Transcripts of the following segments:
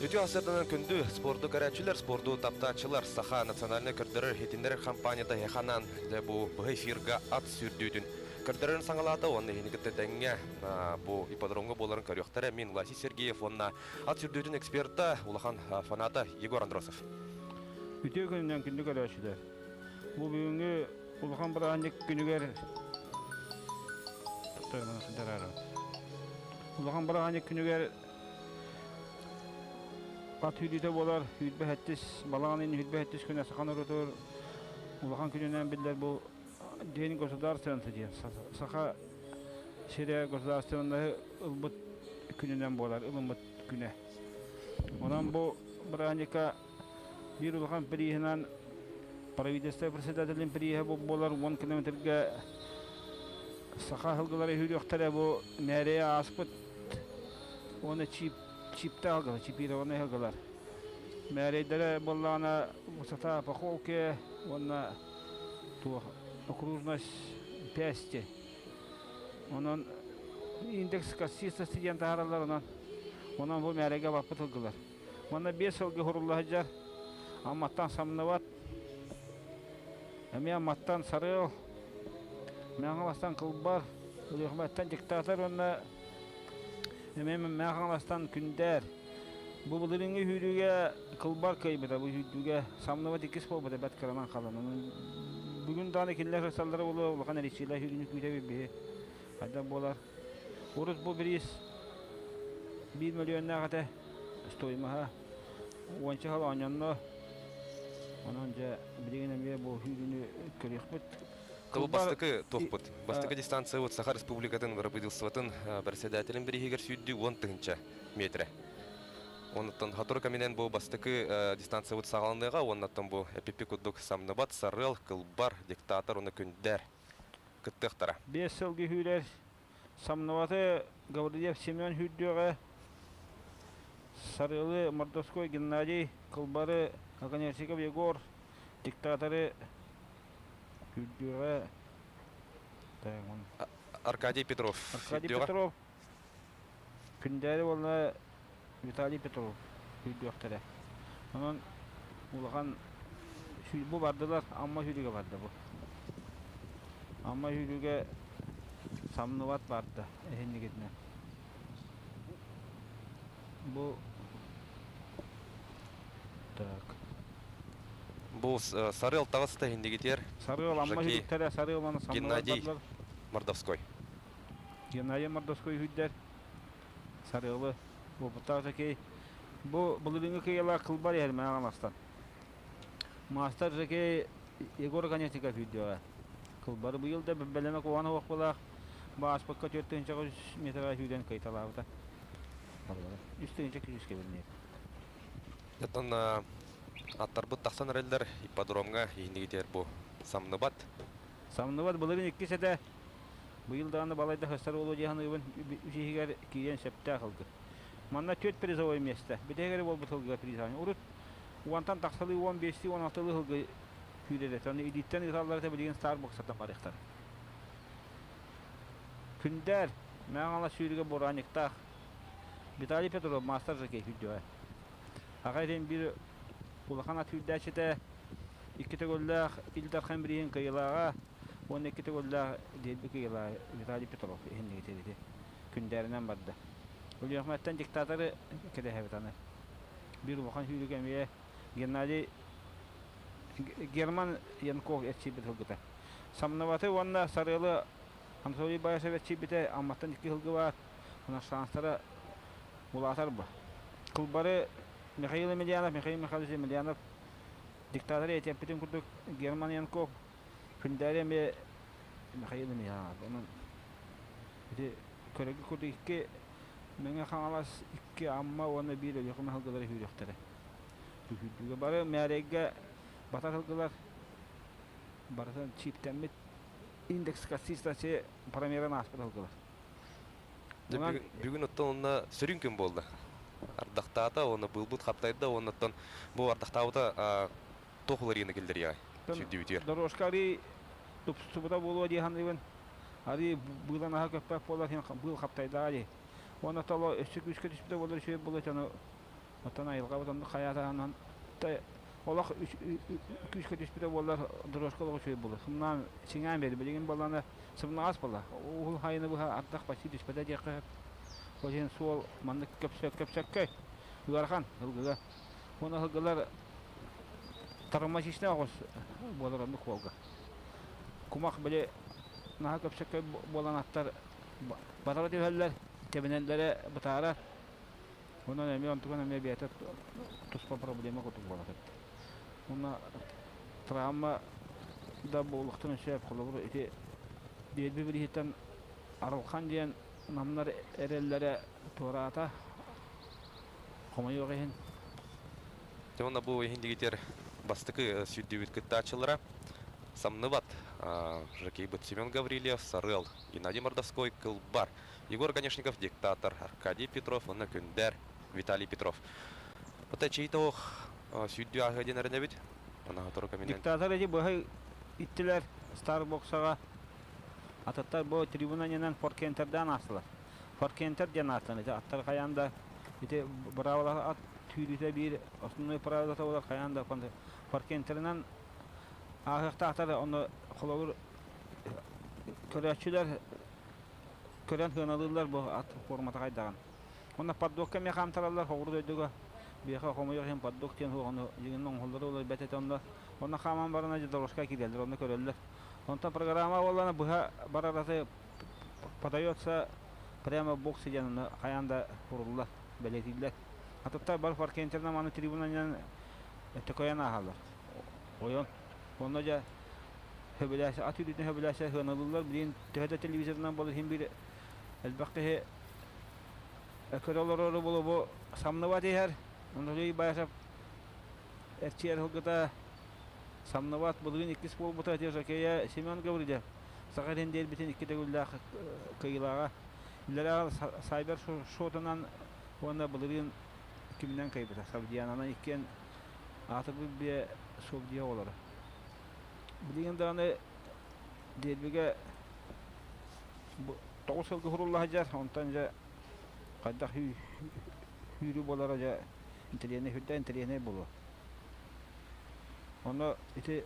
Үтүө сарсыарданан күндү спорду көрөөччүлэр, спорду таптааччылар, Саха национальнай көрдөрөр иһитиннэрэр компанията эһиэхэ дьэ бу быһа эфирга ат сүүрдүүтүн көрдөрөрүн саҥалаата уонна иһини кытта тэҥҥэ бу ипподромҥа буоларын көрүөхтэрэ. Мин Власий Сергеев уонна ат сүүрдүүтүн эксперта, улахан фаната Егор Андросов. Үтүө күнүнэн күндү көрөөччүлэр! Бу бүгүҥҥү улахан бырааһынньык күнүгэр улахан бырааһынньык күнүгэр Ат сүүрүүтэ буолар 27 балаҕан ыйын 27 күнэ саха норуотугар улахан күнүнэн биллэр бу День государственности диэн саха сирэ государственноһы ылбыт күнүнэн буолар, ылыммыт күнэ. Онон бу бырааһынньыкка биир улахан прииһинэн правительство председателин прииһэ буолар 10 километрга саха сылгылара үүрүөхтэрэ бу мээрийэ ааспыт уонна чип чиптээх сылгылар, чипированнай сылгылар. Мээрэйдэрэ буоллаҕына высота по холке уонна туох окружность пясти. Онон индекс консистенции диэн таһаараллар онон онон бу мээрэйгэ баппыт сылгылар. Манна биэс сылгы хурулла сылдьар. Амматтан самныбат. Эмиэ Амматтан Сарыал, Мэҥэ Кылбар, Өлүөхүмэттэн Диктатор уонна эмиэ Мэҥэ Хаҥаластан Күндээр. Бу былырыыҥҥы сүүрүүгэ Кылбар кыайбыта, бу сүүрдүүгэ самныбат иккис буолбута бэрт кыранан хаалан. Бүгүн даҕаны кинилэр сырсаллара буолуо, улахан эрийсиилээх сүүрүүнү күүтэбит биһи. Хайдах буолар? Урут бу бириис биир мөлүйүөннээх этэ, стоимоһа уонча сыл оонньонно. Онон дьэ билигин эмиэ бу сүүрүүнү көрүөхпүт. Кыл бастакы туохпут. Бастакы дистанциябыт Саха Республикатын бырабыыталыстыбатын председателин бирииһигэр сүүрдүү 10 тыһыынча метрэ. Онуттан сотору кэминэн бу бастакы дистанциябыт саҕаланыаҕа, уоннаттан бу эпиппи курдук самныбат, сарыал, кылбар, диктатор уонна күндээр кыттыахтара. Биэс сылгы сүүрэр Самныбаты Гаврильев Семен сүүрдүөҕэ, Сарыалы Мордовской Геннадий, Кылбары Оконешников Егор, диктаторы сүүрдүөҕэ Аркадий Петров Аркадий Петров Күндээри уонна Виталий Петров сүүрдүөхтэрэ. Онон улахан бу бардылар, Амма сүүрүгэ барда бу. Амма сүүрүгэ самныбат барда эһиннигитинэн. Бу так. Бу Сарыал таҕыста иһиннигитигэр. Сарыал Амма сүүрүктэрэ Сарыал уонна самныбат Геннадий бардылар. Мордовской. Геннадий Мордовской үһүйдэр. Сарыалы уопуттаах жокей. Бу былырыыҥҥы кыайыылаах кылбар иһэр Мэҥэ Хаҥаластан. Маастар жокей Егор Оконешников сүүрдүөҕэ. Кылбары быйыл да бэлэмэ куһаҕан уохпулаах бааспыкка 4 300 метрга сүүрэн кыайталаабыта. 3 300 кэбинниир. Оттон аттарбыт тахсан эрэллэр ипподромҥа иһиннигитигэр бу самныбат. Самныбат былырыын иккис этэ. Быйыл даҕаны балайда сыстар буолуо дии саныыбын, үс иһигэр киириэн сөптөөх ылгы. Манна түөрт призовой миэстэ. Бүтэһигэр буолбут ылгыга призовой. Урут уонтан тахсалыы 15-тии, 16-лыы ылгы күүрэр этэ. Ону илииттэн ыыталлар этэ, билигин Старбоксаттан барыахтара. Күндээр, Мэҥэ сүүрүгэ бураанньыктаах Виталий Петров маастар жокей сүүрдүөҕэ. Аҕа иһин биир улахан ат сүүрдээччитэ, икки төгүллээх Ил Дархан бирииһин кыайыылааҕа, Уонна икки төгүллээх дерби кыайыылааҕа Виталий Петров иһиннигитэ күндээринэн барда. Өлүөхүмэттэн диктаторы кэтэһэбит аны. Биир улахан сүүрүк эмиэ Геннадий Герман Янков эрчийбит сылгыта. Самныбаты уонна Сарыалы Анатолий Баишев эрчийбитэ Амматтан икки сылгы баар. Онон шанстара улаатар бу. Кылбары Михаил Емельянов, Михаил Михайлович Емельянов диктатор этиэппитин курдук Герман Янков Күндээри эмиэ Михаил Емельянов. Онон ити көрөргө курдук икки Мэҥэ Хаҥалас, икки Амма уонна биир Өлүөхүмэ сылгылара сүүрүөхтэрэ. Сүүрдүүгэ бары мээрэйгэ батар сылгылар барытын чиптэммит индекс консистенции промерын ааспыт сылгылар. Онон бүгүн оттон онно сүрүн күн буолла. Ардахтаата уонна быылбыт хаптайда уонна оттон бу ардахтаабыта туох уларыйыыны киллэриэҕэй сүүрдүүбүтүгэр? Дорожка арыый тупсубута буолуо дии саныыбын. Арыый быылан аһа көппөт буолар, быыл хаптайдаҕа дии. Уонна толо өссө күүскэ түспүтэ буоллар үчүгэй буолуо ону Оттон айылҕабыт оннук хайаатаҕынан олох күүскэ түспүтэ буоллар дорожка олох үчүгэй буолуо. Сымнаан сиҥээн биэрди. Билигин буоллаҕына сымнаҕас буолла. Уһун хайыны быһа ардах почти түспэтэ диэххэ сөп. Ол иһин суол маннык көпсөккөй ыарахан ылгыга. Уонна ылгылар травматичнай оҕус буолар оннук суолга. Кумах били наһаа көпсөккөй буолан аттар батара түһэллэр, тэбинэллэрэ бытаарар. Онон эмиэ онтукан эмиэ бэйэтэ туспа проблема курдук буолар эбит. Уонна травма да буолуохтун сөп. Холобур, ити биэрби билиһиттэн Арылхан диэн намнар эрэллэрэ туораата. Хомойуох иһин. Уонна бу иһин дигитер бастакы сүүрдүүбүт кыттааччылара Самныбат жокейбыт Семен Гаврильев, Сарыал Геннадий Мордовской, Кылбар Егор Ганешников, диктатор Аркадий Петров уонна Күндэр Виталий Петров. Ота чей-тоох сүүрдүү ааһыа диэн эрэнэбит. Ана сотору кэминэн. Диктатор эти быһа иттилэр Старбоксаҕа. Атыттар бу трибунанынан Форкентердаан аастылар. Форкентер диэн ааттан ити аттар хайаан да ити быраабылаһа ат түүрүүтэ биир основной правилата болар хайаан да Форкентерынан ааһыахтаахтар онно холобур көрөөччүлэр көрөн сыаналыыллар бу ат формата хайдаҕын. Уонна поддокка эмиэ хаамтараллар хоҕуру дойдуга. Биһиэхэ хомойуох иһин поддок диэн суох ону дьиҥин оҥоһуллар олор бэт этэ онно. Онно хааман баран дьэ дорожка киирэллэр, онно көрөллөр. Онтон программа буоллаҕына быһа барар аты подается прямо в боксы диэн онно хайаан да куруллар, бэлиэтииллэр. Атыттар бары паркентерынан маны трибунанан төкөйөн ааһаллар. Ойон. Онно дьэ хөбүлээсэ ат үүрүүтүн хөбүлээсэ сыаналыыллар. Билигин төһө да телевизорынан буолар иһин биир элбэх киһи көрө олорору булу бу самныбат иһэр. Анатолий Баишев эрчийэр сылгыта самныбат былырыын иккис буолбута ити жокея Семен Гаврильев Саха сирин диэрбитин икки төгүллээх кыайыылааҕа. Үлэлээх Сайбер шотунан уонна былырыын киминэн кыайбыта. Сабдиянанан иккиэн аатырбыт биэ суобдьуйа оҕолоро. Билигин даҕаны Дербигэ 9 сылга сурулла сылдьар, онтон дьэ хайдах сүүрүү буолара дьэ интэриэһинэй сүрдээх интэриэһинэй буолуо. Онно ити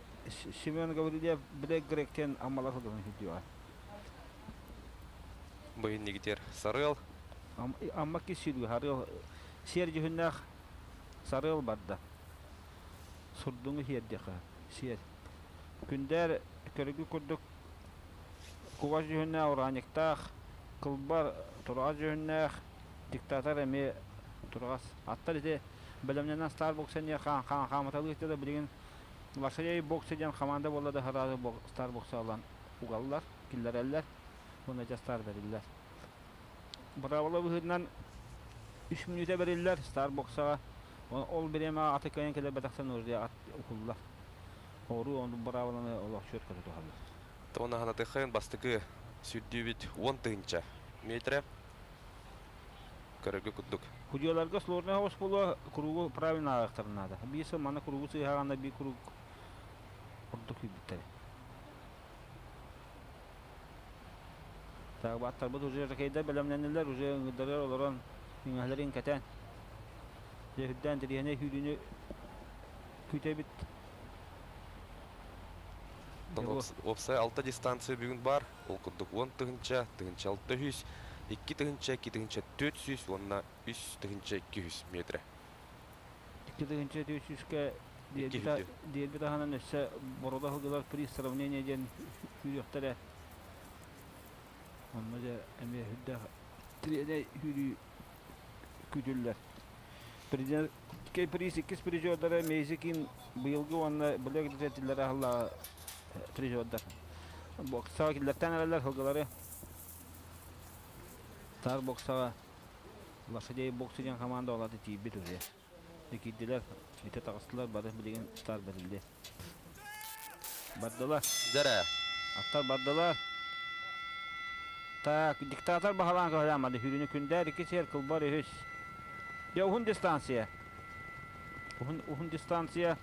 Семен Гаврильев Блэк Гректен Аммалар сылдьан сүүрдүөҕэ. Быйыннигитер Сарыал. Амма кис сүүрүү Сарыал сиэр дьүһүннээх Сарыал барда. Сурдуҥу сиэрдиэхэ сиэр. Күндээр көрүгү курдук кугас дьүһүннээх ураанньыктаах, кылбар тураҕас дьүһүннээх диктатор эмиэ тураҕас. Аттар ити бэлэмнэнэн Starbucks эмиэ хааматалыы да билигин Лошадей бокса диэн команда буолла да сразу Starbucks ылан угаллар, киллэрэллэр уонна дьэ стар бэриллэр. Быраабыла быһыытынан үс мүнүүтэ бэриллэр Старбоксаҕа. Ол бириэмэҕэ аты кыайан кэлэрбэтэхтэн уже ат уһуллар. Оруу оннук быраабыланы олох чүөркэ тутуһаллар. Уонна ханатыххайын бастакы сүүрдүүбүт 10 000 метрэ көрөргө курдук. Судьуйаларга сложный соҕус буолуо, кругу правильно ааҕыахтарын наада. Биир сыл манна кругу сыыһаҕына биир круг ордук күүрбүттэрэ. Так, аттарбыт уже жокейдар бэлэмнэннилэр, уже ыҥырдарыгар олорон иҥэһэлэрин кэтэн, дьэ үрдээн тириэһинэй сүүрүүнү күүтэбит. Уопсай алта дистанция бүгүн бар. Ол курдук 10 000, 1600, 2000, 2400 уонна 3200 метрэ. 2400-кэ диэрби таһынан өссө борода сылгылар приз сравнение диэн сүүрүөхтэрэ. Онно дьэ эмиэ сүрдээх тириэнэй сүүрүү күүтүллэр. Президентскэй приз иккис призердара Мейзикин быйылгы уонна Блэк двигателлэрэ аһыллааҕы призердар. Боксаҕа киллэртээн эрэллэр сылгылары. Тар боксаҕа Лошадей боксы диэн команда оларды тиийбит уже. Киирдилэр, ити таҕыстылар, бары билигин стар бэриллиэ. Бардылар. Дэрэ. Аттар бардылар. Так, диктатор баһалаан көһөлөөн хүрүнү күндээр икки сиэр кылбар үһүс. Дьэ уһун дистанция. Уһун, уһун дистанция.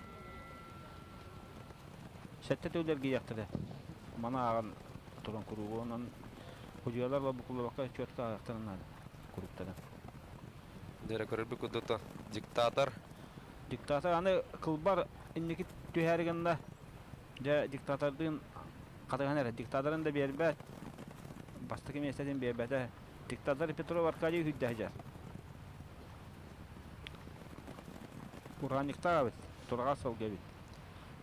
Сэттэ төгүл эргийиэхтэрэ. Маны ааҕан туран куруугу онон судьуйалар букуллубакка четко ааҕыахтарын наада куруктарын. Дьэрэ көрөрбүт курдук диктатор. Диктатор аны кылбар инники түһээри гынна. Дьэ диктатордыын хатыһан эрэ. Диктаторын да биэрбэт. Бастакы миэстэтин биэрбэтэ. Диктатор Петров Аркадий сүүрдэ сылдьар. Ураанньыктаах эбит. Тураҕас сылгы эбит.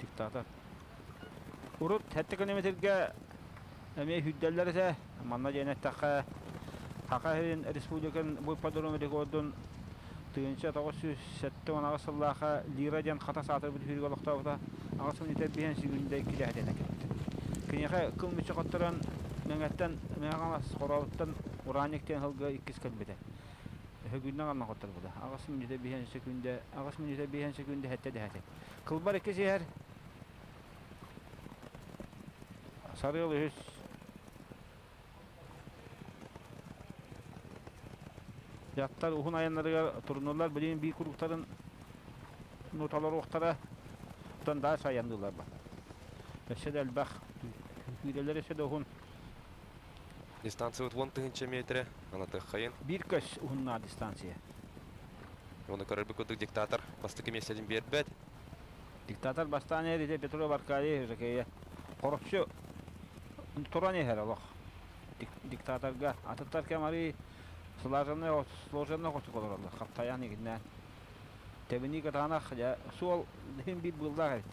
Диктатор. Урут сэттэ километрга эмиэ сүүрдэллэр этэ. Манна диэн эттэххэ, Саха сирин республикатын бу ипподром рекордун 1978 сыллаахха Лира диэн хата саатырбыт сүүрүк олохтообута аҕыс мүнүүтэ биһэн сүгүндэ иккилэһитинэ кэлбит. Киниэхэ кыл мүччү хотторон Мэҥэттэн Мэҥэ Хаҥалас Хорообуттан Ураанньык диэн сылга иккис кэлбитэ. Өһөгүүннэн ханна хотторбута. Аҕыс мүнүүтэ биһэн сөкүүндэ, аҕыс мүнүүтэ биһэн сөкүүндэ сэттэ дэһэтэ. Кылбар иккис иһэр Сарыал үһүс Дьахтар уһун айаннарыгар турунуллар билигин биир куруктарын ноталар оттон дальше айанныыллар ба. Өссө да элбэх күүрэлэр өссө да уһун. Дистанция 10 000 метрэ, анатыаххайын. Биир көс уһуннаах дистанция. Оны көрөрбүт курдук диктатор бастакы миэстэтин биэрбэт. Диктатор бастаан иһэр Петров Аркадий Жакея. Хороччу туран иһэр олох. Диктаторга атыттар кэм арыы слаженный сложенный хотук олороллор. Хаптайан игиннээн. Тэбинии кытаанах дьэ суол иһин биир быыллаах эбит.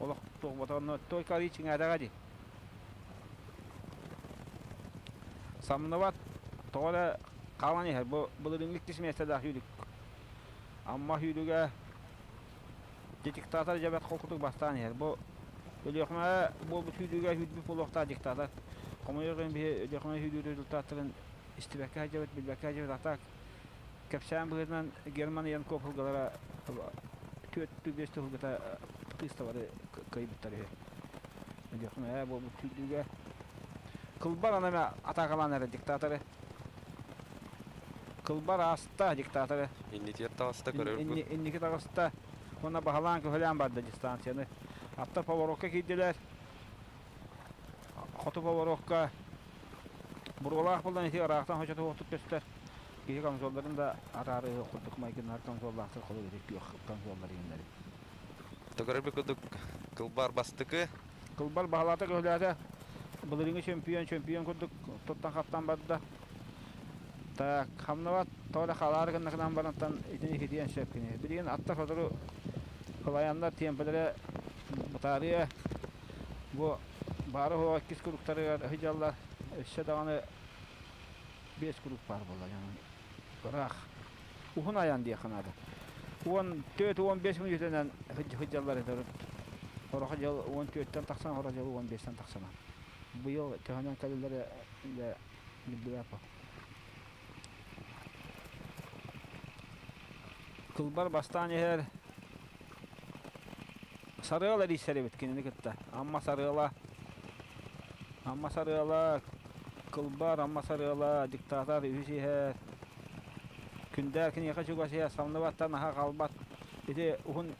Олох туох только арыы чиҥээтэҕэ дии. Самныбат тоҕо эрэ хаалан иһэр. Бу былырыыҥҥы иккис миэстэлээх сүүрүк. Амма сүүрүгэ диктатор дьэбэт холкутук бастаан иһэр. Бу Өлүөхүмэҕэ буолбут сүүрүүгэ сүүрбүт буолуохтаах диктатор. Хомойуох иһин биһи Өлүөхүмэ сүүрүү результаттарын истибэккэ сылдьабыт, билбэккэ сылдьабыт. А так кэпсээн быһыытынан Герман Янков сылгылара түөрт биэс сылгыта тыыстабары кыайбыттар үһү. Өлүөхүмэҕэ буолбут сүүрдүүгэ Кылбар аны атаакалаан эрэ диктаторы. Кылбар ааста диктаторы. Иннитигэр таҕыста көрөрбүт. Инники таҕыста. Уонна баһылаан көһөлөөн барда дистанцияны. Атта поворотка киирдилэр. Хоту поворотка буруолаах булан ити ыраахтан хочотуохтук көстөр. Киһи консолларын да атаары курдук майгыннар консоллаахтар холу күөх консоллар иҥнэри. Көрөрбүт курдук кылбар бастыкы. Кылбар баһылаата көһөлөөтө. Былырыыҥҥы чөмпүйүөн чөмпүйүөн курдук туттан-хаптан барда. Так, хамнабат, тоҕо да халаары гыннакынан барантан итини хитиэн сөп кини. Билигин аттар сотору кылайаннар тиэмпэлэрэ бытаарыа. Бу баары суоҕа иккис куруктарыгар сылдьаллар. Өссө даҕаны биэс курук баар буолла. Ыраах. Уһун айан диэххэ наада. 14-15 мүнүүтэнэн сылдьаллар этэ урут. Сорох дьыл 14-тэн тахсан, сорох дьыл 15-тэн тахсан. Быйыл төһөнөн кэлэллэрэ биллибэт. Кылбар бастаан иһэр Сарыал эрийсэр эбит кинини кытта. Амма Сарыала Амма Сарыала Кылбар Амма Сарыала диктатор үһүс иһэр Күндээр киниэхэ чугас иһэр самныбаттан аһа хаалбат ити уһун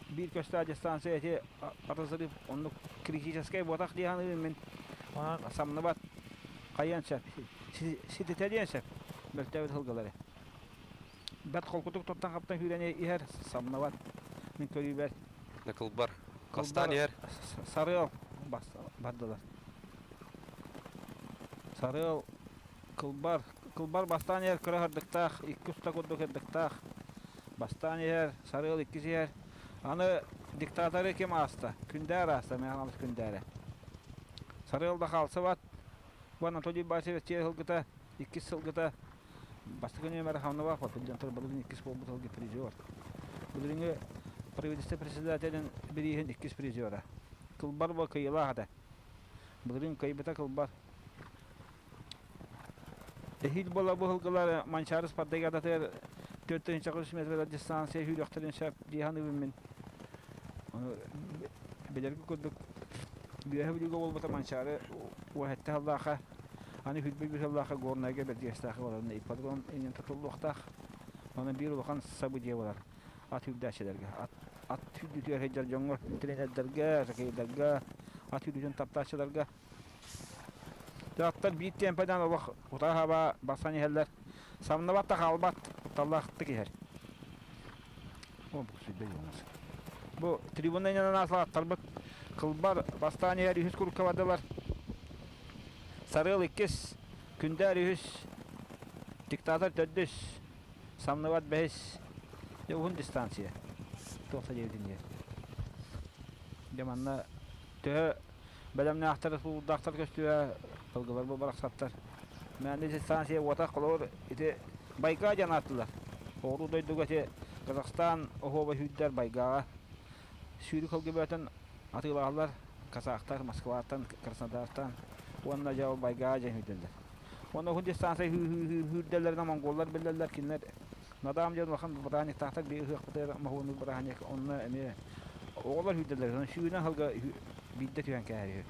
биир көстөөх дистанция ити разрыв оннук критическэй буотах дии саныыбын мин онон самныбат хайыан сөп сититэлиэн сөп мөлтөөбүт сылгылары бэрт холкутук туттан-хаптан сүүрэн иһэр самныбат мин көрүүбэр Кылбар бастаан иһэр Сарыал бардылар Сарыал Кылбар Кылбар бастаан иһэр кыра ырдыктаах икки уста курдук ырдыктаах бастаан иһэр Сарыал иккис иһэр аны диктаторы ким ааста Күндээр ааста Мэхалыс Күндээрэ Сарыал да хаалсыбат бу Анатолий Васильевич сылгыта иккис сылгыта Бастакы нүөмэрэ Хамнабаах Папильонтор былырыын иккис буолбут сылгы призер. Былырыыҥҥы правительство председателин бирииһин иккис призера. Кылбар бу кыайыылаах этэ. Былырыын кыайбыта Кылбар. Эһиил буола бу сылгылар Манчаары спартакиадатыгар 4 метр дистанция сүүрүөхтэрин сөп дии саныыбын мин. Билэргэ курдук Үөһэ Бүлүүгэ буолбута Манчаары уоһэтте сыллаахха Аны сүүрбэ биир сыллаахха Горнайга Бэрдьигэстээххэ барарына ипподром иҥин тутуллуохтаах. Онон биир улахан событие буолар ат сүүрдээччилэргэ. Ат, ат сүүрдүүтүгэр сылдьар дьоҥҥо, тренердэргэ, жокейдарга, ат сүүрдүүтүн таптааччыларга. Аттар биир темпэнэн олох утаа-хаба барсан иһэллэр. Самныбат да хаалбат, кутталлаахтык иһэр. О, бу сүрдэ дьоҥус. Бу трибуна иннинэн аслааттарбыт кылбар бастаан иһэр үһүс курукка бардылар. Сарыал иккис, Күндээр үһүс, Диктатор төрдүс, Самныбат бэһис. Дьэ уһун дистанция. Туох да диэбитин диэн. Дьэ манна төһө бэлэмнээхтэр, тулуурдаахтар көстүө, тылгылар бу барахсаттар. Мээнэ дистанция уота холобур ити Байгаа диэн ааттыылар. Оҕуруу дойдуга ити Казахстан оһуоба сүүрдэр Байгааҕа сүүрүк сылгы атыылаһаллар казахтар Москваттан, Краснодартан уонна дьэ ол Байгаа дьэ сүүрдэллэр. Уонна уһун дистанция сүүрдэллэринэ монголлар биллэллэр, кинилэр Надаам диэн улахан бырааһынньыктаахтар биир ыһыахпытыгар моһуоннуур бырааһынньык онно эмиэ оҕолор сүүрдэллэр, сүүнэ сылга биирдэ түһэн кээһэр үһү.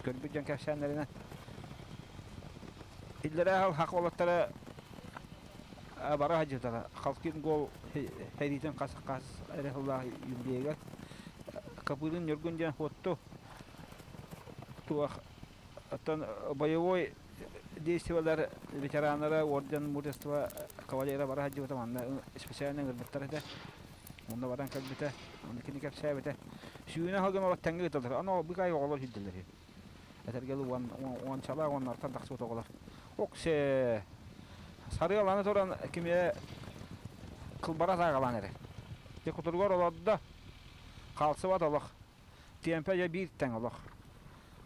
Көрбүт дьон кэпсээннэринэн иллэрээ сыл хах уолаттара бара сылдьыбыттара. Халкин гол сэриитин хас хас эрэ сыллаах юбилейыгар Капырын Ньургун диэн хуотту туох оттон боевой действиелар ветераннара орден мужества кавалера бара сылдьыбыта манна специально ыҥырбыттар этэ. Онно баран кэлбитэ, онно кини кэпсээбитэ. Сүүнэ сылгын олох тэҥҥэ ыыталлар. Аны быыкаай оҕолор сүүрдэллэр. Этэргэ дылы уончалаах уоннартан тахсыбыт оҕолор. Оксе сарыаланы туран кимиэ кылбара саагалаан эрэ. Дьэ кутуругар олордо. Хаалсыбат олох. Тиэмпэ дьэ биир тэҥ олох.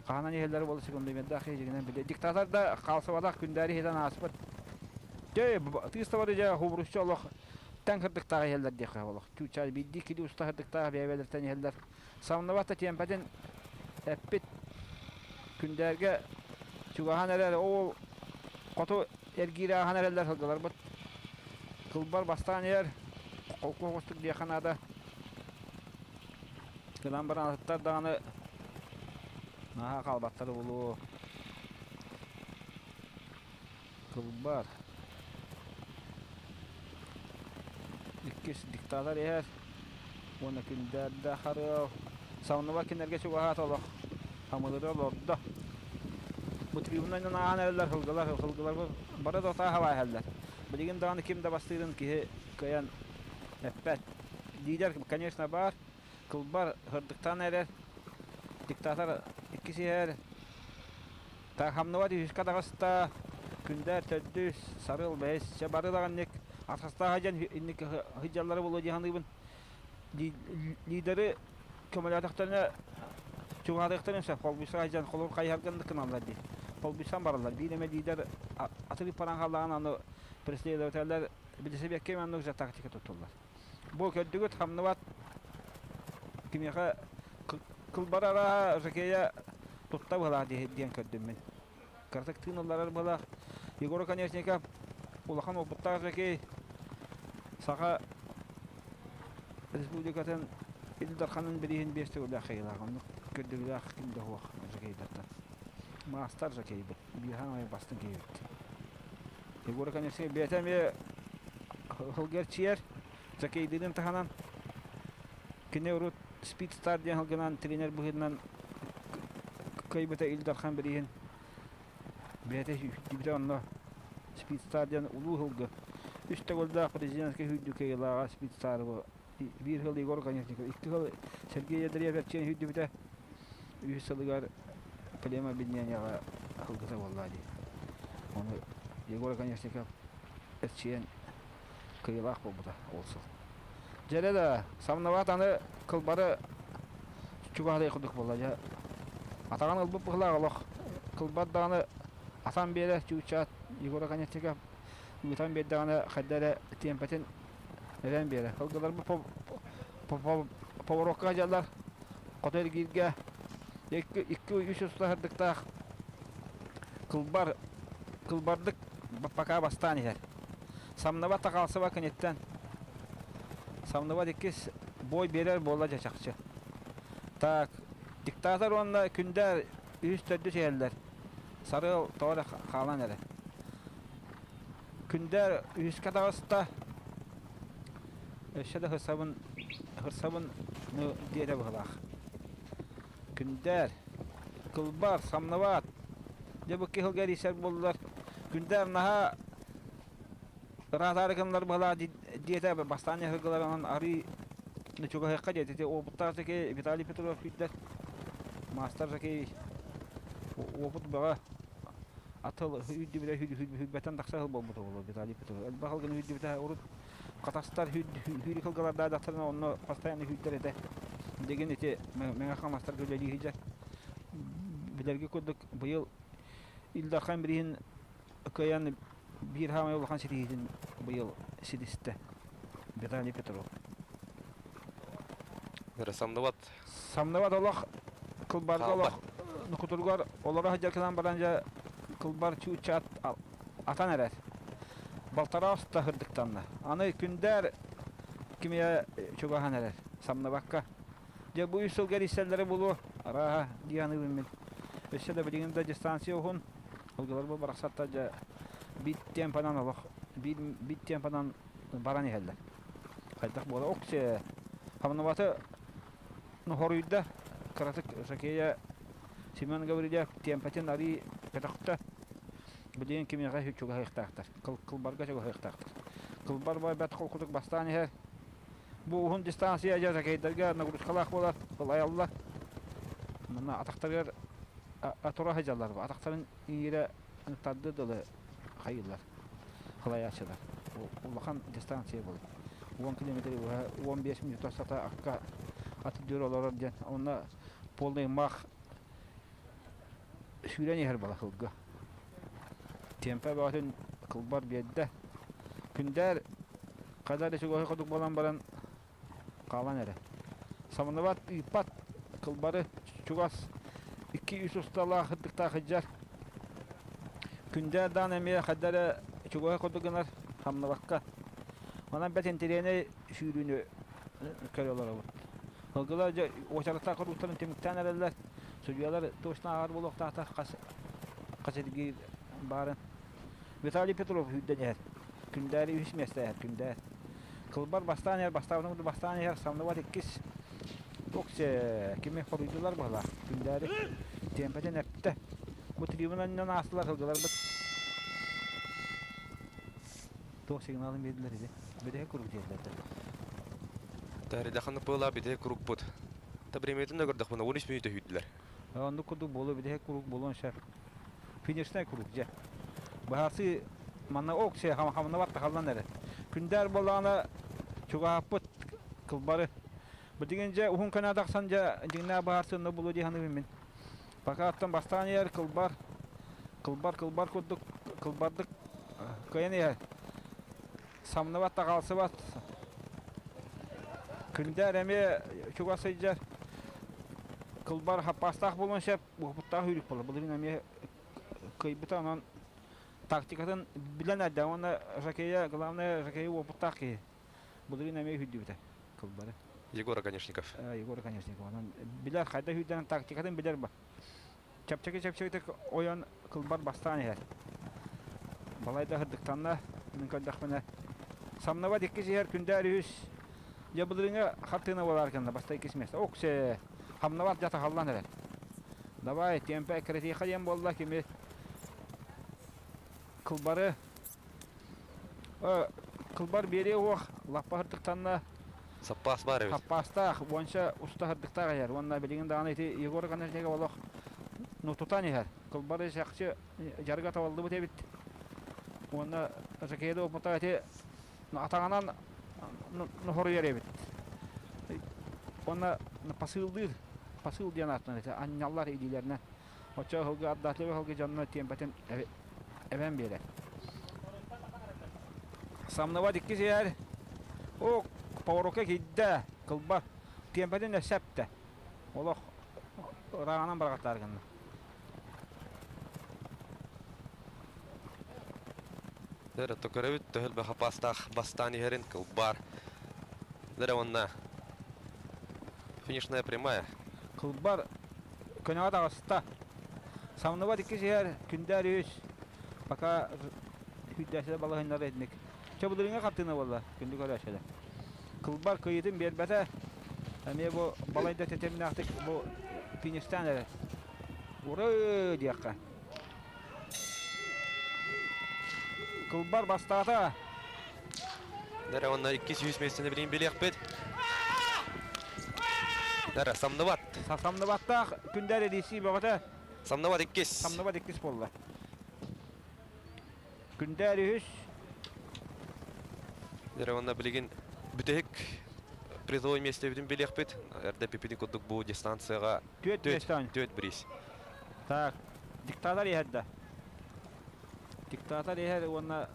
Хаһанан иһэллэрэ буола секундомердаах киһи билэ. Диктатор да хаалсыбатах күндээри иһитэн ааспыт. Дьэ тыыс табары дьэ хубурусча олох тэҥ кырдыктаах иһэллэр диэххэ олох. Чуучаа биирдии кили уста кырдыктаах бэйэбэлэртэн иһэллэр. Самныбат да тиэмпэтин эппит күндээргэ чугаһаан эрэр ол хоту эргиирэ ааһан эрэллэр сылгыларбыт. Кылбар бастаан иһэр, холку оҕустук диэххэ наада. Гынан баран атыттар даҕаны наһаа хаалбаттар буолуо. Кылбар. Иккис диктатор иһэр. Уонна күндээрдэ харыал. Самныбат кинилэргэ чугаһаата олох. Хамылыры олордо. Бу трибунанан ааһан эрэллэр сылгылар, сылгылар бары да отаа хабаа иһэллэр. Билигин даҕаны ким да бастыырын киһи кыайан эппэт. Лидер, конечно, баар. Кылбар сырдыктаан эрэр. Диктатор иккис иһэр. Хамныбат үһүскэ таҕыста. Күндээр төрдүс, сарыл бэһис. Чэ бары даҕаннык атастааһа дьон инник сылдьаллара буолуо дии саныыбын. Лидери көмөлөөтөхтөрүнэ чугаһатыахтарын сөп. Холбуйса дьон холур хайыһарга гыналлар дии. Холбуйсан бараллар. Биир эмэ лидер атырык баран хааллаҕына аны преследователлэр билисэбиэккэ маннык же тактика туттуллар. Бу көрдүгүт хамныбат кимиэхэ кылбар арааһа жокея тутта быһалаах диэн көрдүм мин. Кыратык тыын ылларар быһалаах. Егор Оконешников улахан уопуттаах жокей Саха Республикатын Ил Дарханын бирииһин биэс төгүллээх кыайыылаах. Оннук көрдөрүүлээх ким да суох жокейдартан. Маастар жокейбит. Биир саамай бастыҥ киһибит. Егор Оконешников бэйэтэ эмиэ Сылгы-эрчийэр жокейдыырын таһынан кини урут Speed Star диэн сылгынан тренер быһыытынан кыайбыта Ил Дархан бирииһин бэйэтэ сүүрдүбүтэ онно Speed Star диэн улуу сылгы үс төгүллээх президентскэй сүүрдүү кыайыылааҕа Speed Star биир сыл Егор Оконешников, икки сыл Сергей Андреев эрчийэн сүүрдүбүтэ үһүс сылыгар племя объединениеҕа сылгыта буолла дии. Ону Егор Оконешников эрчийэн кыайыылаах буолбута ол сыл. Дьэрэ да, самныбат аны кылбары чугаһатай курдук буолла. Дьэ, атаҕын ылбыт быһылаах олох. Кылбар даҕаны атан биэрэ чуучаат Егор Оконешников ыытан биэрдэҕинэ хайда эрэ тиэмпэтин эбэн биэрэр. Сылгыларбыт поворокка сылдьаллар. Хоту эргииргэ икки үс уста сырдыктаах кылбар кылбардык пока бастаан иһэр. Самныбат да хаалсыбат киниттэн. Самныбат иккис бой биэрэр буолла дьэ чахчы. Так, диктатор уонна күндээр үһүс төрдүс иһэллэр. Сарыал тоҕо эрэ хаалан эрэр. Күндээр үһүскэ таҕыста. Өссө да һырсабын һырсабын диэтэ быһылаах. Күндээр, кылбар, самныбат. Дьэ бу киһилгэ эрийсэр буоллар. Күндээр наһаа Ыраатаары гыннар быһалаа диэтэ бастаан ыһыгыларынан арыы чугаһыахха диэтэ. Ити уопуттаах жокей Виталий Петров күүрдэр. Маастар жокей уопут бөҕө атыл үүрдүбүтэ үүрбэттэн тахса сыл буолбута буолуо Виталий Петров. Элбэх ылгын үүрдүбүтэ урут хатастар үүрү кылгалардаадахтарына онно постоянно үүрдэр этэ. Дегин ити Мэҥэ Хаҥаластарга үлэлии сылдьар. Билэргэ курдук быйыл Ил Дархан бирииһин кыайан биир хаамай улахан ситиһиитин быйыл ситистэ Виталий Петров. Самныбат. Самныбат олох кылбарга олох нукутургар олоро сылдьар гынан баран дьэ кылбар чуучча атан эрэр. Балтараа уста хырдыктанна. Аны күндээр кимиэ чугаһан эрэр самныбакка. Дьэ бу үс сылга эрийсэллэрэ буолуо арааһа дии саныыбын мин. Өссө да билигин да дистанция уһун. Ылгылар бу барахсаттар дьэ биир темпанан олох биир биир темпанан баран иһэллэр. Хайдах буола оксе хамнабаты хоруйда кыратык Сакея Семен Гаврильев темпатын арыы көтөхтө. Билигин кимиэхэ чугаһыахтаахтар. Кылбарга чугаһыахтаахтар. Кылбар бэт холкутук бастаан иһэр. Бу уһун дистанция дьэ жокейдарга нагрузкалаах буолар, ылайаллар. Манна атахтарыгар тура сылдьаллар. Атахтарын иҥиирэ тарды дылы хайыыллар, халайааччылар. Улахан дистанция буолар. 10 километр быһа 15 минута сата акка аты дүр олорор диэн. Онно полный мах сүүрэн иһэр буола сылгы. Темпэ бөҕөтүн кылбар биэрдэ. Күндээр хайда эрэ чугаһы курдук буолан баран хаалан эрэ. Самныбат, ыыппат кылбары чугас 2-3 усталаах ырдыктаах сылдьар. Күндээр даан эмиэ хайда эрэ чугаһы курдук гынар, хамныбакка. Онон бэт интэриэһинэй сүүрүүнү көрө олоробут. Сылгылар дьэ уочараттаах курууктарын түмүктээн эрэллэр. Судьуйалар точно ааҕар буолуохтаахтар хас хас эргиир баарын. Виталий Петров сүүрдэн иһэр. Күндээри үһүс миэстэ иһэр Күндээр. Кылбар бастаан иһэр, бастаабытын курдук бастаан иһэр, самныбат иккис. Оксе, кими хоруйдулар быһалаах. Күндээри темпэтин эптэ. Бу трибунанан аастылар сылгыларбыт. Туох сигналын биэрдилэр ити? Бүтэһик куруук диэтилэр да. Таарыйдаххына пыла бүтэһик курукпут. Та бириэмэтин да көрдөхпүнэ 13 мүнүүтэ сүүрдүлэр. Оннук курдук буолуо бүтэһик куруук буолуон сөп. Финишнай куруук дьэ. Быһаарсыы манна оксия хамнабат тахаллан эрэ. Күндээр буоллаҕына чугаһаппыт кылбары. Билигин дьэ уһун көнө тахсан дьэ дьиҥнээх быһаарсыыны булуо дии саныыбын мин. Пока оттон бастаан иһэр кылбар, кылбар кылбар курдук кылбардык кыайан иһэр. Самныбат да хаалсыбат. Күндээр эмиэ чугас сылдьар. Кылбар хаппаастаах буолуон сөп, уопуттаах үүрүк буолар. Былырыын эмиэ кыайбыта, онон тактикатын билэн эрдэ. Уонна жокейа, главное, жокейа уопуттаах киһи. Былырыын эмиэ үһүйдүбүтэ кылбары. Егор Оконешников. Егор Оконешников. Онон билэр, хайда үһүйдэнэн тактикатын билэр ба. Чэпчэки-чэпчэкитик ойон кылбар бастаан иһэр. Балайда ырдыктанна, мин көрдөхпүнэ. Самныбат иккис иһэр, күндээр үһүс. Дьэ былырыыҥҥы хартыына буолаар гынна, баста иккис миэстэ. Оксе, хамнабат дьата халлан эрэр. Давай, темпе эккирэтиэххэ диэн буолла, кими кылбары Кылбар биэриэ уох лаппа ырдыктанна. Саппаас баар эбит. Саппаастаах, уонча уста ырдыктаах иһэр. Уонна билигин даҕаны ити Егор Ганежнега олох ну тутан иһэр. Кылбары чахчы дьарыга табыллыбыт эбит. Уонна Жакеда опыта ити атаҕынан хоруйар эбит. Уонна посылдыыр, посыл диэн ааттанар ити анньаллар илиилэринэн. Оччо ыһылгы ардатыга ыһылгы дьонно тиэмпэтин эбэн биэрэр. Самныбат иккис иһэр. О, поворотка киирдэ. Кылбар. Тиэмпэтин өссө эптэ. Олох ырааҕынан барҕаттаар гынна. Дэрэ көрөбүт төһөл хапаастаах бастаан иһэрин кылбар. Дэрэ уонна финишная прямая. Кылбар көнөҕө таҕыста. Самныбат иккис иһэр, күндээр үс. Пока сүүрдээччилэр балаһыанньалара итинник. Чэ былырыыҥҥы хартыына буолла, күндү көрөөччүлэр. Кылбар кыйытын биэрбэтэ. Эмиэ бу балайда тэтимнээхтик бу фиништээн эрэр. Уры диэххэ. Кылбар бастаата. Дара онно 200 миэстэни билин билиэхпит. Дара самныбат. Самныбаттаах күндэр эдиси бөҕөтө. Самныбат иккис. Самныбат иккис буолла. Күндээр үһүс. Дара онно билигин бүтэһик призовой миэстэбитин билиэхпит. Эрдэ пипини курдук бу дистанцияҕа Түөрт миэстэ. Түөрт приз. Так, диктатор иһэрдэ. Диктатор иһэр уонна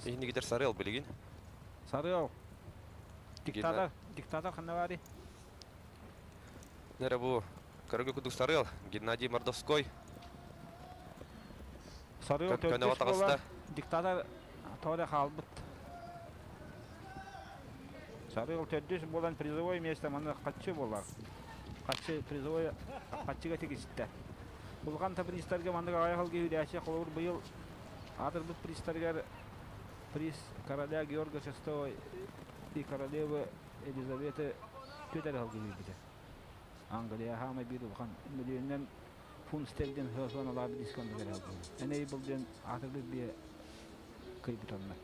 Иһинигитер Сарыал билигин. Сарыал. Диктатор, диктатор ханна баарый? Нэрэ бу көргө кудук Сарыал, Геннадий Мордовской. Сарыал төрдүс буолар. Диктатор тоҕо хаалбыт. Сарыал төрдүс буолан призовой место маны хаччы буолар. Хаччы призовой хаччыга тигистэ. Улахан призтарга маннык аҕыйах ылгы үүрээччи холобур быйыл аатырбыт призтарыгар приз короля Георга VI и королевы Елизаветы түөрт эрэ ылгы үүрбүтэ. Англия хаамай биир улахан миллионунан фунт стерлинг сыаналаабыт дисконтугар ылгы. Enable диэн аатырбыт биэ кыйбыт онно.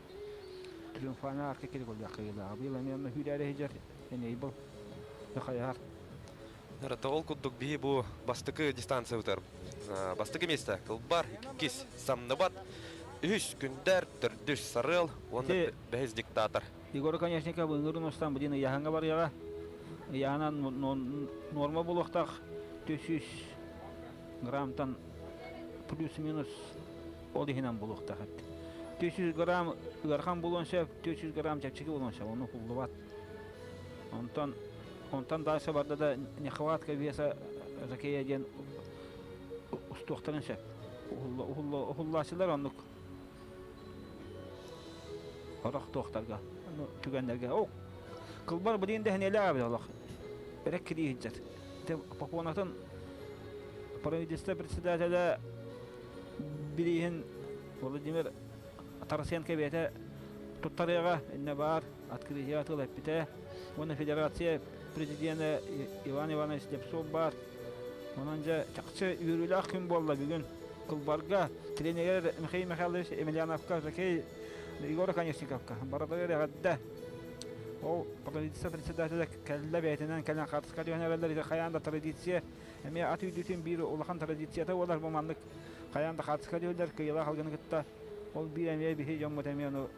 Триумфальная арка кири көрдөх кыйылааҕа. Быйыл эмиэ онно сүүрээри сылдьар Enable хайаһар. Нарата ол курдук биһи бу бастакы дистанциябытыгар бастакы место Кылбар, иккис Самныбат, үһүс Күндэр, төрдүс Сарыал уонна бэһис Диктатор. Егор Оконешников ыҥырын устан быдин ыйааһыҥҥа барыаҕа. Ыйааһына норма буолуохтаах 400 граммтан плюс-минус ол иһинэн буолуохтаах эбит. 400 грамм ыарахан буолуон сөп, 400 грамм чэпчэки буолуон сөп, ону куллубат. Онтон онтон дальше барда да нехватка веса жокея диэн устуохтарын сөп. Уһуллааччылар оннук орох туохтарга түгэннэргэ о кылбар билин дэһиниэлээх эбит олох эрэ кирии сылдьар. Попонатын правительство председателя бирииһин Владимир Тарасенко бэйэтэ туттарыаҕа иннэ баар открытие тыл эппитэ уонна федерация президенэ Иван Иванович Слепцов баар. Онон дьэ чахчы үөрүүлээх күн буолла бүгүн. Кылбарга тренер Михаил Михайлович Емельяновка, Жакей Егор Оконешниковка барытыгар эҕэрдэ. Ол правительство председателэ кэллэ бэйэтинэн кэлэн хаартыска түһэн эрэллэр ити хайаан да традиция эмиэ ат үүтүтүн биир улахан традицията буолар бу маннык хайаан да хаартыска түһүллэр кыйылаах алгыны кытта ол биир эмиэ биһи дьоммут эмиэ ону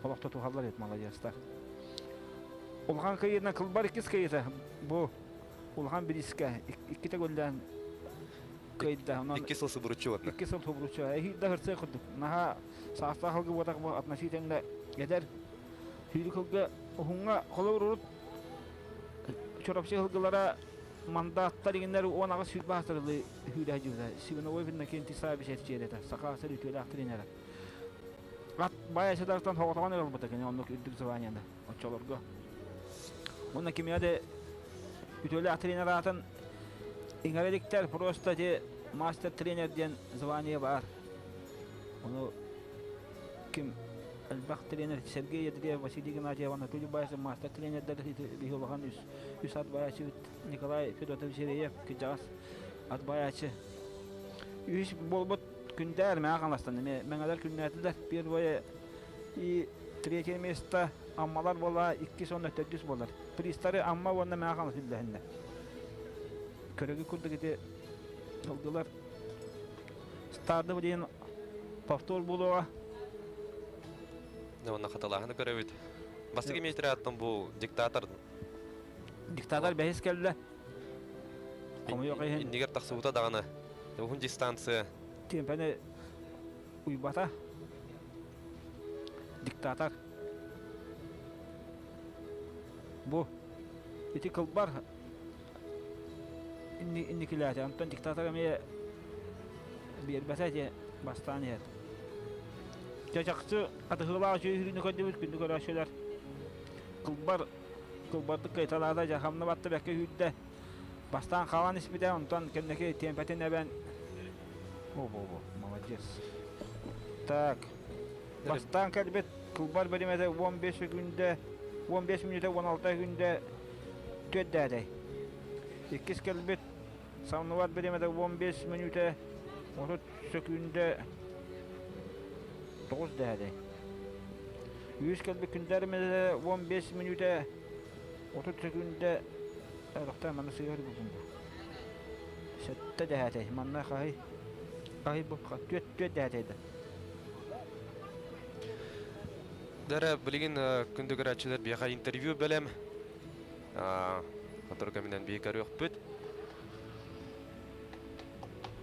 олохто туһаллар эбит маладьыастар. Улахан кыйыытынан кылбар иккис кыйыыта бу улахан бириискэ иккитэ гөллөөн кыайда. Онон Икки сыл субуруччу уотна. Икки сыл субуруччу. Эһиил да хырсыы курдук. Наһаа саастаах ылгы буотах бу относительно эдэр сүүрүк ылгы уһуҥҥа холобур урут Чурапчы ылгылара мандааттар иҥиннэр 18 сүүрбэ аастарылыы сүүрэ сылдьыбыта. Сигновой Иннокентий Саввич эрчийэр этэ. Саха сир үтүөлээх тренерэ. Ат баай сыдартан соҕотоҕун эрэ ылбыта кини оннук үрдүк званияны оччолорго. Уонна кимиэхэ да үтүөлээх тренер аатын иҥэрэ иликтэр, просто ити мастер тренер диэн звание баар. Ону ким элбэх тренер Сергей Ядреев, Василий Геннадьев, Анатолий Баишев мастер тренердэр биһи улахан үс, үс ат баайааччыбыт Николай Федотович Ереев кырдьаҕас ат баайааччы. Үһүс буолбут күндээр мэҥэ хаҥаластан эмиэ мэҥэлэр күннээтилэр. Первое и третье место Аммалар буола иккис уонна төрдүс буолар. Пристары Амма уонна Мэҥэ Хаҥалас үллэһиннэ. Көрөгү курдук ити ылдылар. Старды диэн повтор буолуоҕа. Уонна хатылааһыны көрөбүт. Бастакы миэстэрэ аттан бу диктатор Диктатор бэһис кэллэ. Хомойуох иһин. Иннигэр тахсыбыта даҕаны. Уһун дистанция. Тиэмпэни уйбата. Диктатор. Бу ити кылбар инникилээтэ. Онтон диктатор эмиэ биэрбэтэ ити бастаан иһэр. Дьэ чахчы хатыһыылаах үчүгэй сүүрүүнү көрдүбүт күндү көрөөччүлэр. Кылбар кылбардык кыайталаата дьэ хамна батта бэккэ сүүрдэ. Бастаан хаалан испитэ, онтон кэнники тиэмпэтин эбэн О-о-о, молодец. Так, бастаан кэлбит кылбар биримэтэ 15 секүндэ, 15 мүнүүтэ 16 секүндэ түөрдээтэй. Иккис кэлбит самныбат биримэтэ 15 мүнүүтэ 30 секүндэ 9 дээтэй. Үһүс кэлбит күндээр 15 мүнүүтэ 30 секүндэ тохтоо манна сыыһар бу. Сэттэ дэһээтэй. Манна хаһый? Хаһый бу? Түөрт түөрт дэһээтэй да. Дара билигин күндү көрөөччүлэр биһиэхэ интервью бэлэм. Сотору кэминэн биһи көрүөхпүт.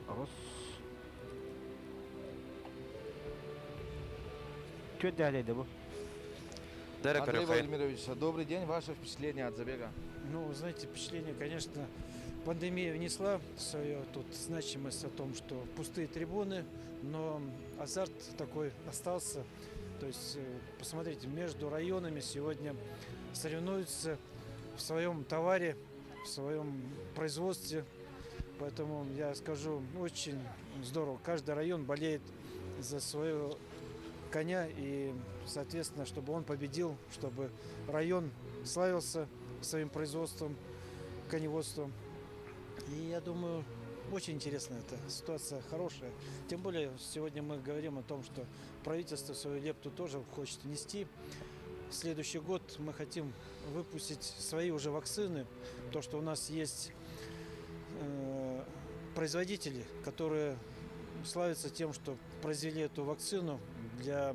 Оҕус. Түөрт дэһээтэй да бу. Дара Андрей көрүөххэ. Владимирович, добрый день. Ваше впечатление от забега? Ну, вы знаете, впечатление, конечно, пандемия внесла свою тут значимость о том, что пустые трибуны, но азарт такой остался. То есть, посмотрите, между районами сегодня соревнуются в своем товаре, в своем производстве. Поэтому я скажу, очень здорово. Каждый район болеет за своего коня и, соответственно, чтобы он победил, чтобы район славился своим производством, коневодством. И я думаю, очень интересная эта ситуация, хорошая. Тем более сегодня мы говорим о том, что правительство свою лепту тоже хочет внести. В следующий год мы хотим выпустить свои уже вакцины. То, что у нас есть производители, которые славятся тем, что произвели эту вакцину для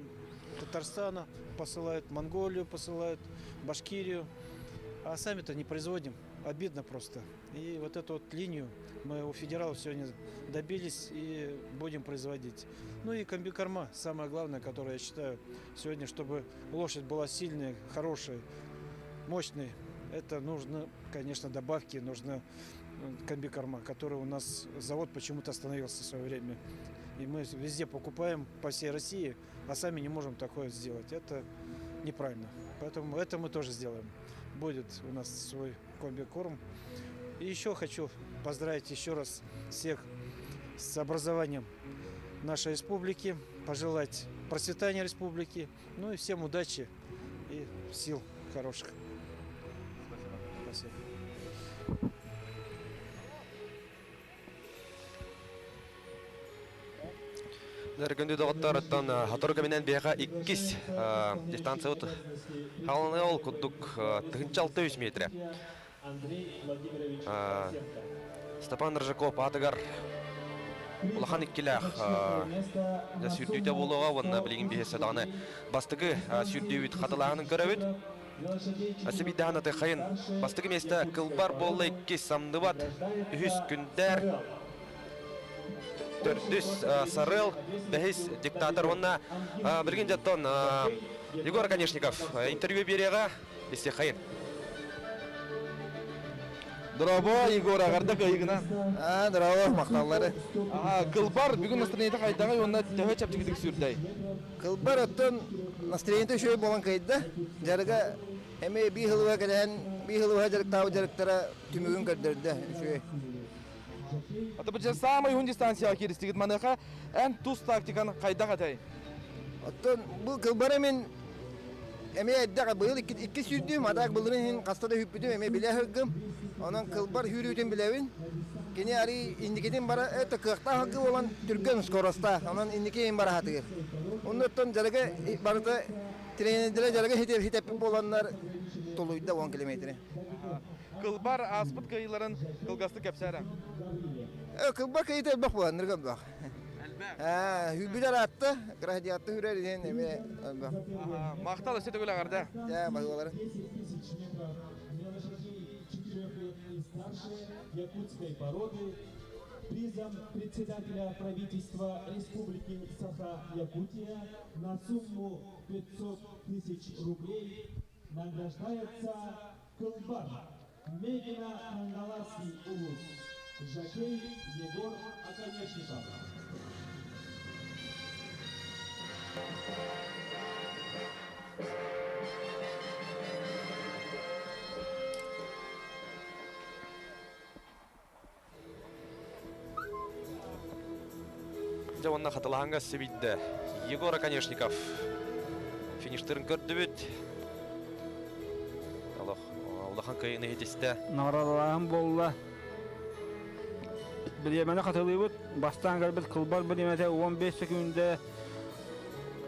Татарстана, посылают Монголию, посылают Башкирию. А сами-то не производим. Обидно просто. И вот эту вот линию мы у федералов сегодня добились и будем производить. Ну и комбикорма, самое главное, которое я считаю сегодня, чтобы лошадь была сильной, хорошей, мощной, это нужно, конечно, добавки, нужно комбикорма, который у нас завод почему-то остановился в свое время. И мы везде покупаем по всей России, а сами не можем такое сделать. Это неправильно. Поэтому это мы тоже сделаем. Будет у нас свой комбикорм. И еще хочу поздравить еще раз всех с образованием нашей республики, пожелать процветания республики, ну и всем удачи и сил хороших. Спасибо. Күндү доҕотторуттан сотору кэминэн биһиэхэ иккис дистанциябыт хаалана ол курдук 1600 метрэ. Степан Рыжаков аатыгар улахан иккилээх сүүрдүүтэ буолуоҕа уонна билигин биһиэсэ даҕаны бастакы сүүрдүүбүт хатылааһынын көрөбүт. Сибийдэһэн атыхайын бастакы миэстэ Кылбар буолла иккис самныбат үһүс Күндээр төрдүс Сарыл бэһис Диктатор уонна билигин дьоттон Егор Конечников интервью биэриэҕэ истиэххэйин. Дорообо, Егор, аҕарда кыайыгына. Аа, дорообо, махталлары. Аха, Кылбар бүгүн настроениета хайдаҕый уонна төһө чэпчэкитик сүүрдэй? Кылбар оттон настроениета үчүгэй буолан кыайда. Дьарыга эмиэ биир сылыга кэлэн, биир сылыга дьарыктаабыт дьарыктара түмүгүн көрдөрдө үчүгэй. Ата бу самый уһун дистанцияҕа кииристигит маныаха эн тус тактикан хайдах этэй? Оттон бу кылбары мин эмиэ эрдэх быйыл икки сүүрдүм, атаак былырын иһин хаста да үппүтүм, эмиэ билэ сылгым. Онон кылбар сүүрүүтүн билэбин. Кини арый инникитин бара это кыахтаах сылгы буолан түргэн скоростаах. Онон инники иһин бара сатыыр. Оннуттан дьарыга барыта тренердэрэ дьарыга хитеппит буоланнар тулуйда 10 километри. Кылбар ааспыт кыайыыларын кылгастык кэпсээрэ. Кылбар кыайыыта элбэх буолан, ныргы элбэх. Хүрбүтэр аатта, градиатты хүрэр иһин эмиэ элбэх. Махтал өссө төгүл аҕарда. Дьэ, баһыылары. якутской породы призом председателя правительства Республики Саха-Якутия на сумму 500 тысяч рублей награждается Кылбар Мегина Кангаласский улус. Жакей Егор Оконечников. Дьэ уонна хатылаһаҥҥа сибийдэ. Егор Оконешников фиништарын көрдүбүт. Олох улахан кыайыыны иһитистэ. Наҕаралааһын буолла. Бириэмэни хатылыыбыт. Бастаан кэлбит кылбар бириэмэтэ 15 секүндэ.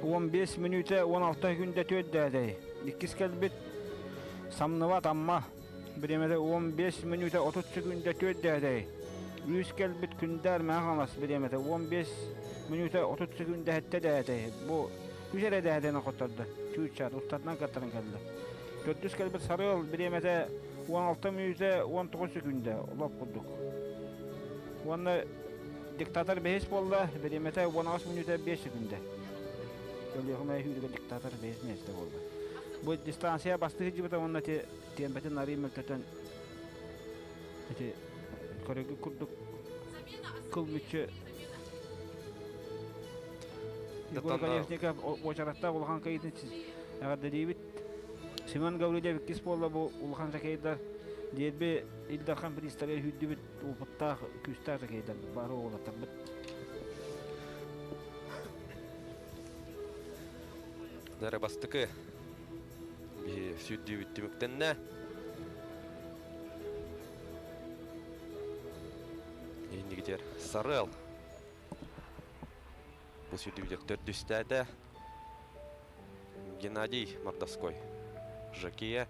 15 мүнүүтэ 16 күндэ түөрдээтэй. Иккис кэлбит Самныбат Амма бириэмэтэ 15 мүнүүтэ 30 секүндэ түөрдээтэй. Үс кэлбит Күндээр Мэҥэ бириэмэтэ 15 мүнүүтэ 30 секүндэ сэттэ дээтэй. Бу үс эрэ дээтэни хоттордо. Чүүччаат устатынан каттаран кэллэ. Төрдүс кэлбит Сарыал бириэмэтэ 16 мүнүүтэ 19 секүндэ лоп курдук. Уонна диктатор бэһис буолла, бириэмэтэ 18 мүнүүтэ 5 секүндэ. Өлүөхүмэ сүүрүгэ диктатор бэһис миэстэ буолла. Бу дистанция бастыы сылдьыбыта уонна ити тиэмпэтин арыый мөлтөтөн ити көрөгү курдук кыл мүччү Егор Колесников уочараттаах улахан кыайыытын эҕэрдэлиибит. Семен Гаврильев иккис буолла бу улахан хоккейдар дерби Ил Дархан пристары сүүрдүбүт опыттаах күүстээх хоккейдар бары уолаттарбыт. Дары бастакы биһи сүүрдүүбүт түмүктэннэ. Иннигитер Сарыал бу сүүрдүүбүтүк төрдүстээтэ. Геннадий Мордовской. Жакия.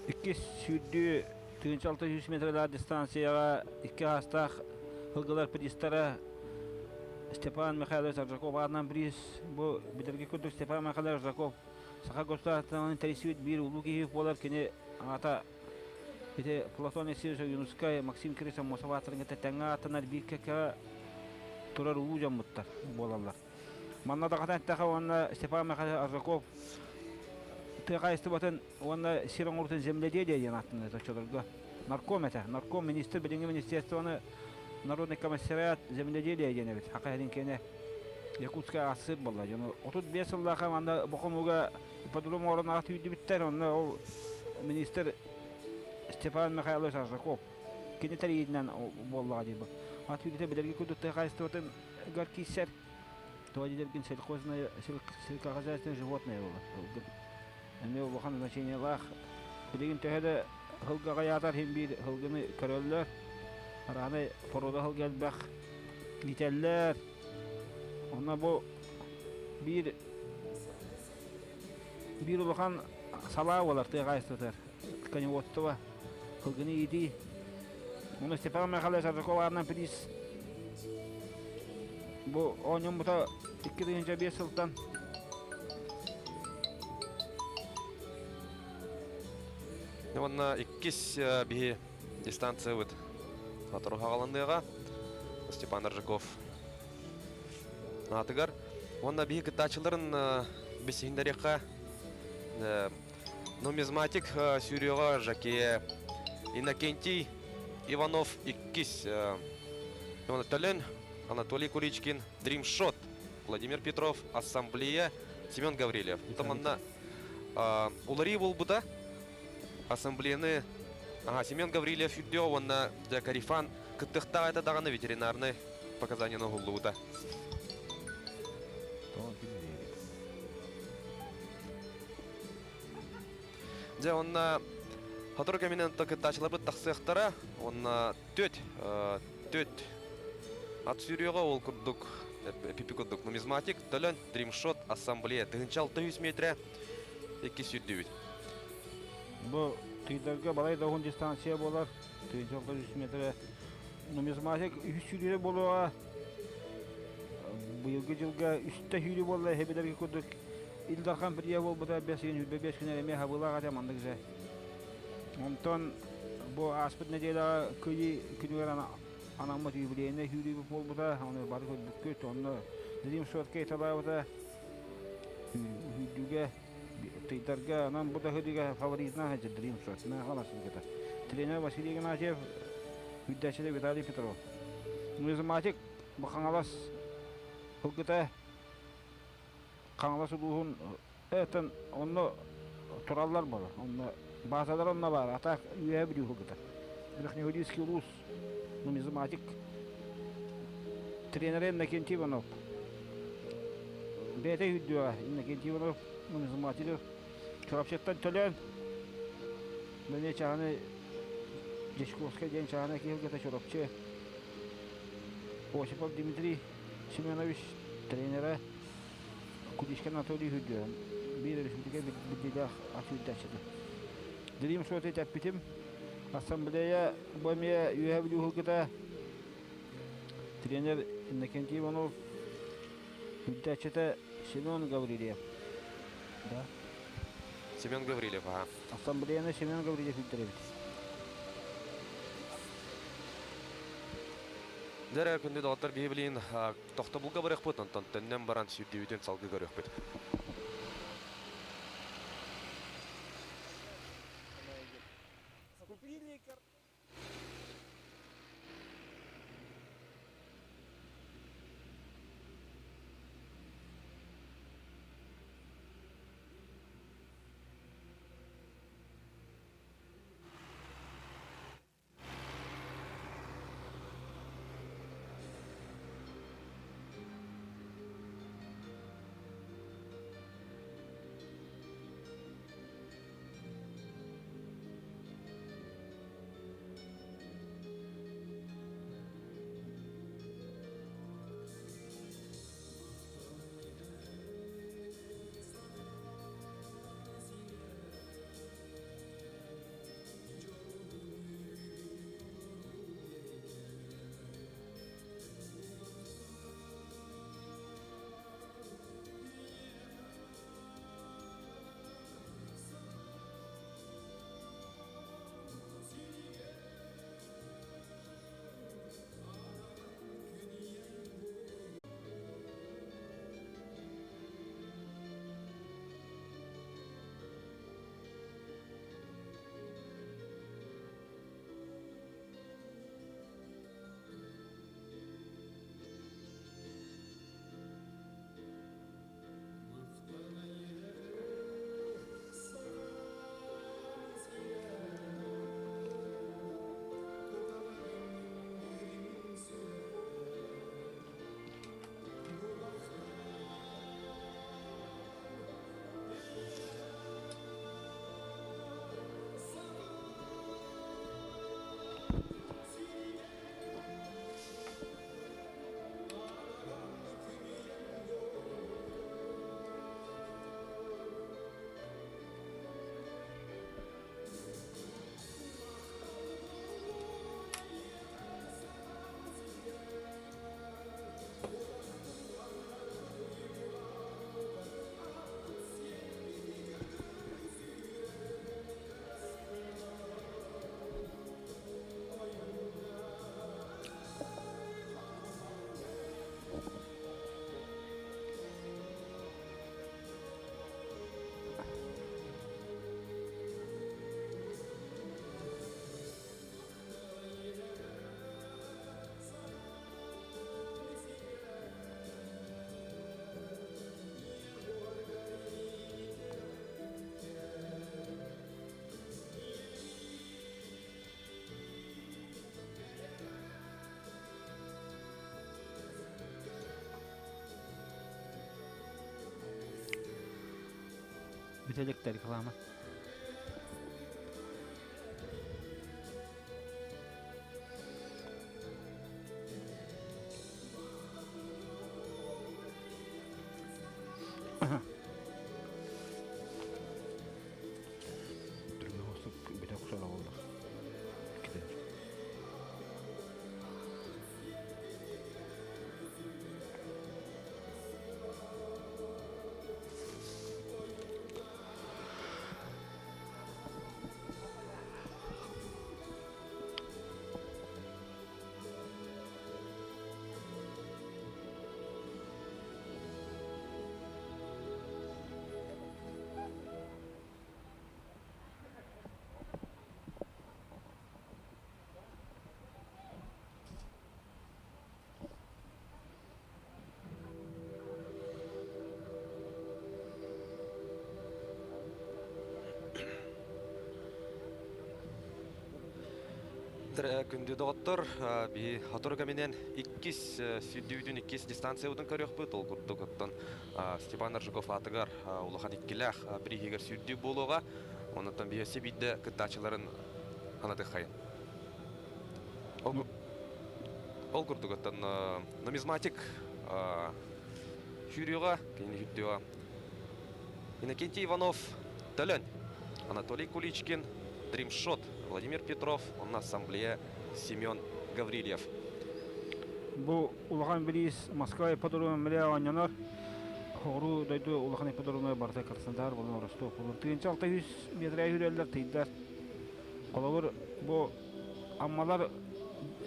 Иккис сүүрдүү 1600 метрлаах дистанцияҕа икки аастаах ылгылар призтара Степан Михайлович Аржаков аатынан приз. Бу билэргэ курдук Степан Михайлович Аржаков Саха государствотын тэрийсибит биир улуу киһи буолар кини аата Ити Платон Алексеевич Ойуунускай, Максим Кирис Аммосов ааттарын кытта тэҥҥэ ааттанар биир кэккэҕэ турар улуу дьоммуттар буолаллар. Манна даҕатан эттэххэ уонна Степан Михайлович Аржаков тыа хаһаайыстыбатын уонна сир оҥоруутун земледелие диэн ааттанар оччолорго. Нарком этэ. Нарком министр билиҥҥи министерствоны Народный комиссариат земледелия диэн эбит. Хака иһин киэнэ Якутскай ассыр буолла. Дьону 35 сыллаахха манна бохомуга ипподром оҥорон аҕа түүрдүбүттэр. Онно ол министр Степан Михайлович Аржаков кини тэрийиитинэн буоллаҕа дии бу. Ат үүрдүтэ билэрги курдук тыа хаһаайыстыбатын гар киирсэр. Тоҕо диэтэргин сельхозное сельскохозяйственное животное буолар. Эмиэ улахан значениелаах. Билигин төһө да сылгыга аҕыйаатар иһин биир сылгыны көрөллөр. Араанай порода сылгы элбэх иитэллэр. Онно бу биир биир улахан салаа буолар тыа хаһаайыстыбатыгар коневодство, сылгыны иитии. Уонна Степан Михайлович Аржаков аатынан приз бу оонньоммута 2005 сылтан Уонна иккис биһи дистанциябыт сотору хаҕаланыаҕа. Степан Аржаков аатыгар. Уонна биһи кыттааччыларын бисиһиннэриэххэ нумизматик сүүрүөҕэ Жакея Иннокентий Иванов иккис Төлөн Анатолий Куличкин Дримшот Владимир Петров Ассамблея Семен Гаврильев. Манна уларыы буолбута Ассамблеяны Семен Гаврильев үрдүө уонна Карифан кыттыахтаах этэ даҕаны ветеринарнай показанияны уһуллубута. Дьэ, онно сотору кэминэн кыттааччыларбыт тахсыахтара. Онно төт, төт ат сүүрүөҕэ ол курдук пипи курдук нумизматик, төлөн, дримшот, ассамблея 1600 метрэ икки сүүрдүбүт. Бу тыйдарга балай да уһун дистанция буолар. 1600 метрэ нумизматик үһүс сүүрүүрэ буолуоҕа. Быйылгы дьылга үстэ сүүрүү буолла эһэбилэргэ курдук Ил Дархан прия буолбута бэс ыйын 25 күнэр эмиэ хабыылаах этэ маннык же. Онтон бу ааспыт нэдиэлэҕэ Кыйы күнүгэр анаммыт юбилейнай сүүрүүбүт буолбута, ону бары көрбүккүт, онно Дилим Шотка италаабыта сүүрдүүгэ тыйдарга, онон бу да сырыыга фаворитынан сылдьар Дрим Шот, халасылгыта. Тренер Василий Игнатьев, үрдээччилэр Виталий Петров. Нумизматик бу Хаҥалас сылгыта Хаҥалас улууһун этэн онно тураллар буолар. Онно баазалар онно баар. А так Үөһээ Бүлүү сылгыта. Верхнеуральский улуус нумизматик тренер Иннокентий Иванов. Бэйэтэ үрдүөҕэ Иннокентий Иванов нумизматик Чурапчыттан төлөөн Бэне чаһаны Дьячковскай диэн чаһаны киһилгэтэ Чурапчы. Осипов Дмитрий Семенович тренерэ Кудишкин Анатолий Үрдүөн биир өрөспүүбүлүкэ биллиилээх ат-сүүрдээччитэ. Дилим суоты тэппитим. Ассамблея бу эмиэ Үөһээ Бүлүү уһулгута тренер Иннокентий Иванов сүүрдээччитэ Семен Гаврильев. Да. Семен Гаврильев, аха. Ассамблеяны Семен Гаврильев сүүрдэр эбит. Дэрэ күндү доҕоттор биһи билигин тохтобулга барыахпыт, онтон төннөн баран сүүрдүүбүтүн салгыы көрүөхпүт. Бүтэ иликтэр реклама. Күндү доҕоттор, биһи сотору кэминэн иккис сүүрдүүтүн иккис дистанциябытын көрүөхпүт. Ол курдук оттон Степан Аржаков аатыгар улахан иккилээх бирииһигэр сүүрдүү буолуоҕа. Оннуттан биһи өссө биирдэ кыттааччыларын санатыаххайын. Ол. Ол курдук оттон нумизматик сүүрүүҕэ, кинини сүүрдүөҕэ Иннокентий Иванов Төлөн, Анатолий Куличкин, Дримшот Владимир Петров, онно ассамблея Семен Гаврильев. Бу улахан бириис Москва ипподрома мэлэ оонньонор. Хоҕуруу дойду улахан ипподрома барыта Краснодар буолан Ростов буолан. 1600 метрэ үрэллэр тыйдар. Холобур, бу Аммалар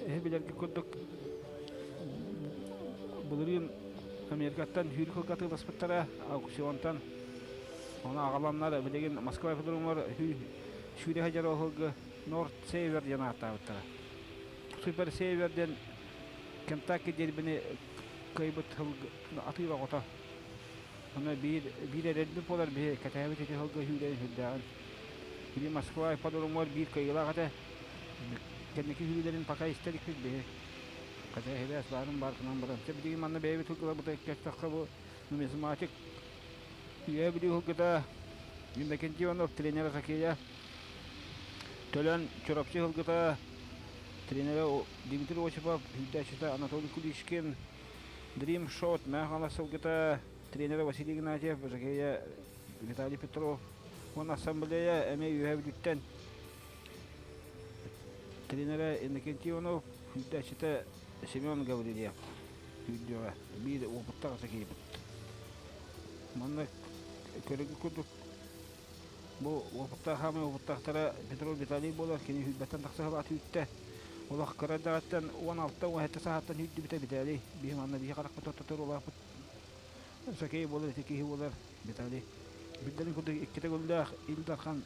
эһи билэргэ курдук былырыын Америкаттан сүүрүк сылга атыыласпыттара аукционтан. Ону аҕаланнар билигин Москва ипподромугар сүүрэ сылдьар ол сылгы Норд Север диэн ааттаабыттара. Супер Север диэн Кентакки дербини кыайбыт сылгы атыыр оҕото. Ону биир биир эрэлбит буолар биһи кэтэһэбит ити сылгы сүүрэрин сүрдээҕин. Били Москва ипподромугар биир кыайыылаах этэ. Кэнники сүүрүүлэрин пока истэ иликпит биһи. Хотя сибээс баарын баарытынан баран. Чэ билигин манна бэйэбит сылгыларбытын кэстэххэ бу нумизматик Үөһээ Бүлүү сылгыта Иннокентий Иванов тренера хоккея Төлөн Чурапчы сылгыта тренера Дмитрий Осипов иитээччитэ Анатолий Куличкин Dream Shot Мэҥэ Хаҥалас сылгыта тренера Василий Игнатьев хоккея Виталий Петров уонна ассамблея эмиэ Үөһээ Бүлүүттэн тренера Иннокентий Иванов иитээччитэ Семен Гаврильев сүүрдүөҕэ биир уопуттаах киһибит. Манна көрөргүт курдук бу уопуттаах хаамай уопуттаахтара Петров Виталий буолар, кини сүүрбэттэн тахса сыл ат үүттэ. Олох кыра эрдэҕиттэн 16-17 сааһыттан үүрдүбүтэ Виталий. Биһи манна биһи харахпыт ортотугар улааппыт сакей буолар, ити киһи буолар Виталий. Биллэрин курдук иккитэ гөллөөх Ил Дархан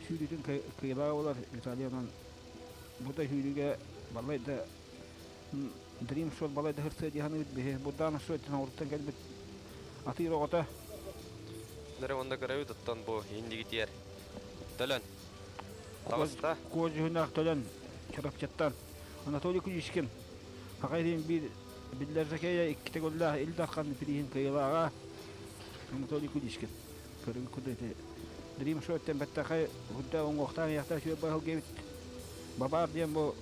сүүрүүтүн кыайыылааҕа буолар Виталий онон бу да сүүрүүгэ балай да Dream Shot балай да хырсыа дии саныыбыт биһи. Бурдаан Шоттин оҕуруттан кэлбит атыыр оҕото. Нөрэ уонна көрөбүт оттон бу индигитиэр Төлөн. Таҕыста. Куо дьүһүнээх Төлөн Чурапчыттан. Анатолий Куличкин. Саха сирин биир биллэр жокейа иккитэ голлаах Ил Дархан бирииһин кыайыылааҕа Анатолий Куличкин. Көрүҥ курдук ити Dream Shot-тан бэртээхэй үрдэ уҥуохтаах иэхтээх үчүгэй баһылга эбит. Бабаар диэн бу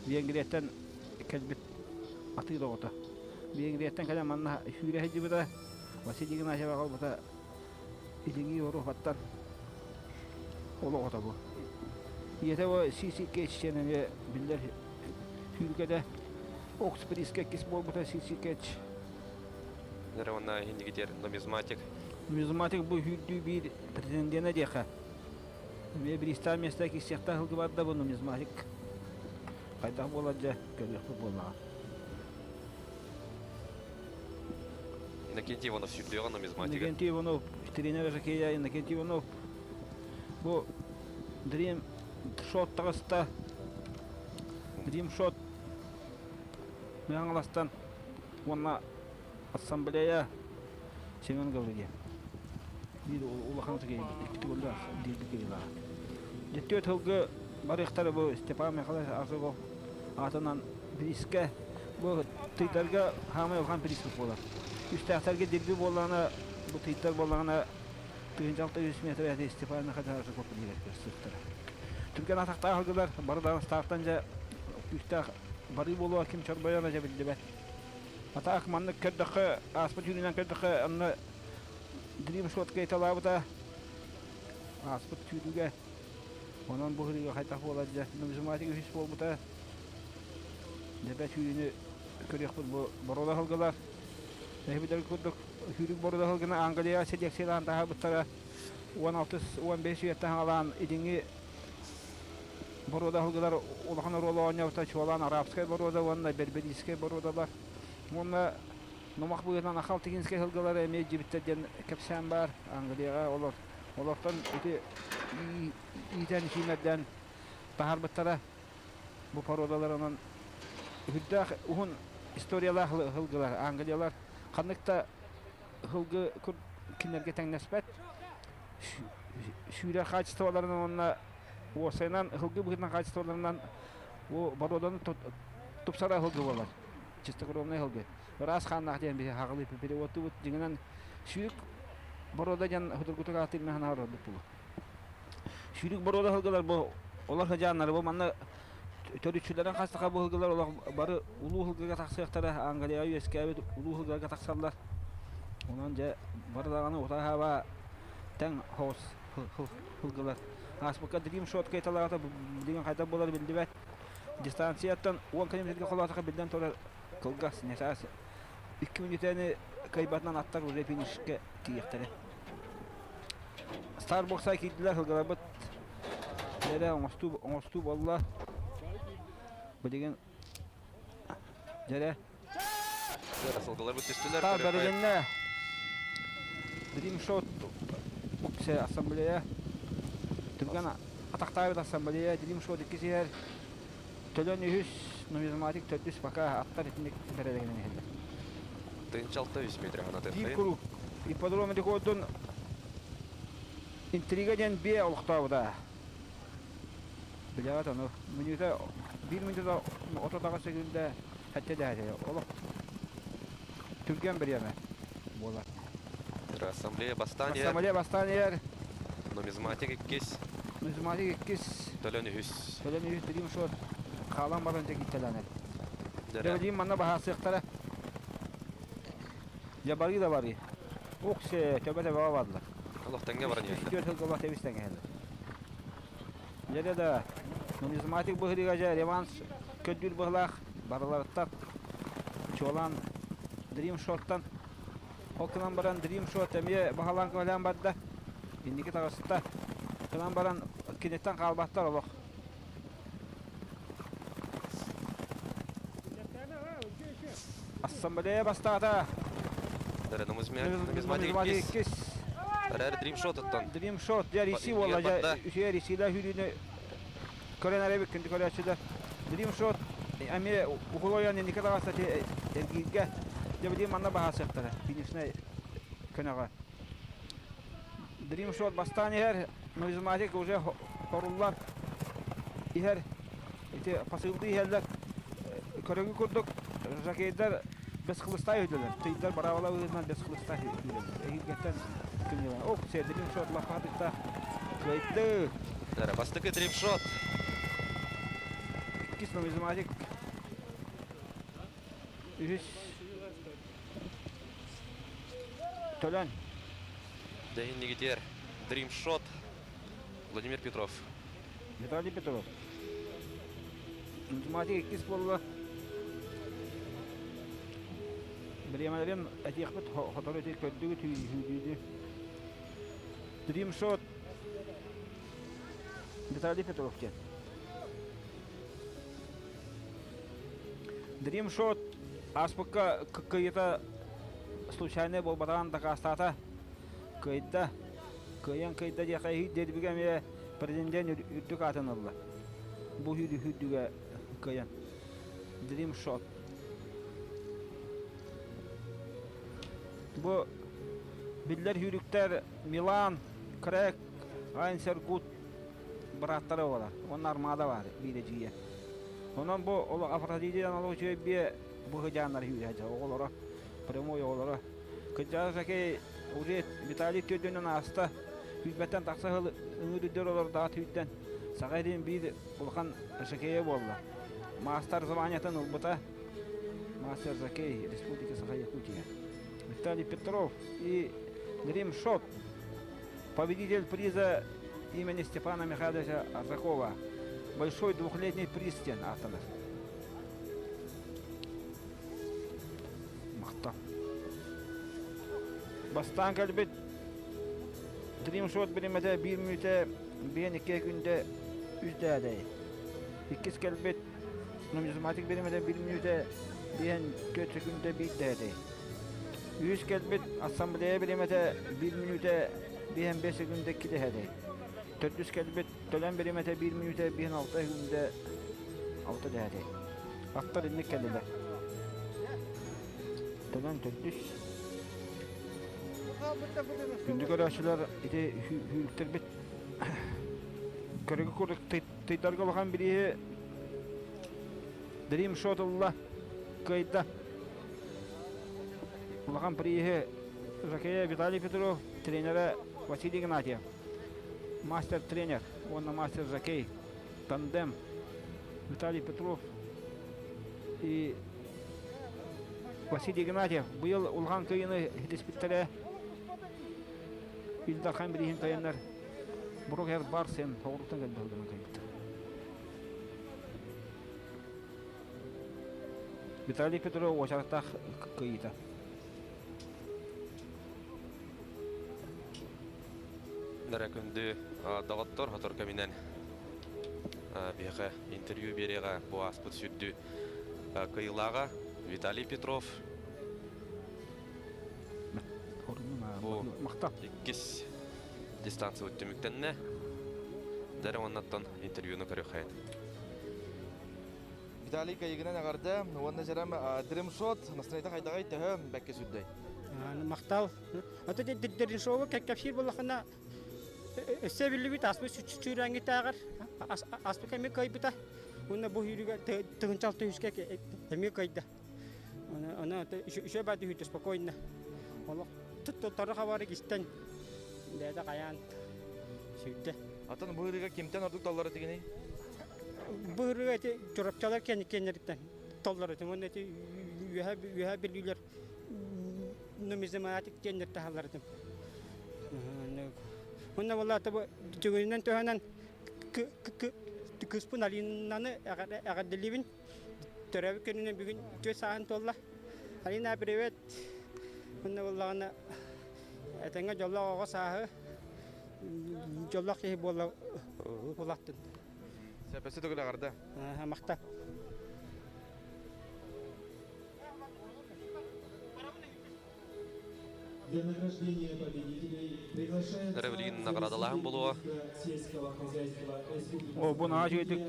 Венгрияттан кэлбит атыыр оҕото. Венгрияттан кэлэн манна сүүрэ сылдьыбыта. Василий Игнатьев аҕалбыта Илиҥҥи Европаттан ол оҕото бу. Ийэтэ бу CC Catch диэн эмиэ биллэр сүүрүкэтэ. Оксприскэ иккис буолбута CC Catch. Нөрэ уонна иһиннигитиэр нумизматик. Нумизматик бу сүүрдүү биир претенденэ диэхэ. Эмиэ бириистээх миэстэ киирсиэхтээх сылгы бар да бу нумизматик. Хайдах буолар дьэ, көрүөхпүт буоллаҕа. Иннокентий Иванов сүүрдүөҕэ нумизматига. Иннокентий Иванов, тренер хоккея Иннокентий Иванов. Бу Dream Shot таҕыста. Dream Shot Мэҥэ уонна ассамблея Семен Гаврильев. Биир улахан икки төгүллээх диирбит кыайыылааҕа. Дьэ түөрт сылгы барыахтара бу Степан Михайлович Аржаков аатынан бириискэ бу тыйдарга хаамай улахан бириискэ буолар. Үстээхтэргэ дирби буоллаҕына бу тыйдар буоллаҕына 1600 метр Степан Михайлович Аржаков билигэр көрсүөхтэрэ. Түргэн атахтаах ылгылар бары даҕастаахтан дьэ күүстээх барыы буолуо ким чорбойоро дьэ биллибэт. Атаак маннык көрдөххө, ааспыт түүнүнэн көрдөххө, онно Dream Shot кыайталаабыта ааспыт сүүрүүгэ. Онон бу сырыыга хайдах буолар дьэ, нумизматик үһүс буолбута. Дьэбэ сүүрүүнү көрүөхпүт бу боруода сылгылар. Эһибитэр курдук сүүрүк боруода сылгыны Англия селекциялаан таһаарбыттара 16-15 үйэттэн хаалаан илиҥҥи боруода сылгылар улахан оруолу оонньообута чуолаан арабскай боруода уонна берберийскэй боруодалар уонна номох быһыытынан ахалтигинскэй сылгылары эмиэ илдьибиттэр диэн кэпсээн баар Англияҕа олор олортон ити иитэн сиимэрдээн таһаарбыттара бу породаларынан үрдээх уһун историялаах сылгылар англиялар ханнык да сылгы кинилэргэ тэҥнэспэт сүүрэр хаачыстыбаларынан уонна уопсайынан сылгы быһыытынан хаачыстыбаларынан бу боруоданы тупсарар сылгы буолар. Чистокровнай сылгы. Ыраас хааннаах диэн биһи хаҕылыы переводтуубут. Дьиҥинэн сүүрүк боруода диэн судургутук ааттыыр мин санаабар ордук буолуо. Сүүрүк боруода сылгылар бу олор сыдьааннары бу манна Төрүччүлэрин хастаха быһылгылар олох бары улуу ыһылгыга тахсыахтара, Англияҕа үөскээбит улуу ыһылгыга тахсаллар. Онон дьэ бары даҕаны утааһаба тэҥ хоҕус ылгылар. Ааспыкка Dream Shot кайталаата билигин хайдах буолар биллибэт. Дистанцияттан 10 километрга холоотоха биллэн турар кылгас, несаас 2 мүнүүтэни кыайбатынан аттар уже финишке тиийиэхтэрэ. Старбокса киирдилэр сылгыларбыт дьэрэ оҥостуу оҥостуу буолла. Билигин дьэрэ Сылгыларбыт түстүлэр. Та бэрилиннэ. Dream Shot Уксе ассамблея. Түргэн атахтаабыт ассамблея Dream Shot иккис иһэр. Төлөн үһүс, нумизматик төрдүс пока аттар итинник бэрээдэгинэн иһэллэр. Тыынчалта үс метр ханатын. Биир куруук ипподром рекордун интрига диэн биэ олохтообута. Билэҕит ону. Мүнүүтэ биир мүнүүтэ 38 секунда сэттэ дэһэтэ. Олох түргэн бириэмэ буолар. Ассамблея бастаан иһэр. Ассамблея бастаан иһэр. Нумизматик иккис. Нумизматик иккис. Төлөн үһүс. Төлөн үһүс Dream Shot хаалан баран дьэ киттэлэнэр. Дьэ манна баһаасыахтара. Дьэ барыы да барыы. Уксе төбө төбөҕө бардылар. Олох тэҥҥэ баран иһэллэр. Түөрт сылга олох тэбис тэҥҥэ иһэллэр. Дьэ да нумизматик быһырыыга дьэ реванш көрдүүр быһылаах барыларыттан чуолаан Dream Shot-тан ол гынан баран Dream Shot эмиэ баһылаан көһөлөөн барда. Инники таҕыста. Гынан баран киниттэн хаалбаттар олох. Ассамблея бастаата. Нумизматик иккис. Рэр Dream Shot-оттон. Dream Shot дьэ Риси буолла дьэ үчүгэй Рисилэ сүүрүүнү көрөн эрэбит күндү көрөөччүлэр. Dream Shot эмиэ ухулойон инники таҕыста эргииргэ дьэ билигин манна баһаасыахтара финишнай көнөҕө. Dream Shot бастаан иһэр, нумизматик уже хоруллан иһэр. Ити посылды иһэллэр. Көрөгү курдук жакейдар бес хлыстай үһүлэр. Тыйдар барабала быһыытынан бес хлыстай үһүлэр. Эһиилгэттэн күннүгэн. Ох, Dream Shot лаппаатыкта кыайды. Бастакы Dream Shot. Иккис нумизматик. Үһүс Төлөн. Дьэ иннигитиэр Dream Shot Владимир Петров. Виталий Петров. Математика иккис буолла. Бириэмэлэрин этиэхпит хотору ити көрдүгүт сүүрдүүнү. Dream Shot Виталий Петров диэн. Dream Shot ааспыкка кыайыыта случайнай буолбатаҕын дакаастаата. Кыайда. Кыайан кыайда диэххэ иһит дербигэ эмиэ претендент үрдүк аатын ылла. Бу сүүрдүүгэ кыайан. Dream Shot. Бу биллэр сүүрүктэр Милан, Крэг, Айнсергут бырааттара буолар. Уонна Армада баар биир эдьиийэ. Онон бу олох Афродитидан олох үчүгэй биэ бу сыдьааннар сүүрэ оҕолоро, прямой оҕолоро. Кырдьаҕас Акей уже Виталий төрдүнэн ааста. Сүүрбэттэн тахса сыл ыҥыыр үрдүгэр олордоҕо түүрдэн Саха сирин биир улахан жокейа буолла. Маастар званиетын ылбыта. Мастер жокей Республики Саха-Якутия. Виталий Петров и Dream Shot победитель приза имени Степана Михайловича Аржакова. Большой двухлетний приз диэн ааттанар. Махтал. Бастаан кэлбит Dream Shot биримэтэ биир мүнүүтэ биэн икки күндэ үс дээдэй. Иккис кэлбит нумизматик биримэтэ биир мүнүүтэ биэн түөрт секүндэ биир дээдэй. Үһүс кэлбит ассамблея биримэтэ биир мүнүүтэ биэн бэс секүндэ икки дэһэдэй. Төрдүс кэлбит төлөн биримэтэ биир мүнүүтэ биэн алта секүндэ алта дэһэдэй. Аттар инник кэллилэр. Төлөн төрдүс. Күндү көрөөччүлэр ити сүүрүктэрбит көрүгү курдук тыйдарга улахан бирииһи Dream Shot ылла, кыайда. Улахан прииһи жокея Виталий Петров, тренерэ Василий Игнатьев. Мастер-тренер уонна мастер-жокей тандем. Виталий Петров и Василий Игнатьев быйыл улахан кыайыыны ситиспиттэрэ. Ил Дархан бирииһин кыайаннар Брокер Барсен тоҕуруттан кэлбит сылдьан кыайбыттар. Виталий Петров уочараттаах кыайыыта. Нара күндү доҕоттор хотор кэминэн биһиэхэ интервью биэриэҕэ бу ааспыт сүрдүү кыайыылааҕа Виталий Петров бу иккис дистанциябыт түмүктэннэ. Дэрэ уоннаттан интервьюну көрүөххэйин. Виталий кайыгынан эҕэрдэ уонна дьэрем Дримшот настроениета хайдаҕай төһө бэккэ сүрдэй? Махтал. Ата Дримшову кэпсиир буоллахына өссө биллибит аспыт сүүрээҥҥитээҕэр аспыт эмиэ кыайбыта. Уонна бу сүүрүүгэ тыһынчал түһүскэ эмиэ кыайда. Аны үчүгэй баа түһүүтэ спокойно. Олох тору хабары истэн бэйэтэ хайаан сүүрдэ. Атын бу ырыга кимтэн ордук толлор этигиний? Бу ырыга эти чурапчалар кэннэриттэн толлор этим. Уонна эти үөһэ үөһэ бүлүүлэр нумизматик диэннэр таһаллар этим. Уонна буолла бу түгүнүнэн төһөнөн кыыспын Алинаны эҕэрдэлиибин. Төрөөбүт күнүнэн бүгүн үтүө сааһын туолла. Алина, привет! Уонна буоллаҕына этэҥҥэ дьоллоох оҕо сааһы, дьоллоох киһи буола улааттын. Сөпөсө төгүл эҕэрдэ. Махтал. Для награждения победителей приглашается Ревлин наградалаһын булуо. сельского хозяйства Республики О, бу наһаа үчүгэйдик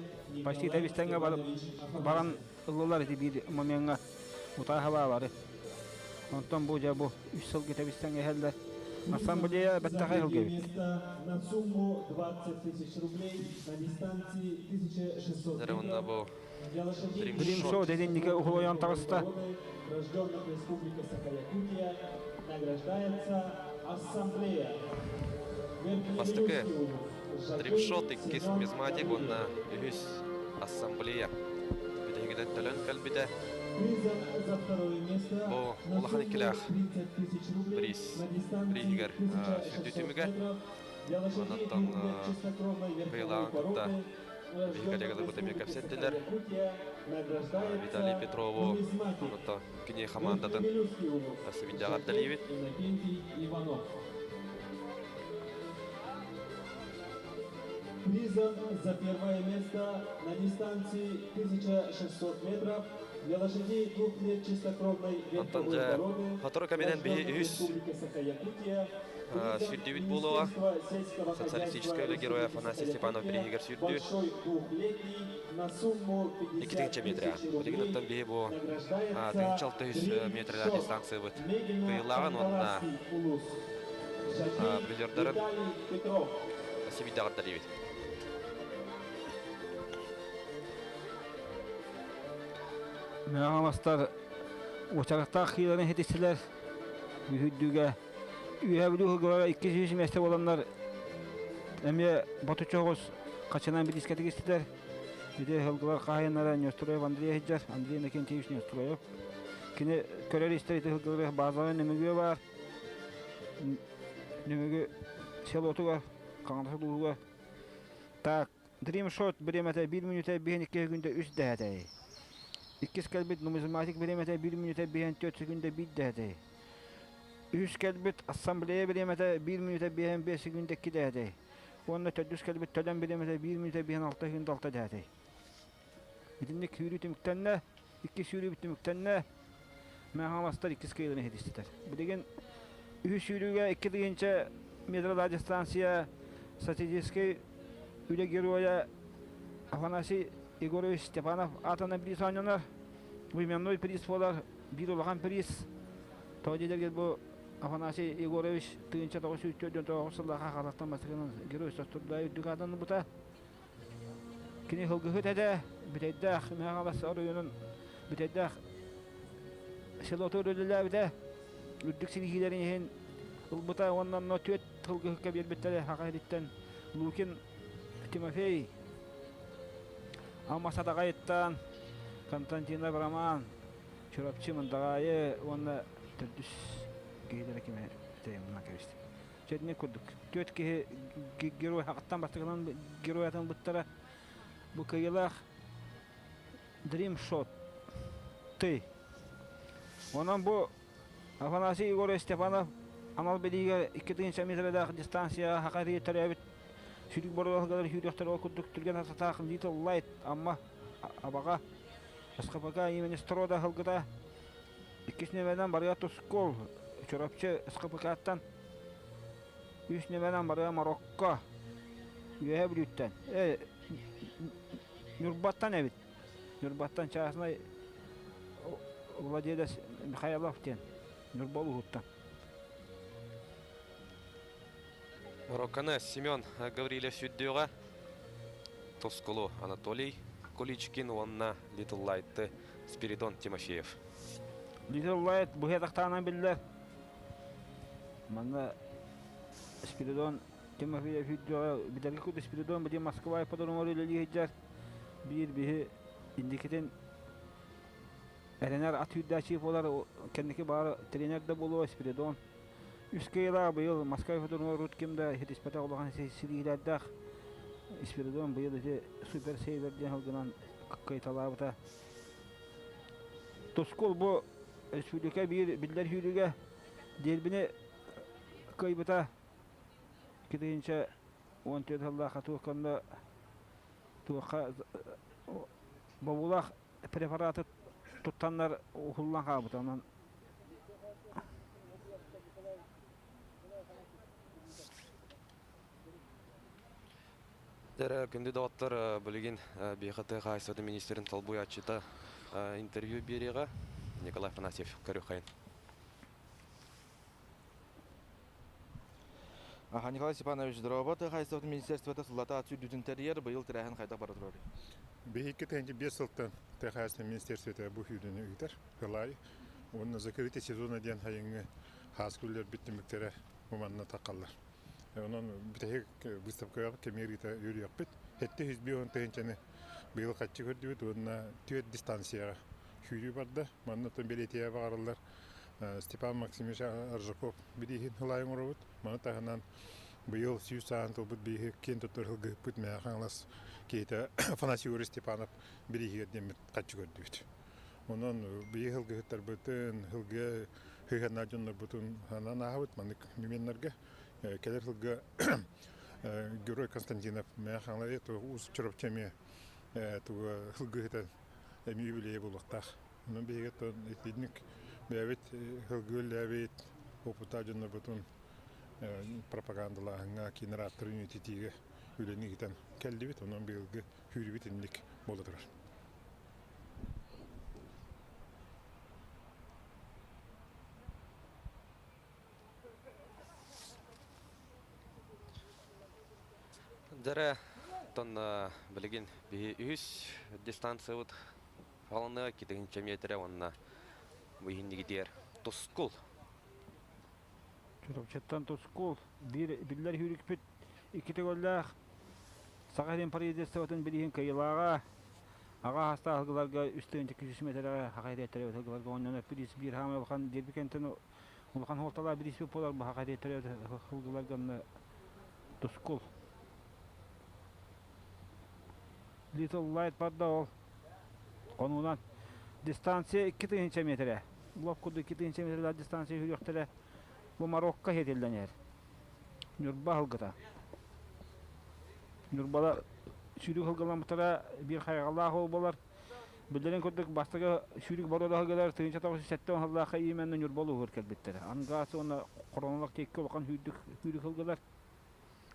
почти тэбистэҥҥэ баран ыллылар ити биир момеҥҥа утаа бары. Онтон бу дьэ бу үс сылга тэбистэҥҥэ иһэллэр. Ассамблея бэттэхэй сылга эбит. На сумму 20 тысяч рублей на дистанции 1600 Деревна бу Dream Show дединнике ухулуйан таҕыста. Рожденных Республика Саха-Якутия награждается Ассамблея. Бастакы Дримшот иккис нумизматик уонна үһүс Ассамблея бүтэһигинэн төлөн кэлбитэ. Бу улахан иккилээх приз прииһигэр сүрдүү түмүгэ. Оннуттан кыайылааҕын кытта биһи коллегаларбыт эмиэ кэпсэттилэр. Виталий Петрову, оннуттан кини хамаандатын сибидьэҕэр дэлиибит. Призом за первое место на дистанции 1600 метров для лошадей двух лет чистокровной Онтон верховой дьэ, породы сотору кэминэн биһи үһүс сүүрдүүбүт буолуоҕа. Социалистическай үлэ геройа Афанасий Степанов бирииһигэр сүүрдүү. 2 метрэ. Билигин оттон биһи бу 1600 метрэлээх дистанциябыт кыайыылааҕын уонна призердарын сибийдэҕэр диибит. Мэҥэ уочараттаах киилэрин хитистилэр. Үһүрдүүгэ Үөһээ Бүлүү уһугура 200 миэстэ буоланнар эмиэ ботуччу оҕус хачынан билиискэ тигистилэр. Ити сылгылар хаһайыннара Неустроев Андрей сылдьар, Андрей Иннокентьевич Неустроев. Кини көрөр-истэр ити сылгылары базовай нөмүгүө баар. Нөмүгү селотугар, Хаҥалас улууһугар. Так, Dream Shot бириэмэтэ 1 мүнүүтэ 52 секүндэ 3 дэһэтэй. Иккис кэлбит нумизматик бириэмэтэ 1 мүнүүтэ 54 секүндэ 1 дэһэтэй. Үһүс кэлбит ассамблея бириэмэтэ 1 мүнүүтэ 55 секүндэ 2 дэһэтэй. Уонна төрдүс кэлбит төлөн бириэмэтэ 1 мүнүүтэ 56 секүндэ 6 дэһэтэй. Итинник сүүрүү түмүктэннэ, икки сүүрүү түмүктэннэ. Мэҥэ иккис кыайыыны иһитистилэр. Билигин үһүс сүүрүүгэ 2 тыһыынча метр радиостанция стратегическай үлэ геройа Афанасий Егорович Степанов аатынан бириис оонньонор. Выменной приз буолар, биир улахан приз. Тоҕо диэтэргит бу Афанасий Егорович 1949 сыллаах Хахалаттан бастакынан герой состурда үрдүк аатынан ылбыта. Кини сылгыһыт этэ, Бүтэйдээх Мэҥэ оройуонун Бүтэйдээх селотугар үлэлээбитэ. Үрдүк ситиһиилэрин иһин ылбыта уонна онно түөрт сылгыһыкка биэрбиттэрэ Саха сириттэн Лукин Тимофей. Амма Сатаҕайыттан Константинов Роман, Чурапчы Мындаҕаайы уонна төрдүс киһилэрэ кимэ тэйимнан кэбистим. Чэтини курдук. Түөрт киһи герой хахыттан бастакынан герой атын буттара бу кыйылаах Dream Shot ты. Онон бу Афанасий Егорович Степанов анал билиигэ 2 метрдээх дистанцияҕа хака төрөөбүт сүүрүк боруолгалар сүүрүөхтэр ол курдук түргэн ататаах Little Light Амма Абаҕа СХПК имени Строда сылгыта иккис нүөмэринэн барыа Тускул Чурапчы СХПК-ттан үс нүөмэринэн барыа Марокко Үөһээ Бүлүүттэн Ньурбаттан эбит Ньурбаттан чааһынай владелец Михайлов диэн Ньурба улууһуттан. Марокконы Семен Гаврильев сүрдүөҕэ Тускулу Анатолий Куличкин уонна Little Light Спиридон Тимофеев. Little Light быһа биллэр. Манна Спиридон Тимофеев үрдүөҕэ билэргэ курдук Спиридон били Москва ипподромугар үлэлии сылдьар. Биир биһи инникитин эрэнэр ат сүүрдээччи буолар кэнники баар тренер да буолуо Спиридон. Үс кыайыылаах быйыл Москва ипподромугар урут ким да ситиспэтэх улахан ситиһиилэрдээх Спиридон быйыл ити супер сейвер диэн сылгынан кыайталаабыта. Тускул бу республика биир биллэр сүүрүгэ дербини кыайбыта 2014 сыллаахха туох туохха бобуулаах препараты туттаннар уһуллан хаалбыта. Онон Дэрэ күндү доҕоттор, билигин биһиэхэ тыа хаһаайыстыбатын министрин солбуйааччыта интервью биэриэҕэ Николай Афанасьев көрүөххэйин. Аха, Николай Степанович, дорообо. Тыа хаһаайыстыбатын министерствота сыллата ат сүүрдүүтүн тэрийэр. Быйыл тэрээһин хайдах бара турарый? Биһикки тыһыынча биэс сылтан тыа хаһаайыстыбатын министерствота бу сүүрүүнү ыытар. Ылай уонна закрытие сезона диэн сайыҥҥы хаас күллэрбит түмүктэрэ бу манна таххаллар. Онон бүтэһик выставкаҕа кэмиэр ыыта үөрүйэхпит. 750 тыһыынчаны быйыл хаччы көрдүбүт уонна түөрт дистанцияҕа сүүрүү барда. Манна бэлиэтиэ баҕарыллар Степан Максимович Аржаков бирииһин ылайын оҥоробут. Маны таһынан быйыл 100 сааһын туолбут бииһи киэн туттар сылгыһыппыт Мэҥэ Хаҥалас киһитэ Афанасий Юрьевич Степанов бирииһигэр диэммит хаччы көрдүбүт. Онон биһи сылгыһыттарбытын, сылгы сыһыаннаах дьоннорбутун санаан ааһабыт маннык меменнарга. Кэлэр сылга Герой Константинов Мэҥэ Хаҥалас уус Чурапчы эмиэ тугу сылгыһыта эмиэ юбилейа буолуохтаах. Онон биһиги итинник бэйэбит сылгы үлэлээбит опыттаах дьоннорбутун пропагандалааһыҥҥа, киин үйэтитиигэ үлэни ыытан кэллибит. Онон быйылгы сүүрүүбүт инник буола турар. Дьэрэ, оттон билигин биһи үһүс дистанциябыт Халыҥныга 2 миэтэрэ уонна бу иһиннигитигэр Тускул. Чурапчыттан Тускул биир биллэр сүүрүкпүт икки төгүллээх Саха сирин правительствотын билиһин кыайыылааҕа аҕа саастаах сылгыларга 3 200 миэтэрэҕэ Саха сириэттэрэ сылгыларга оонньонор бириис биир хаамай улахан дерби кэнтэн улахан суолталаах бирииспит буолар бу Саха сириэттэрэ сылгыларга онно Тускул Little Light барда ол Хонуунан дистанция 2000 метрэ. Лоп курдук 2000 метрэлээх дистанция сүүрүөхтэрэ. Бу Марокко иһитиллэн иһэр. Ньурба сылгыта. Ньурбалар сүүрүк сылгыламмыттара биир хайҕалаах ол буолар. Биллэрин курдук бастакы сүүрүк боруода сылгылар 1970 сыллаахха именно Ньурба улууһугар кэлбиттэрэ. Ангаас уонна Хоронолох диэки улахан сүүрдүк сүүрүк сылгылар.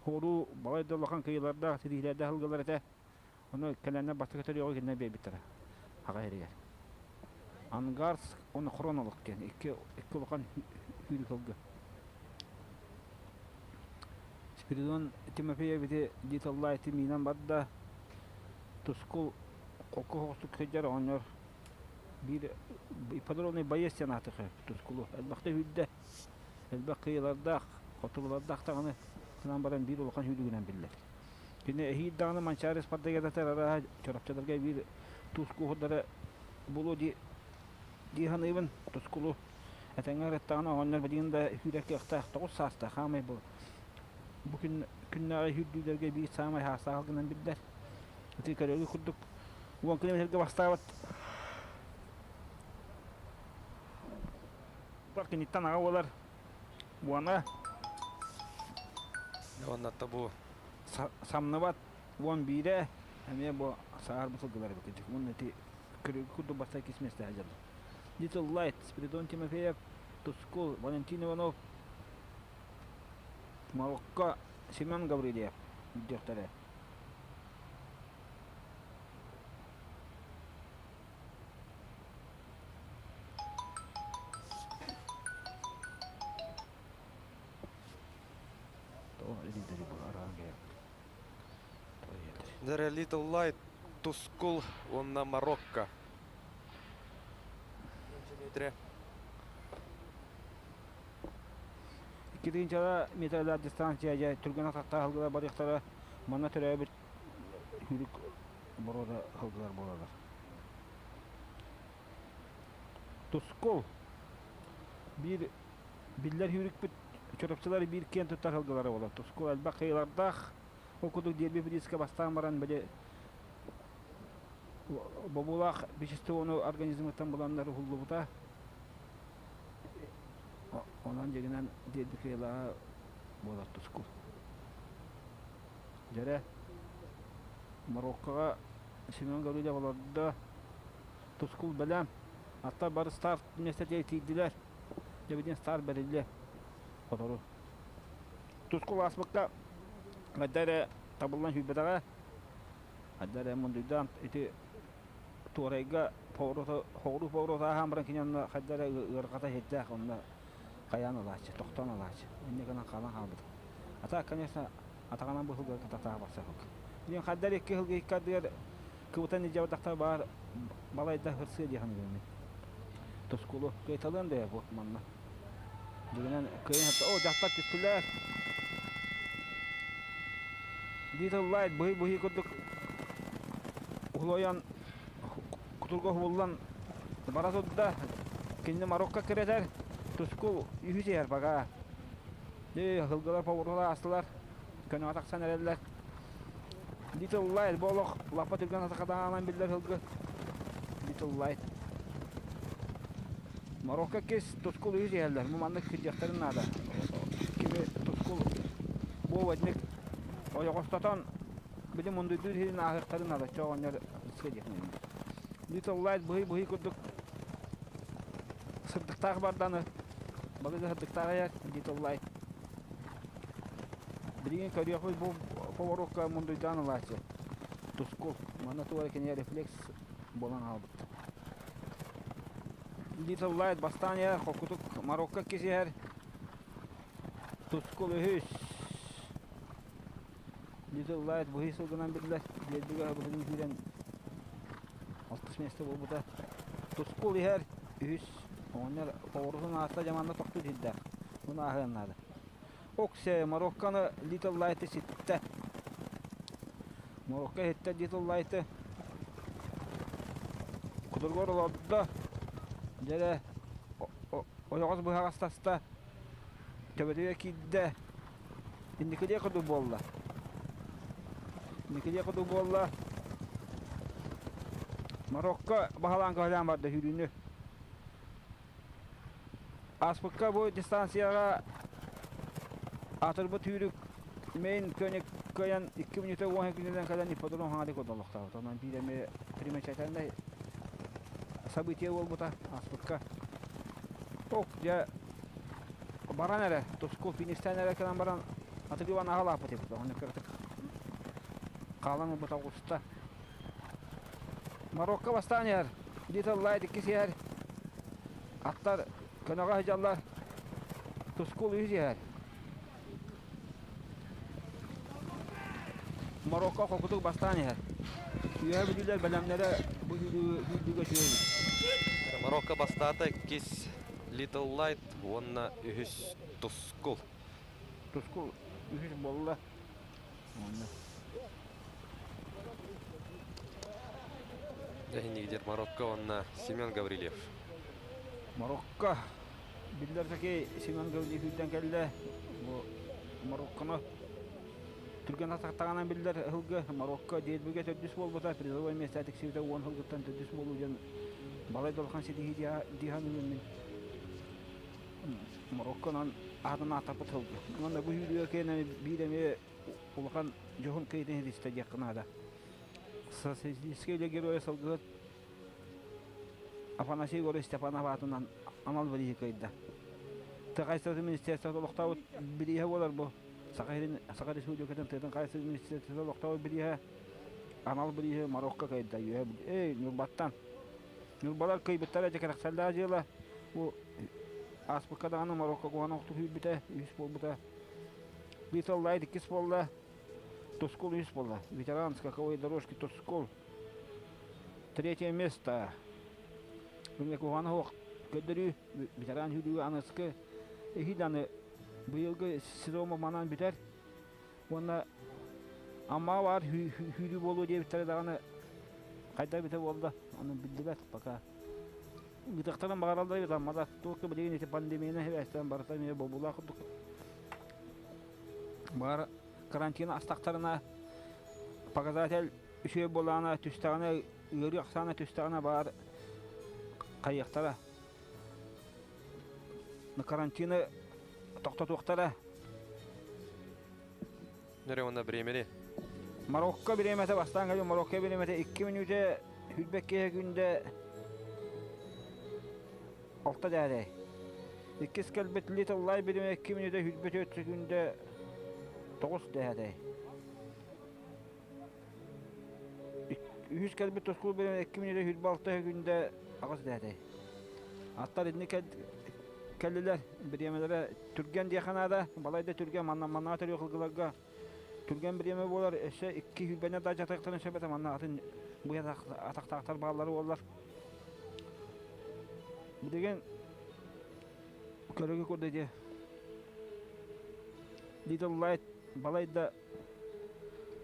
Хоруу балай да улахан кыйылардаах, ситиһиилэрдээх сылгылар этэ. Ону кэлэннэр бастакы төрүөҕү кинилэр биэрбиттэрэ аҕа иһигэр. Ангарск уонна Хронолог диэн икки икки улахан сүүрүк сылгы. Спиридон Тимофеевити Диталлайты миинэн барда. Тускул холку соҕустук сылдьар оҕонньор биир ипподромный боец диэн аатырар Тускулу. Элбэхтэ сүүрдэ, элбэх кыайыылардаах, хотугулардаах даҕаны гынан баран биир улахан сүүрүгүнэн биллэр. Кини эһиил даҕаны Манчаары Спартакиадатыгар арааһа Чурапчыларга биир туус куоһурдары булуо дии дии саныыбын. Тускулу этэҥҥэ ырыттаҕына оҕонньор билигин да сүүрэр кыахтаах 9 саастаах хаамай бу бу күн күннээҕи сүүрдүүлэргэ биир саамай саастаах гынан биллэр. Ити көрөргө курдук 10 километрга бастаабыт киниттэн аҕа буолар Уона Уонна бу самныбат 11-э эмиэ бу саарбы сылгылар эбит кырдьык. Уонна ити көрүгү курдук бастакы иккис миэстэ сылдьаллар. Little Light, Спиридон Тимофеев, Тускул, Валентин Иванов, Марокко Семен Гаврильев үрдүөхтэрэ. Дэрэ Little Light, Тускул уонна Марокко. Метре. 2 метрлар дистанция дьэ түргэн атахтаах сылгылар барыахтара манна төрөөбүт сүүрүк боруода сылгылар буолаллар. Тускул биир биллэр сүүрүкпүт Чурапчылар биир киэн туттар сылгылара буолар. Тускул элбэх кыайыылардаах. Ол курдук дерби прииска бастаан баран били бобуулаах веществону организмыттан буланнар уһуллубута. Онон дьиҥинэн дерби кыайыылааҕа буолар Тускул. Дьэрэ Мароккоҕа Семен Гаврильев олордо. Тускул бэлэм. Аттар бары старт миэстэтигэр тиийдилэр. Дьэ билигин старт бэриллиэ. Сотору. Тускул ааспыкка хайда эрэ табыллан сүүрбэтэҕэ. Хайда эрэ мундуйдаан ити туорайга хоҕуруу поворота ааһан баран кини онно хайда эрэ ыарҕата сирдээх онно хайаан ылааччы, тохтоон ылааччы. Инньэ гынан хаалан хаалбыт. А так, конечно, атаҕынан бу сылга татаах барса сылгы. Билигин хайда эрэ икки сылга икки ардыгар кыбытан илдьэ бардахтар баар балайда хырсыа дии саныыбын мин. Тускулу кыайталыан да бу манна. Дьигинэн кыайан о дьахтар түстүлэр. Little Light быһый-быһый курдук уһулуйан кутурга уһуллан бара турда. Кинини Марокко кирэтэр. Тускул үһүс иһэр бага. Ээ, сылгылар повороту аастылар. Көнөҕө тахсан эрэллэр. Little Light бу олох лаппа түргэн атахатаанан биллэр сылгы. Little Light. Марокко кис тускул үһүс иһэллэр. Бу маннык кирдиэхтэрин наада. Кими тускул бу возник ойоҕостотон били мундуйдуур иһин ааһыахтарын наада. Чоҕ оҕонньор ысыа диэх Little Light быһый-быһый курдук сырдыктаах барданы балыга сырдыктаах айар Little Light. Билигин көрүөхпүт бу поворотка мундуйдаан ылааччы. Тускул. Манна туора кинигэ рефлекс буолан хаалбыт. Little Light бастаан иһэр, холкутук Марокко кисиһэр. Тускул үһүс. Little Light быһыы сылгынан биллэр. Биэрдигэ быһыгын киирэн алтыс миэстэ буолбута. Тускул иһэр үһүс. Оҕонньор поворотун ааста дьаманна тохтуу сирдээх. Буну ааһыан наада. Оксе Марокконы Little Light ситтэ. Марокко иһиттэ Little Light. Кутургор олордо. Дьэрэ ойоҕос быһаҕастаста. Төбөтүгэр киирдэ. Инникилиэ курдук буолла. Инникилиэ курдук буолла. Марокко баһылаан көһөлөөн барда сүүрүүнү. Ааспыкка бу дистанцияҕа аатырбыт сүүрүк Мейн Көник кыайан 2 мүнүүтэ 10 күнүнэн кэлэн ипподром хаҥадык одоллохтообут. Онон биир эмиэ примечательнай событие буолбута ааспыкка. Ок, дьэ баран эрэ, тускул фиништээн эрэ кэлэн баран атыгыбан аҕалааппыт эбит. Ону кыратык хаалан ылбыта оҕуста. Марокко бастаан иһэр. Little Light иккис иһэр. Аттар көнөҕө сылдьаллар. Тускул үһүс иһэр. Марокко холкутук бастаан иһэр. Үөһэ бүлүүлэр бэлэмнэрэ бу сүүрдүүгэ үчүгэй. Марокко бастаата иккис Little Light уонна үһүс Тускул. Тускул үһүс буолла. Уонна. Эһинигидер Марокко уонна Семен Гаврильев. Марокко биллэр таки Семен Гаврильев үрдэн кэллэ. Бу Мароккону түргэн атахтаҕынан биллэр ыһылгы Марокко дербигэ төрдүс буолбута призовой место тиксибитэ уон сылгыттан төрдүс буолуу диэн балай да улахан ситиһии дии саныыбын мин. Марокконан аатын ааттаппыт сылгы. Уонна бу сүүрүүгэ киэнэ биир эмиэ улахан дьоһун кыйытын ситистэ диэххэ наада. Социалистическай үлэ геройа сылгыһыт Афанасий Егорович Степанов аатынан анал бирииһи кыайда. Тыа хаһаайыстыбатын министерствота олохтообут бирииһэ буолар бу. Саха сирин Саха Республикатын тыатын хаһаайыстыбатын министерствота олохтообут бирииһэ анал бирииһи Марокко кыайда. Эй, Ньурбаттан. Ньурбалар кыайбыттара дьэ кэрэхсэллээх дьыала. Бу ааспыкка даҕаны Марокко куһаҕан охту күүрбүтэ, үһүс буолбута. Little Light иккис буолла, Тускул үһүс буолла. Ветеран скаковой дорожки Тускул. Третье место. Күҥҥэ куһаҕана суох көрдөрүү, ветеран сүүрүүгэ аныгыскы эһиил аны быйылгы сезон манан бүтэр. Уонна Аммаҕа баар сүүрүү буолуо диэбиттэрэ даҕаны хайдах эбитэ буолла, ону биллибэт пока. Ыытыахтарын баҕараллар эбит Аммада. Туох билигин ити пандемияны сибээстээн барыта эмиэ бобуулаах курдук. Баар карантин астахтарына показатель үчүгэй буоллаҕына түстэҕинэ ыарыы ахсаана түстэҕинэ баар хайыахтара. Карантины тохтотуохтара. Нөрө уонна бириэмэни. Марокко бириэмэтэ бастаан кэлин Марокко бириэмэтэ 2 мүнүүтэ 22 күндэ алта дээрэй. Иккис кэлбит Little Light бириэмэ 2 мүнүүтэ 24 секүндэ 9 дээрэй. Үһүс кэлбит тускул бириэмэ 2 мүнүүтэ 26 секүндэ 8 дээрэй. Аттар инни кэллилэр бириэмэлэрэ түргэн диэххэ наада. Балайда түргэн манна манна төрүөх ылгыларга түргэн бириэмэ буолар. Өссө икки сүүрбэнэ да дьатыахтарын сөп этэ манна атын бу атахтаахтар бааллары буоллар. Билигин көрөгү курда дии. Little Light балайда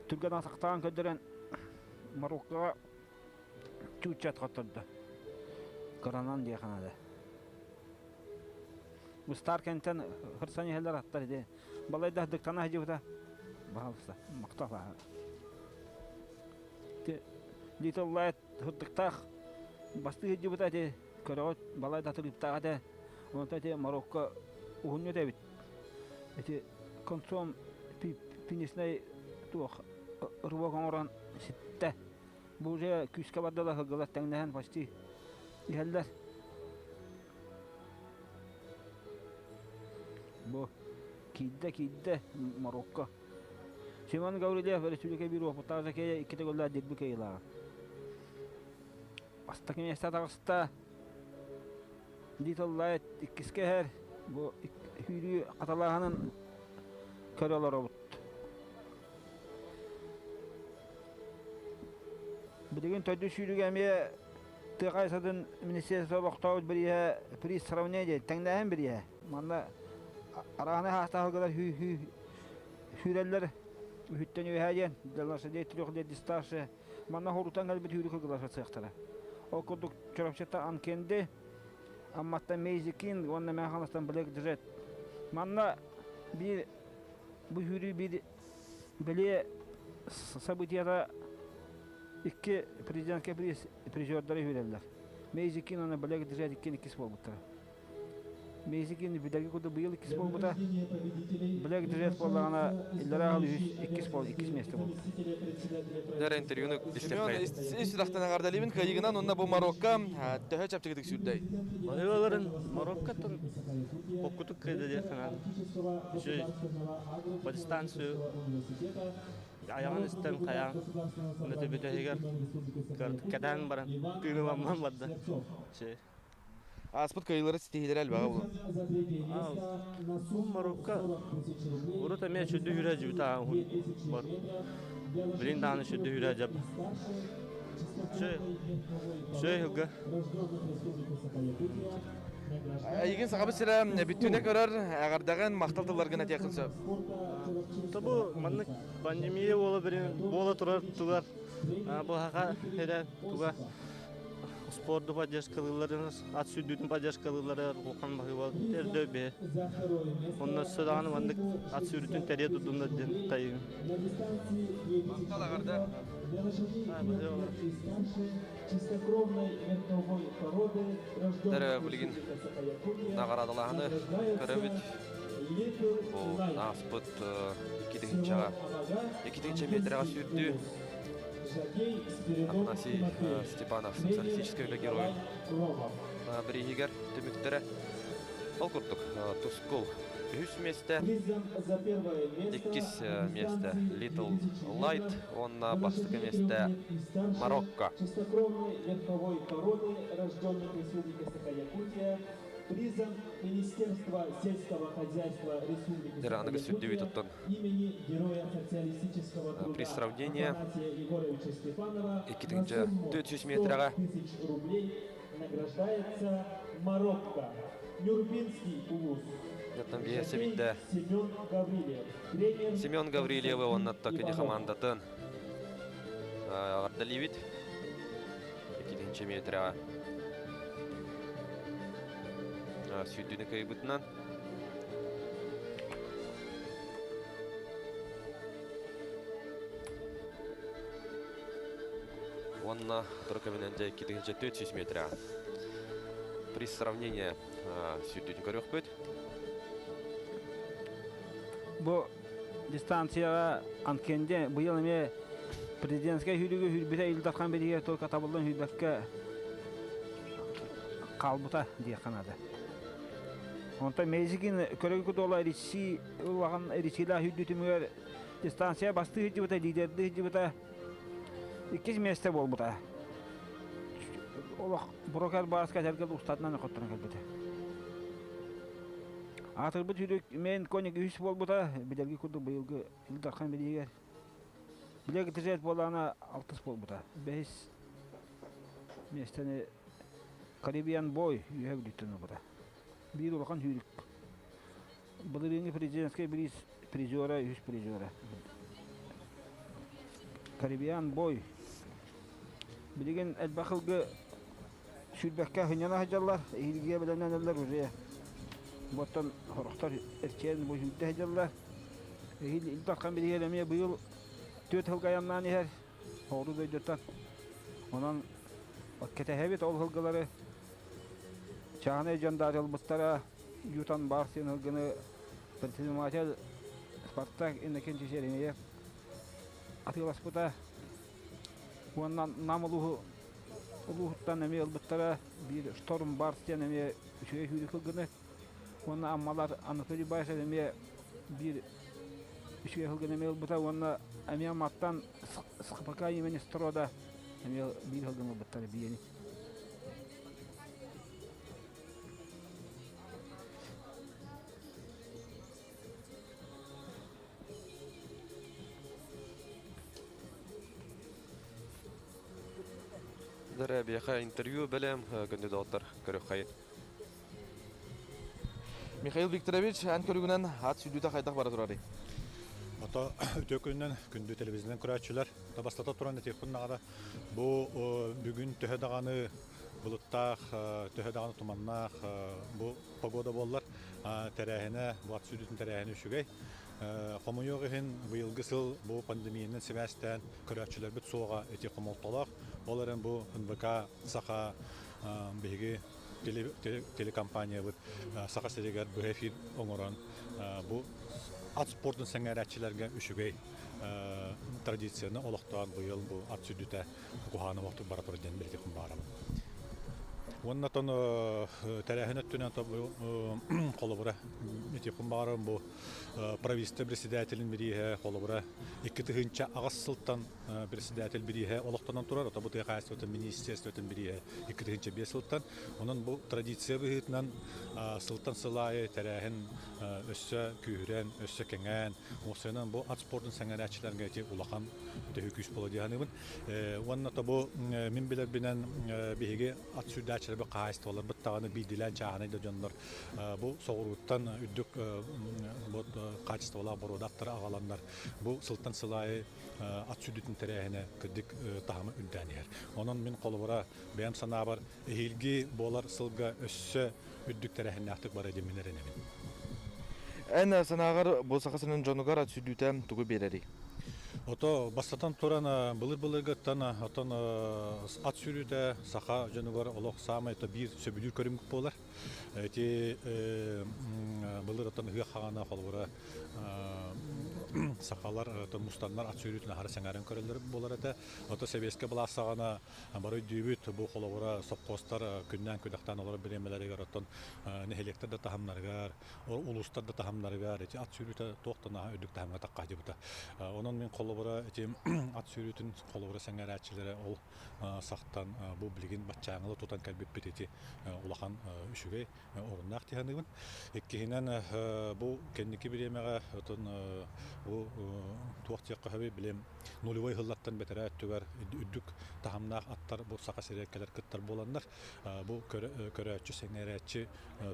түргэн атахтаан көрдөрөн Мароккоҕа чууччат хоттордо. Кыранан диэхэ наада. Быстаар кэнтэн хырсан иһэллэр аттар иди. Балайда дыктана сылдьыбыта. Баһалыста, мактал Little Light хырдыктаах бастыы сылдьыбыта ити көрөҕүт балайда тырыыптаах этэ. Онтон ити Марокко уһунньут эбит. Ити концом финишнай туох рывок оҥорон ситтэ. Бу уже күүскэ бардылар сылгылар тэҥнэһэн почти иһэллэр. Бу киирдэ киирдэ Марокко. Семен Гаврильев республика биир уопуттаах жокейа икки төгүллээх дерби кыайыылааҕа. Бастакы миэстэ таҕыста. Little Light иккискэ иһэр. Бу сүүрүү хаталааһынын көрө олоробут. Билигин төрдүс сүүрүүгэ эмиэ тыа хаһаайыстыбатын министерство олохтообут бирииһэ приз сравнение диэн тэҥнээһин бирииһэ. Манна арааһынай хаастаах сүүрэллэр үһүттэн үөһээ диэн для лошадей трех лет старше манна хорутан кэлбит сүүрүк кылгылар сыахтара. Ол курдук Чурапчыта Анкенди, Амматтан Мейзи Кинг уонна Мэҥэ Хаҥаластан Блэк Джет. Манна биир бу сүүрүү биир бэлиэ событиета икки президентскэй приз призердары үүрэллэр. Мейзи Кинг уонна Блэк Джет иккиэн иккис буолбуттара. Мейзикин бүтэги курдук быйыл иккис буолбута. Блэк Дресс буоллаҕына иллэрээ сыл үһүс иккис буол иккис миэстэ буолбута. Нэр интервьюну Семен ис сүрэхтэн эҕэрдэлиибин кыайыгынан уонна бу Марокко төһө чэпчэкитик сүүрдэй? Баһыыларын Мароккоттан хоккутук кыайда диэн санаатым. Үчүгэй по дистанцию айаҕын истэн хайаан уонна бүтэһигэр кэтээн баран тыыныламман барда. Ааспыт кыайыылары ситиһиилэрэ элбэҕэ буолуо. Марокко урут эмиэ сүрдү үүрэ дьүбүтэ бар. Билин даҕаны сүрдү үүрэ дьап. Сөй сылга. Эйигин Сахабыт сирэ бүттүүнэ көрөр, эҕэрдэҕин, махтал тылларгын этиэххин сөп. Тобу маннык пандемия буола турар тугар бу хаха эрэ туга. Спорду поддержкалыылларын, ат сүүрдүүтүн поддержкалыыллара улахан баһыыба эрдэ бэйэ. Онно өссө даҕаны маннык ат сүүрүүтүн тэрийэ турдуннар диэн тайыгын. Махтал аҕарда. Дәрі билигин наҕараадалааһыны көрөбүт. Бу ааспыт 2 тыһыынчаҕа 2 тыһыынча метрэҕэ сүүрдүү Афанасий Степанов социалистическай үлэ геройун бирииһигэр түмүктэрэ. Ол курдук Тускул үһүс миэстэ, иккис миэстэ Little Light уонна бастакы миэстэ Марокко. Чистокровной верховой породы, рожденных в Республике Саха-Якутия, призом Министерства сельского хозяйства Республики Дьэ аныгы сүүрдүүбүт Саха-Якутия оттон имени Героя социалистического труда при сравнении Афанасия Егоровича Степанова 2 на тыһыынча сумму 400 100 метрэҕэ тысяч рублей награждается Марокко. Нюрбинский улус. Оттон биэсэ биирдэ Семен Гаврилев. Тренер Семен Гаврильевы уонна кини Иванов. хамаандатын эҕэрдэлиибит. 2 метрэҕэ сүүрдүүнү кыайбытынан. Уонна турукаминен дьэ 2 400 метрэҕэ. При сравнении сүүрдүүтүн көрүөхпүт. Бу дистанцияҕа Анкенде быйыл эмиэ президентскэй сүүрүүгэ сүүрбүтэ Ил Дархан бирииһигэр только табыллан сүүрбэккэ хаалбыта диэххэ наада. Онтон Мейзикин көрөгү дуола Ричси улахан Ричилээх сүүрдүү түмүгэр дистанция бастыы сылдьыбыта, лидердыы сылдьыбыта иккис миэстэ буолбута. Олох брокер бааска сэргэл устатынан хотторон кэлбитэ. Аатырбыт сүүрүк Мейн Коник үһүс буолбута, билэрги курдук быйылгы Ил Дархан бирииһигэр. Билэрги тизет буолаана алтыс буолбута. Бэһис миэстэни Caribbean Boy үөһэ бүлүүттэн ылбыта. Биир улахан сүүрүк. Былырыыҥҥы президентскэй бириис призера, үһүс призера. Caribbean Boy. Билигин элбэх ылгы сүүрбэккэ сынньана сылдьаллар, эһиилгигэ бэлэмнэнэллэр уже. Буоттан сорохтор эрчийэн бу сүүрдэ сылдьаллар. Эһиил Ил Дархан бирииһигэр эмиэ быйыл түөрт сылга айаннаан иһэр соҕуруу дойдуттан. Онон кэтэһэбит ол сылгылары чааһынай дьон да ылбыттара Ютан баар сиэн сылгыны предприниматель Спартак Иннокентий Еремеев атыыласпыта. Уонна Нам улууһу улууһуттан эмиэ ылбыттара биир Шторм Барс диэн эмиэ үчүгэй сүүрүк сылгыны. Уонна Аммалар Анатолий Баишев эмиэ биир үчүгэй сылгыны эмиэ ылбыта уонна эмиэ Амматтан СХПК имени Строда эмиэ биир сылгыны ылбыттара биэни. Дара биэхэ интервью бэлэм күндү доҕоттор көрүөххэйин. Михаил Викторович, эн көрүгүнэн ат сүүрдүүтэ хайдах бара турарый? Ото үтүө күнүнэн күндү телевизионнан көрөөччүлэр табастата туран этиэхпин наҕара бу бүгүн төһө даҕаны былыттаах, төһө даҕаны туманнаах бу погода буоллар тэрээһинэ бу ат сүүрдүүтүн тэрээһинэ үчүгэй. Хомойуох иһин быйылгы сыл бу пандемиянан сибээстээн көрөөччүлэрбит суоҕа ити хомолтолоох. Ол эрэн бу НВК Саха биһиги телекомпаниябыт Саха сиригэр быһа эфир оҥорон бу ат спордун сэҥээрээччилэргэ үчүгэй традицияны олохтоон быйыл бу ат сүүрдүүтэ куһаҕана олохтук бара турар диэн бэлиэтиэхпин баҕарабын. Уонна тон тэрээһин өттүнэн холобура этиэхпин баҕарабын бу правительство председателин бирииһэ холобура 2008 сылтан председатель бирииһэ олохтонон турар, ото бу тыа хаһаайыстыбатын министерствотын бирииһэ 2005 сылтан. Онон бу традиция быһыытынан сылтан сыл аайы тэрээһин өссө күүһүрэн, өссө кэҥээн, уопсайынан бу ат спордун сэҥээрээччилэргэ ити улахан төһүү күүс буола дии саныыбын. Уонна то бу мин билэрбинэн биһиги ат сүүрдээччилэр тэрилтэлэрбит, хаһаайыстыбаларбыт даҕаны биирдиилээн чааһынай да дьоннор бу соҕурууттан үрдүк хаачыстыбалаах боруода аттары аҕаланнар бу сылтан сыл аайы ат сүүрдүүтүн тэрээһинэ кырдьык таһыма үрдээн иһэр. Онон мин холобура бэйэм санаабар эһиилги буолар сылга өссө үрдүк тэрээһиннээхтик барыа диэммин эрэнэбин. Эн санааҕар бу Саха сирин дьонугар ат сүүрдүүтэ тугу биэрэрий? Ото бастатан туран былыр-былыргыттан отон ат сүүрүүтэ саха дьонугар олох саамай биир сөбүлүүр көрүҥ буолар. Ити былыр отон ыһыах хаҕана холобура сахалар мустаннар ат сүүрүүтүн аһара сэҥээрэн көрөллөр буолар этэ. Ото сэбиэскэ былаас саҕана бары өйдүүбүт бу холобура сопхуостар күннээн күдэхтээн олорор бириэмэлэригэр оттон нэһилиэктэр да таһымнарыгар, улуустар да таһымнарыгар ити ат сүүрүүтэ туох да наһаа үрдүк таһымҥа таххаадьыбыта. Онон мин холобура ити ат сүүрүүтүн холобура сэҥээрээччилэрэ ол сахтан бу билигин баччааҥҥыла тутан кэлбиппит ити улахан үчүгэй оруннаах дии саныыбын. Иккиһинэн бу кэнники бириэмэҕэ отон бу туох диэххэ сөбүй билим нулевой сыллартан бэтэрээ өттүгэр үрдүк таһымнаах аттар бу Саха сиригэр кэлэр кыттар буоланнар бу көрөөччү сэҥээрээччи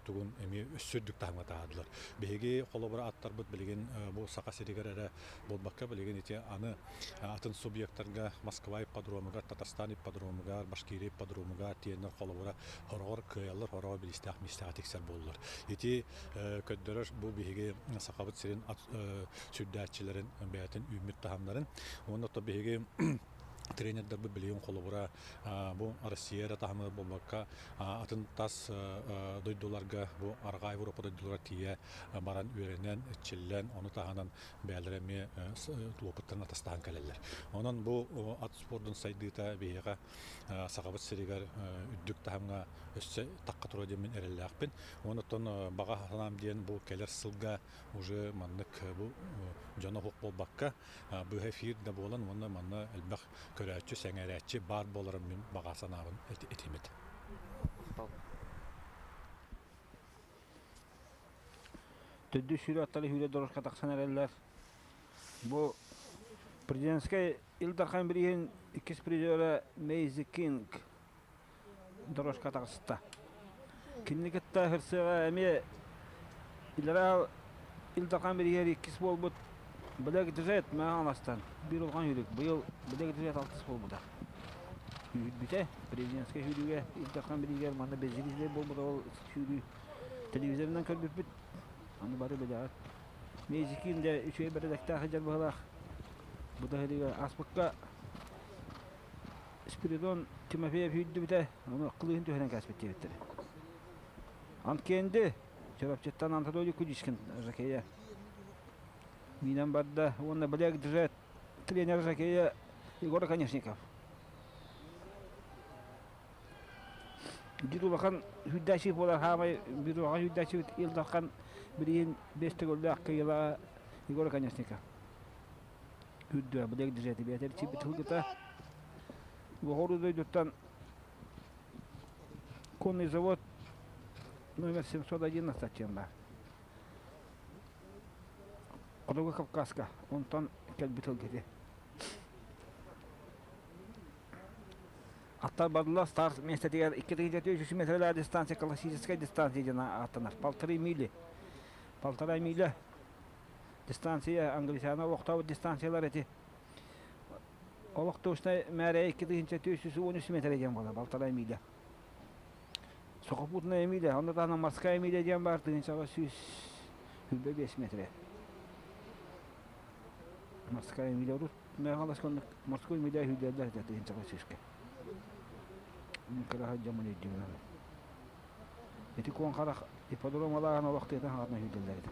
тугун эмиэ өссө үрдүк таһымҥа таһаардылар. Биһиги холобура аттарбыт билигин бу Саха сиригэр эрэ буолбакка билигин ити аны атын субъектарга Москва ипподромугар, Татарстан ипподромугар, Башкирия ипподромугар тиэннэр холобура хороҕор кыайаллар, хороҕор бириистээх миэстэҕэ тиксэр буоллулар. Ити көрдөрөр бу биһиги Сахабыт сирин сүрдээччилэрин бэйэтин үүммүт таһымнарын. Уонна то биһиги тренердэрбит билигин холобура бу Россия эрэ таһымыгар буолбакка атын тас дойдуларга бу арҕаа Европа дойдуларыгар тиийэ баран үөрэнэн, эрчиллэн, ону таһынан бэйэлэрэ эмиэ уопуттарын атастаһан кэлэллэр. Онон бу ат спордун сайдыыта биһиэхэ Сахабыт сиригэр үрдүк таһымҥа өссө тахха туруо диэммин эрэллээхпин. Уонна оттон баҕа санаам диэн бу кэлэр сылга уже маннык бу дьоно суох буолбакка быһа эфир да буолан уонна манна элбэх көрөөччү, сэҥээрээччи баар буоларын мин баҕа санаабын этимит. Төрдүс сүүрэ аттары сүүрэ дорожка тахсан эрэллэр. Бу президентскэй Ил Дархан бирииһин иккис призера Мейзи Кинг дорожка таҕыста. Кинини кытта хырсыаҕа эмиэ Илэрал Ил Дархан бирииһигэр иккис буолбут Блэк Джет Мэҥэ биир улахан сүүрүк. Быйыл Блэк Джет алтыс буолбута. Сүүрбүтэ. Президентскэй сүүрүүгэ Ил Дархан бирииһигэр манна беззрителей буолбута ол сүүрүү телевизорынан көрбүппүт. Аны бары билэҕит. Мейзикин дьэ үчүгэй бэрэдэктээх сылдьар быһыылаах. Бу да сырыыга ааспыкка Спиридон Тимофеев үүрдүбүтэ, ону кылыыһын түһэрэн кээспит диэбиттэрэ. Анткенди Чурапчыттан Анатолий Кудичкин жокейа миинэн барда уонна Блэк Джет тренер жокейа Егор Оконешников. Биир улахан сүүрдээччи буолар хаамай биир улахан сүүрдээччибит Ил Дархан билигин биэс төгүллээх кыайыылааҕа Егор Оконешников. Үрдүө Блэк Джети бэйэтэ чиппит сылгыта. Уоҕуруу дойдуттан конный завод номер 711 диэн баар. Хотугу Кавказка онтон кэлбит сылгыты. Аттар бардылар старт миэстэтигэр 2 метрэлээх дистанция классическая дистанция диэн ааттанар. Полторы мили. Полтора миля дистанция англичана олохтообут дистанциялар эти олохтоочнай мээрэ 2413 метрэ диэн буолар полтора миля. Сухопутная миля, онно таһынан морская миля диэн баар тыһыынчаҕа 125 метрэ. Морская миля урут Мэхалас коннук морской миля сүүрдэллэр этэ тыһыынчаҕа сүүскэ. Мин кыра сылдьаммын өйдүүбүн аны. Ити куон харах ипподром алааһын олох тыатын хаҕатынан сүүрдэллэр этэ.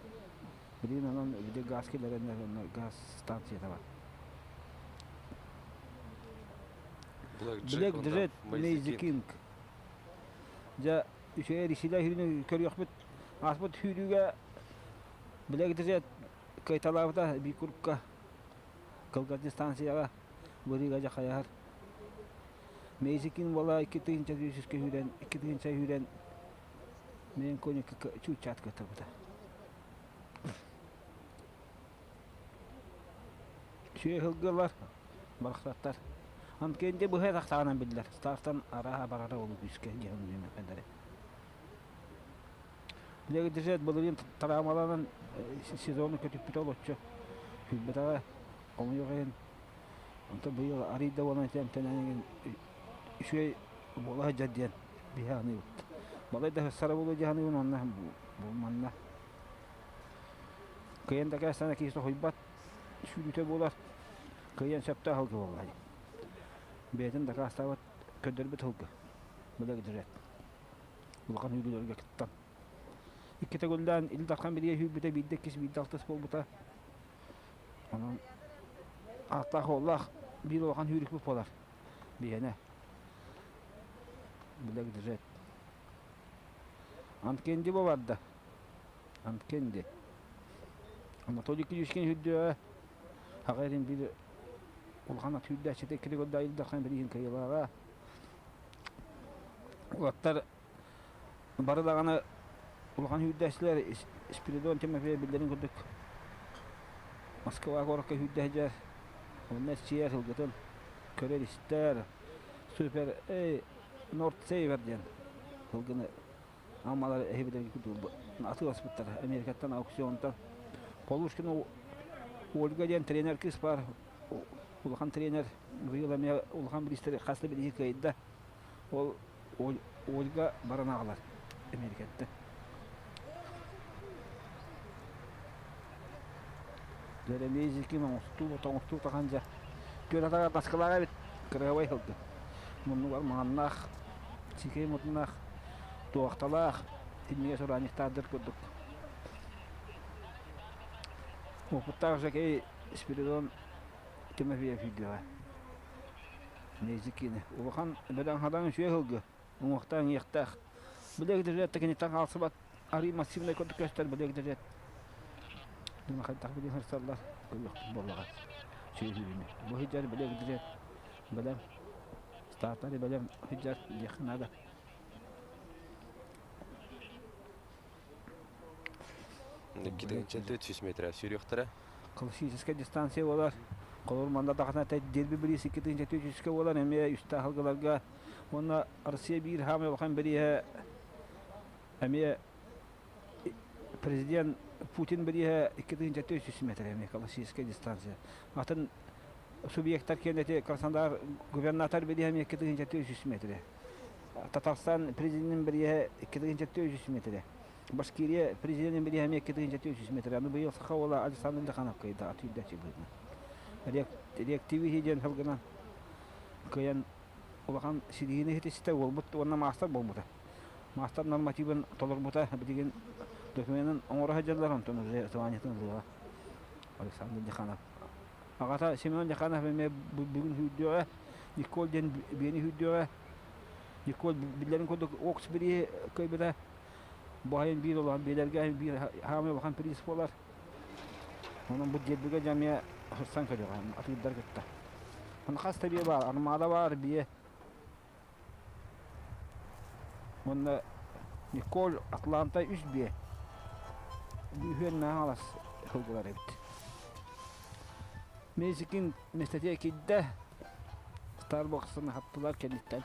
Билигин онон били газ киллэрэннэр онно газ станцията бар. Black Jet Lazy King. Дьэ үчүгэй рисилэ сүүрүүнү көрүөхпүт. Ааспыт сүүрүүгэ Black Jet кыайталаабыта биир курукка кылгас дистанцияҕа бырыыга дьэ хайаһар. Мейзикин буола 2300 сүүрэн, 2000 сүүрэн мен коньякка чуучаат кыттыбыта. Үчүгэй сылгылар, барахсаттар. Анткенди быһа тахсаҕынан биллэр. Стартан арааһа барара ол күүскэ диэн үөмэппэлэри. Билигин былырыын травмаланан сезону көтүппүтэ олоччу. Күүрбэтэҕэ хомойуох иһин. Онтон быйыл арыйда буолан эмтэнэн үчүгэй буола сылдьар диэн биһи аныыбыт. Балай да сара буолуо дии саныыбын уонна бу манна кыайан дакаастана киһи соһуйбат сүүрүүтэ буолар. Кыайан сөптөөх ылгы буолла. Бэйэтин дакаастаабат көрдөрбүт ылгы. Билэгдирет. Улахан үүрүүлэргэ кыттан. Икки төгүллээн Ил Дархан биригэ сүүрбүтэ биирдэ иккис, биирдэ алтыс буолбута. Онон ааттаах уоллаах биир улахан сүүрүкпүт буолар. Биһиэнэ. Билэгдирет. Анткенди бу барда. Анткенди. Анатолий Кирюшкин үрдүө аҕа эрин биир улахан ат сүүрдээччитэ иккитэ көрдө Ил Дархан бирииһин кыайыылааҕа. Уолаттар бары даҕаны улахан сүүрдээччилэр Спиридон Тимофеев биллэрин курдук Москва куоракка сүүрдэ сылдьар. Онно эрчийэр сылгытын көрөр-истэр. Супер Норд Сейвер диэн сылгыны Аммалар эһибитин атыыласпыттар Америкаттан аукционтан. Полушкина Ольга диэн тренер кыыс баар. Улахан тренер быйыл эмиэ улахан бириистэри хас да бирииһи кыайда. Ол Ольга баран аҕалар Америкаттан. Дьэрэмиэзикин оҥостуу тоҥостуу тахан дьэ күөл атаҕар наскылаах эбит кырыабай сылгы. Муннугар маҥаннаах, сикэй мутуннаах Туохталаах иннигэ сураанньыктаардыр курдук. Уопуттаах жокей Спиридон Тимофеев үйдүөҕэ. Незикини. Улахан бөдөҥ-хадаҥ үчүгэй сылгы. Уҥуохтаах иҥиэхтээх. Билэгдэрэ киниттэн хаалсыбат арыы массивнай курдук көстөр билэгдэрэ. Хайдах билин сырсаллар көрүөхпүт буоллаҕа. Сүөһүлүнү. Бу сылдьар билэгдэрэ бэлэм. Стартары бэлэм сылдьар диэххэ наада. Икки 400 метр сүүрүөхтэрэ. Классическая дистанция буолар. Холобур, манна даҕаны дерби бириис 2 400 буолар, эмиэ үстээх ылгыларга. Уонна Россия биир хаамай улахан бирииһэ эмиэ президент Путин бирииһэ 2 400 метр эмиэ классическая дистанция. Атын субъектар киэнэти Краснодар губернатор бирииһэ эмиэ 2 400 метр. Татарстан президенин бирииһэ 2 400 метрэ. Башкирия президенин бирииһэ эмиэ 2 400 метрэ. Аны быйыл саха уола Александр Лиханов кыайда атыырдаччы быһыытынан. Реактивиһи диэн сылгынан кыайан улахан ситиһиини ситистэ уолбут уонна маастар буолбута. Маастар нормативын толорбута билигин докуменын оҥоро сылдьаллар, онтон уже званиетын ылыаҕа Александр Лиханов. Аҕата Семен Лиханов эмиэ бүгүн сүүрдүөҕэ, Николь диэн биэни сүүрдүөҕэ. Николь биллэрин курдук Окс бирииһи кыайбыта. Бу айан биир улахан биэлэргэ биир хаамай улахан приз буолар. Онон бу дербигэ дьэ эмиэ сырсан көрүөҕэ атыырдар кытта. Онно хас да биэ баар, армада баар, биэ. Уонна Николь Атланта үс биэ. Үһүөн наһаа сылгылар эбит. Мезикин местэтигэр киирдэ. Старбокстан аһаттылар кэнниттэн.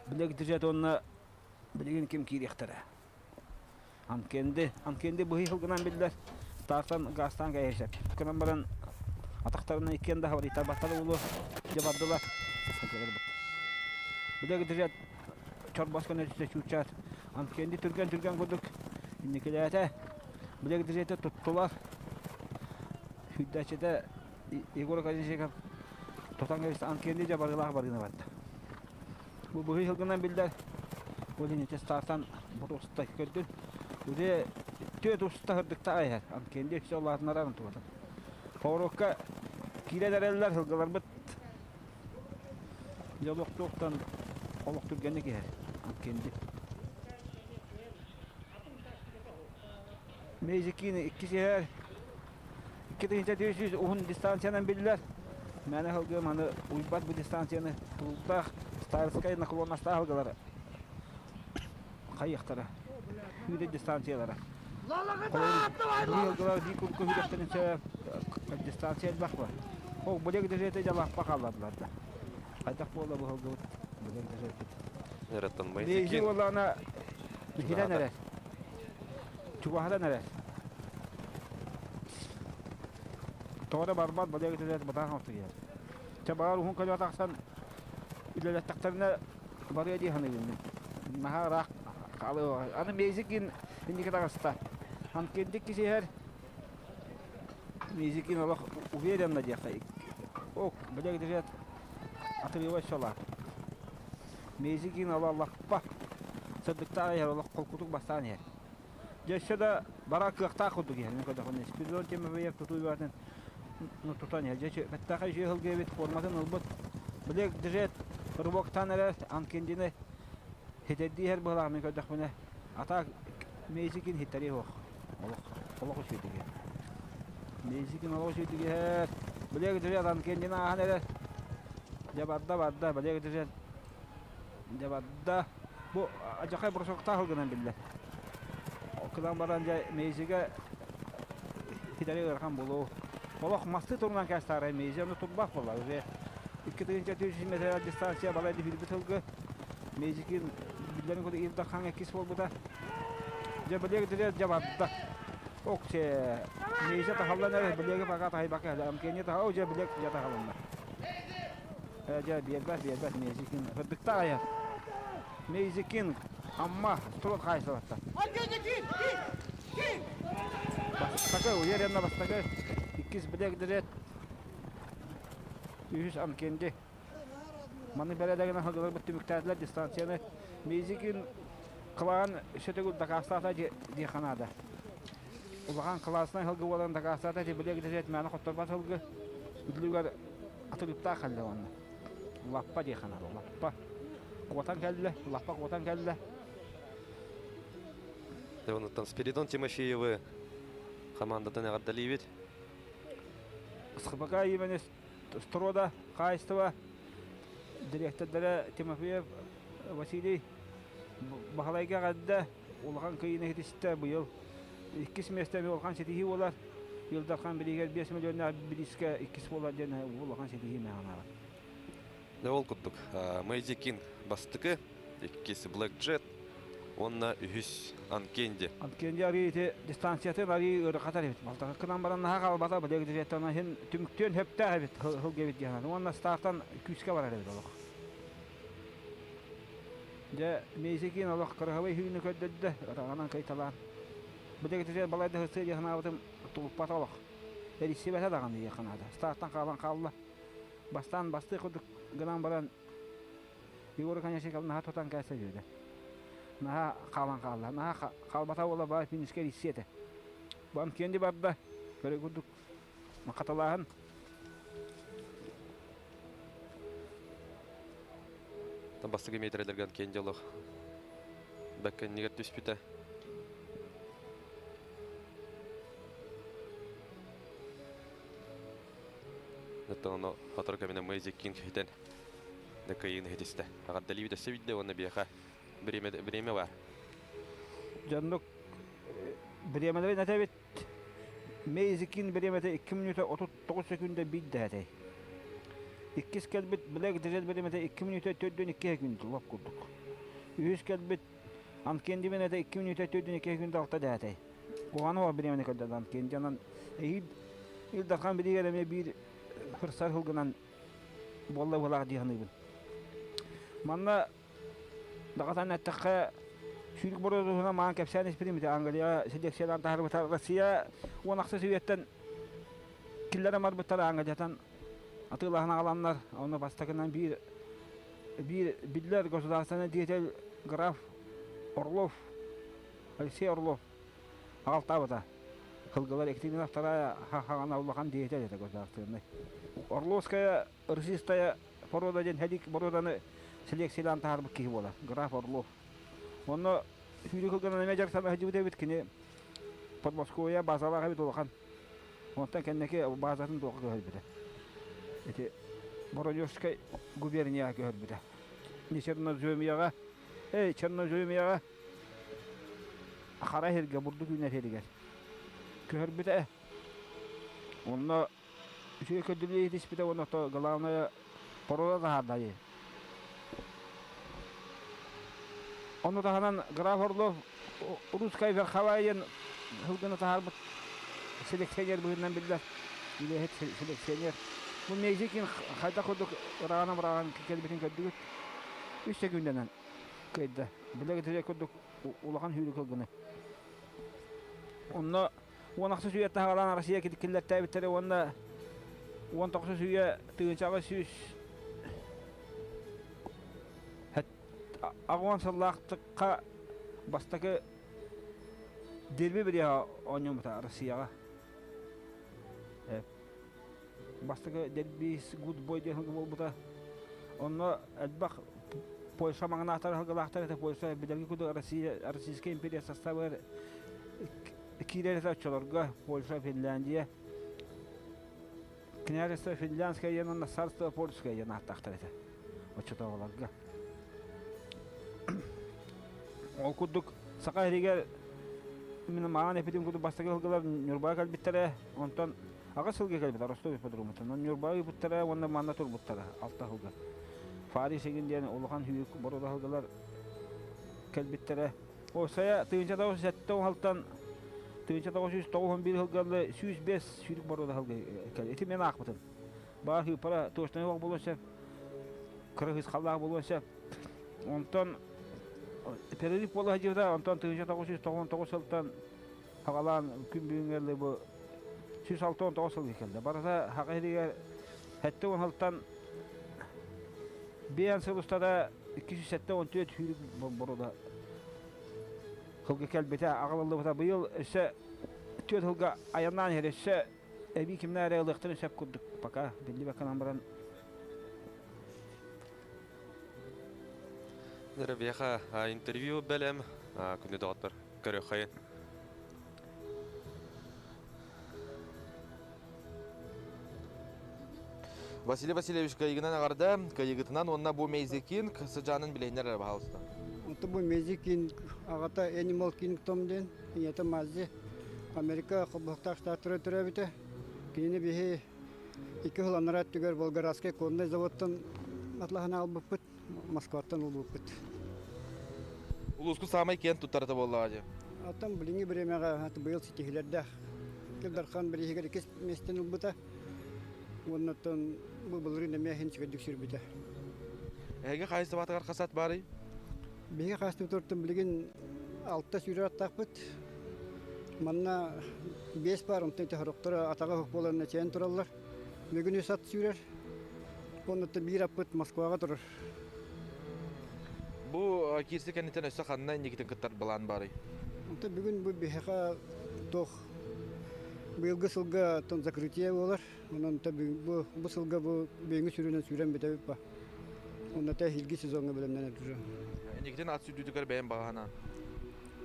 Билэгдижет уонна билигин ким киириэхтэрэ. Анкенди, Анкенди быһый сылгынан биллэр. Стартан газтаан кэйэсэр. Кынан баран атахтарынан иккиэн да хабарыйтарбаттар уулу дьэ бардылар. Билэгдижет чорбос көнөтүтэ чуучаат. Анкенди түргэн-түргэн курдук инникилээтэ. Билэгдижети туттулар. Сүүрдээччитэ Егор Колесников тутан кэбистэ Анкенди дьэ барыылаах барыыны барда. Бу быһый сылгынан биллэр. Бу линити стартан ботуоста көрдүн. Уже түөрт уста сырдыкта айар. Анкенди өссө улаатынаран тугатын. Поворотка киирэн эрэллэр сылгыларбыт дьолуохтуохтан олох түргэнник иһэр. Анкенди. Мейзикини иккис иһэр. 2400 уһун дистанциянан биллэр. Мээнэ сылгы маны уйбат бу дистанцияны тулуктаах Старскай наклонностаах сылгылары хайыахтара. Сүүрэ дистанциялара. Быйылгылар биир курдук үрэхтэрин сөп дистанция элбэх бар. Ол билек дежете жалаппа хаалладылар да. Хайдах буола бу хылгыбыт билек дежеппит. Эраттан Мейзи Майзикин. буоллаҕына биһирэн эрэр. Чугаһатан эрэр. Тоҕо да барбат билек дежет бытаан ортуйар. Чэ баҕар уһун көлө тахсан үлэлэттэхтэринэ барыа дии саныыбын мин. Наһаа ыраах хаалыа. Аны Мейзикин инники таҕыста. Анкендик кисиһэр Мейзикин олох уверенно диэххэ. Ок, билек дежет атырыыба шола. Мейзикин ола лаппа сырдыктаах иһэр олох холкутук бастаан иһэр. Дьэ өссө да бара кыахтаах курдук иһэр. Мен көрдөхүнэ Спиридон Тимофеев тутуу баатын тутан иһэр. Дьэ бэттээхэй үчүгэй сылгы эбит форматын ылбыт. Билек дежет рывоктан эрэр Анкендини хитэрдии иһэр быһылаах мен көрдөхпүнэ ата Мейзикин хиттэри суох. Олох олох үчүгэйдик иһэр. Мейзикин олох үчүгэйдик иһэр. Билек дежет Анкендини ааһан эрэр. Дьэ барда барда Билек дежет Дьэ барда. Бу адьахай бросоктаах гынан биллэр. Кылан баран дьэ Мейзигэ хитэри ыарахан буолуо. Олох масты турунан кээстаарай Мейзи ону турбах буолла. Уже 2400 метр дистанция балай дифилбит сылгы. Мейзикин биллэрин курдук Ил Дархан иккис буолбута. Дьэ билиэг дьэ дьэ барда. Оксе Мейзи тахаллан эрэ билиэги пока тахайбакка Амкени таха дьэ билиэг дьэ тахалынна. Дьэ, биэрбэт, биэрбэт Мейзикин. Сырдыктаах айар. Мейзикин, Амма, Строд хаайсыбатта. Бастакы, уверенно бастакы. Иккис Блэк Үһүс Анкенди. Маны бэрээдэгинэн хагыларбыт түмүктээтилэр дистанцияны. Мейзикин кылаан сөтөгүл дакаастаата диэххэ наада. Улахан кылааснай сылгы буолан дакаастаата Блэк Дред мээнэ хотторбат сылгы. Үдлүгэр Атырыктаах кэллэ уонна. Лаппа диэххэ наада, лаппа. Куотан кэллэ, лаппа куотан кэллэ. Онуттан Спиридон Тимофеевы командатын эҕэрдэлиибит. СХБК имени Строда хаһаайыстыба дириэктэрдэрэ Тимофеев Василий Баһылайга эҕэрдэ улахан кыайыыны ситистэ быйыл иккис миэстэ улахан ситиһии буолар. Ил Дархан билигэр 5 миллионнаах бириискэ иккис буолар диэн улахан ситиһии мээҕинааҕа. Дьэ ол курдук Мэйзи Кинг бастакы, иккис Black Jet уонна үһүс Анкенди. Анкенди арыы ити дистанциятын арыы ыарахатар эбит. Балтака кынан баран наһаа хаалбата Black Jet'тан иһин түмүктүөн сөптөөх эбит сылгы эбит диэн. Уонна стартан күүскэ барар эбит олох. Дьэ, Мейзекин олох кыраһабай хүүнү көрдөрдө, ытаҕынан кыйталаан. Бу дэгитигэр балайда сырсыа дии санаабытым тулуппата олох. Эрийсибэтэ даҕаны диэххэ наада. Стартан хаалан хаалла. Бастаан бастыы курдук гынан баран Егор Конячиков наһаа тутан кээсэ диэтэ. Наһаа хаалан хаалла. Наһаа хаалбата буола баа финишкэ эрийсиэ этэ. Бу киэнди барда. Көрө курдук хаталааһын. Бастакы метрелерген киэн дьолох бэккэннигэр түспүтэ. Оттон ону сотору кэминэн Мэйзи Кинг хитэн кыайыыны хитистэ. Аҕардалиибит өссө билдэ уонна биэхэ время, время бар. Дьоннук бириэмэлэрин этэбит. Мэйзи Кинг бириэмэтэ 2 мүнүүтэ 39 секүндэ биирдэ этэй. Иккис кэлбит Блэк Дезерт бириэмэтэ 2 мүнүүтэ 42 секүндэ лоп курдук. Үһүс кэлбит Анкенди бириэмэтэ 2 мүнүүтэ 42 секүндэ алта дэһэтэй. Куһаҕаны ол бириэмэни көрдөрдө Анкенди онон эһиил Ил Дархан билигэр эмиэ биир хырсар сылгынан буолла быһыылаах дии саныыбын. Манна даҕатан эттэххэ, сүүрүк боруодуһунан маан кэпсээн испитим ити Англия селекциялаан таһаарбыта Россия 10 үйэттэн киллэрэн барбыттар Англиятан атыылаһан аҕаланнар, онно бастакынан биир биир биллэр государственный деятель граф Орлов, Алексей Орлов аҕалтаабыта. Кылгылар Екатерина Вторая хаҕана улахан деятель этэ государственный. Орловская рысистая порода диэн һэлик боруоданы селекциялаан таһаарбыт киһи буолар, граф Орлов. Онно сүүрүк кылгынан эмиэ дьарыктана сылдьыбыт эбит кини Подмосковье базалаах эбит улахан. Онтон кэнники базатын туохха көһөрбүтэ. Ити Воронежскай губернияҕа көһөрбүтэ. Не Черноземьеҕа, эй, Черноземьеҕа. Хара сиргэ бурдук үүнэр сиригэр көһөрбүтэ. Онно үчүгэй көрдөрүү иһитиспитэ уонна то главное порода таһаарда. Ону таһынан граф Орлов русская верховая диэн сылгыны таһаарбыт селекционер быһыытынан биллэр. Үлэһит селекционер. Бу Мезикин хайдах курдук ыраҕынан-ыраҕан кэлбитин көрдүгүт. Үс секүндэнэн кыайда. Билэ курдук улахан сүүрүк сылгыны. Онно 16 үйэ таһаҕалаан Россия киллэртээбиттэрэ уонна 19 үйэ 1800 аҕуон сыллаахтыкка бастакы дерби бириэһэ оонньоммута Россияҕа. Бастакы дерби гудбой диэн буолбута. Онно элбэх Польша маҥнаахтар аһылгылаахтар этэ. Польша билэрги курдук Россия, Российская империя составыгар киирэр этэ оччолорго. Польша, Финляндия. Княжество Финляндское диэн уонна Царство Польское диэн ааттаахтар этэ оччотооҕуларга. Ол курдук Саха сиригэр именно маҥан эпитин курдук бастакы сылгылар Ньурбаҕа кэлбиттэрэ. Онтон аҕыс сылга кэлбит Ростов ипподромуттан. Ньурбаҕа ыыппыттара уонна манна турбуттара алта сылга. Фари Сегин диэн улахан сүүрүк боруода сылгылар кэлбиттэрэ. Осая 1976 1991 сылга 105 сүүрүк боруода сылга кэлбит. Ити мен аахпытым. Баар сыыппара точнай суох буолуон сөп, кыра сыысхаллаах буолуон сөп. Онтон перерыв буола сылдьыбыта, онтон 1999 сылтан саҕалаан күн бүгүҥҥэ бу 169 сыл кэллэ. Барыта Саха сиригэр 70 сылтан биэн сыл устата 274 сүүрүк боруода сылга кэлбитэ, аҕалыллыбыта. Быйыл өссө түөрт сылга айаннаан иһэр, өссө эбии кимнээх эрэ ылыахтарын сөп курдук пока биллибэккэ баран Ребеха интервью бэлэм күндү доҕоттор көрүөххэйин. Василий Васильевич кыайыгынан аҕарда, кыайыгытынан уонна бу Мейзи Кинг сыдьаанын билиһиннэр эрэ баһаалыста. Онто бу Мейзи Кинг аҕата Animal Kingdom диэн, ийэтэ Маззи Америка холбоһуктаах штаттара төрөөбүтэ. Кинини биһи икки сыл анараа өттүгэр Волгоградскай конный заводтан атлаһан аҕалбыппыт, Москваттан ылбыппыт. Улууску саамай киэн туттарыта буоллаҕа дии. Оттон билиҥҥи бириэмэҕэ быйыл ситиһиилэрдээх. Ил Дархан бирииһигэр иккис миэстэни ылбыта. Уонна оттон бу былырыын эмиэ иһин үчүгэйдик сүүрбүтэ. Эһиги хаһаайыстыбатыгар хас ат баарый? Биһиги хаһаайыстыбытыттан билигин алта сүүрэр аттаахпыт. Манна биэс баар, онтон ити сорохторо атаҕа суох буолан эчэйэн тураллар. Бүгүн үс ат сүүрэр. Оннуттан биир аппыт Москваҕа турар. Бу киирси кэнниттэн өссө ханна инникитин кыттар былаан баарый? Онтон бүгүн бу биһиэхэ туох быйылгы сылга оттон закрытие буолар. Онон бу, бу сылга бу бүгүҥҥү сүүрүүнэн сүүрэн бүтэбит ба. Онно эһиилги сезоҥҥа бэлэмнэнэр уже. Инникитин ат сүүрдүүтүгэр бэйэм баҕа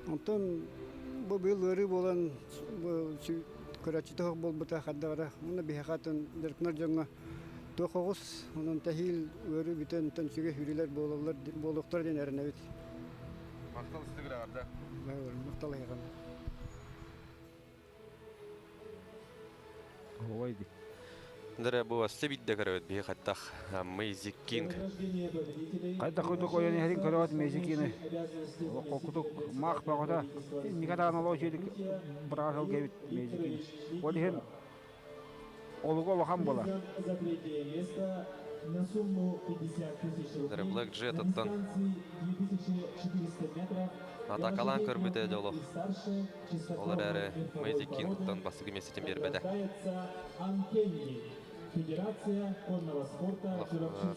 Онтон бу быйыл ыарыы буолан бу көрөөччүтэ суох буолбута хайдах эрэ. Уонна биһиэхэ атын дьарыктанар дьоҥҥо туох оҕус, онон тэһиил ыарыы бүтэн, онтон үчүгэй сүүрүүлэр буолаллар буолуохтара диэн эрэнэбит. Махтал сытыгыр аҕарда. Махтал эһиэхэ. Ой ди. Дара бу асты бидде көрөбүт биһи хаттах Мэйзи Кинг. Хайдах курдук ойон иһэрин көрөбүт Мэйзи Кинги. Кокутук маах бөҕөтө. Никатаан олоо үчүгүйдүк быраҕа сылгы эбит Мэйзи Кинг. Ол иһин олуга улахан буолар. Дара Black Jet-аттан атакалаан көрбүтэ дьоло. Ол эрээри Мэйзи Кингтан бастакы миэстэтин биэрбэтэ.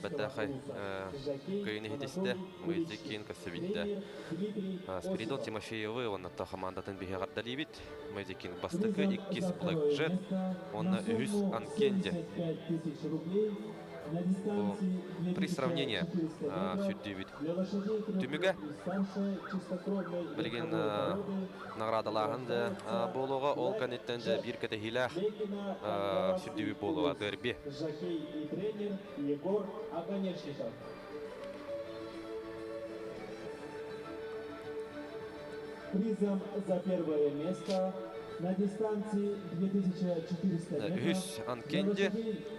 Бэтээхэй кыайыыны иһитистэ, Мэйзи Кинг өссө Спиридон Тимофеевы уонна хамаандатын биһи эҕэрдэлиибит. Мэйзи Кинг бастакы, иккис Black Jet уонна үһүс Анкенди. Бу при сравнении сүрдүүбүт түмүгэ билигин наҕараадалааһын да буолуоҕа, ол кэнниттэн дьэ биир кэтэһиилээх сүрдүүбүт буолуоҕа дерби. Призом за первое место на дистанции 2400 метров Үһүс Анкенди,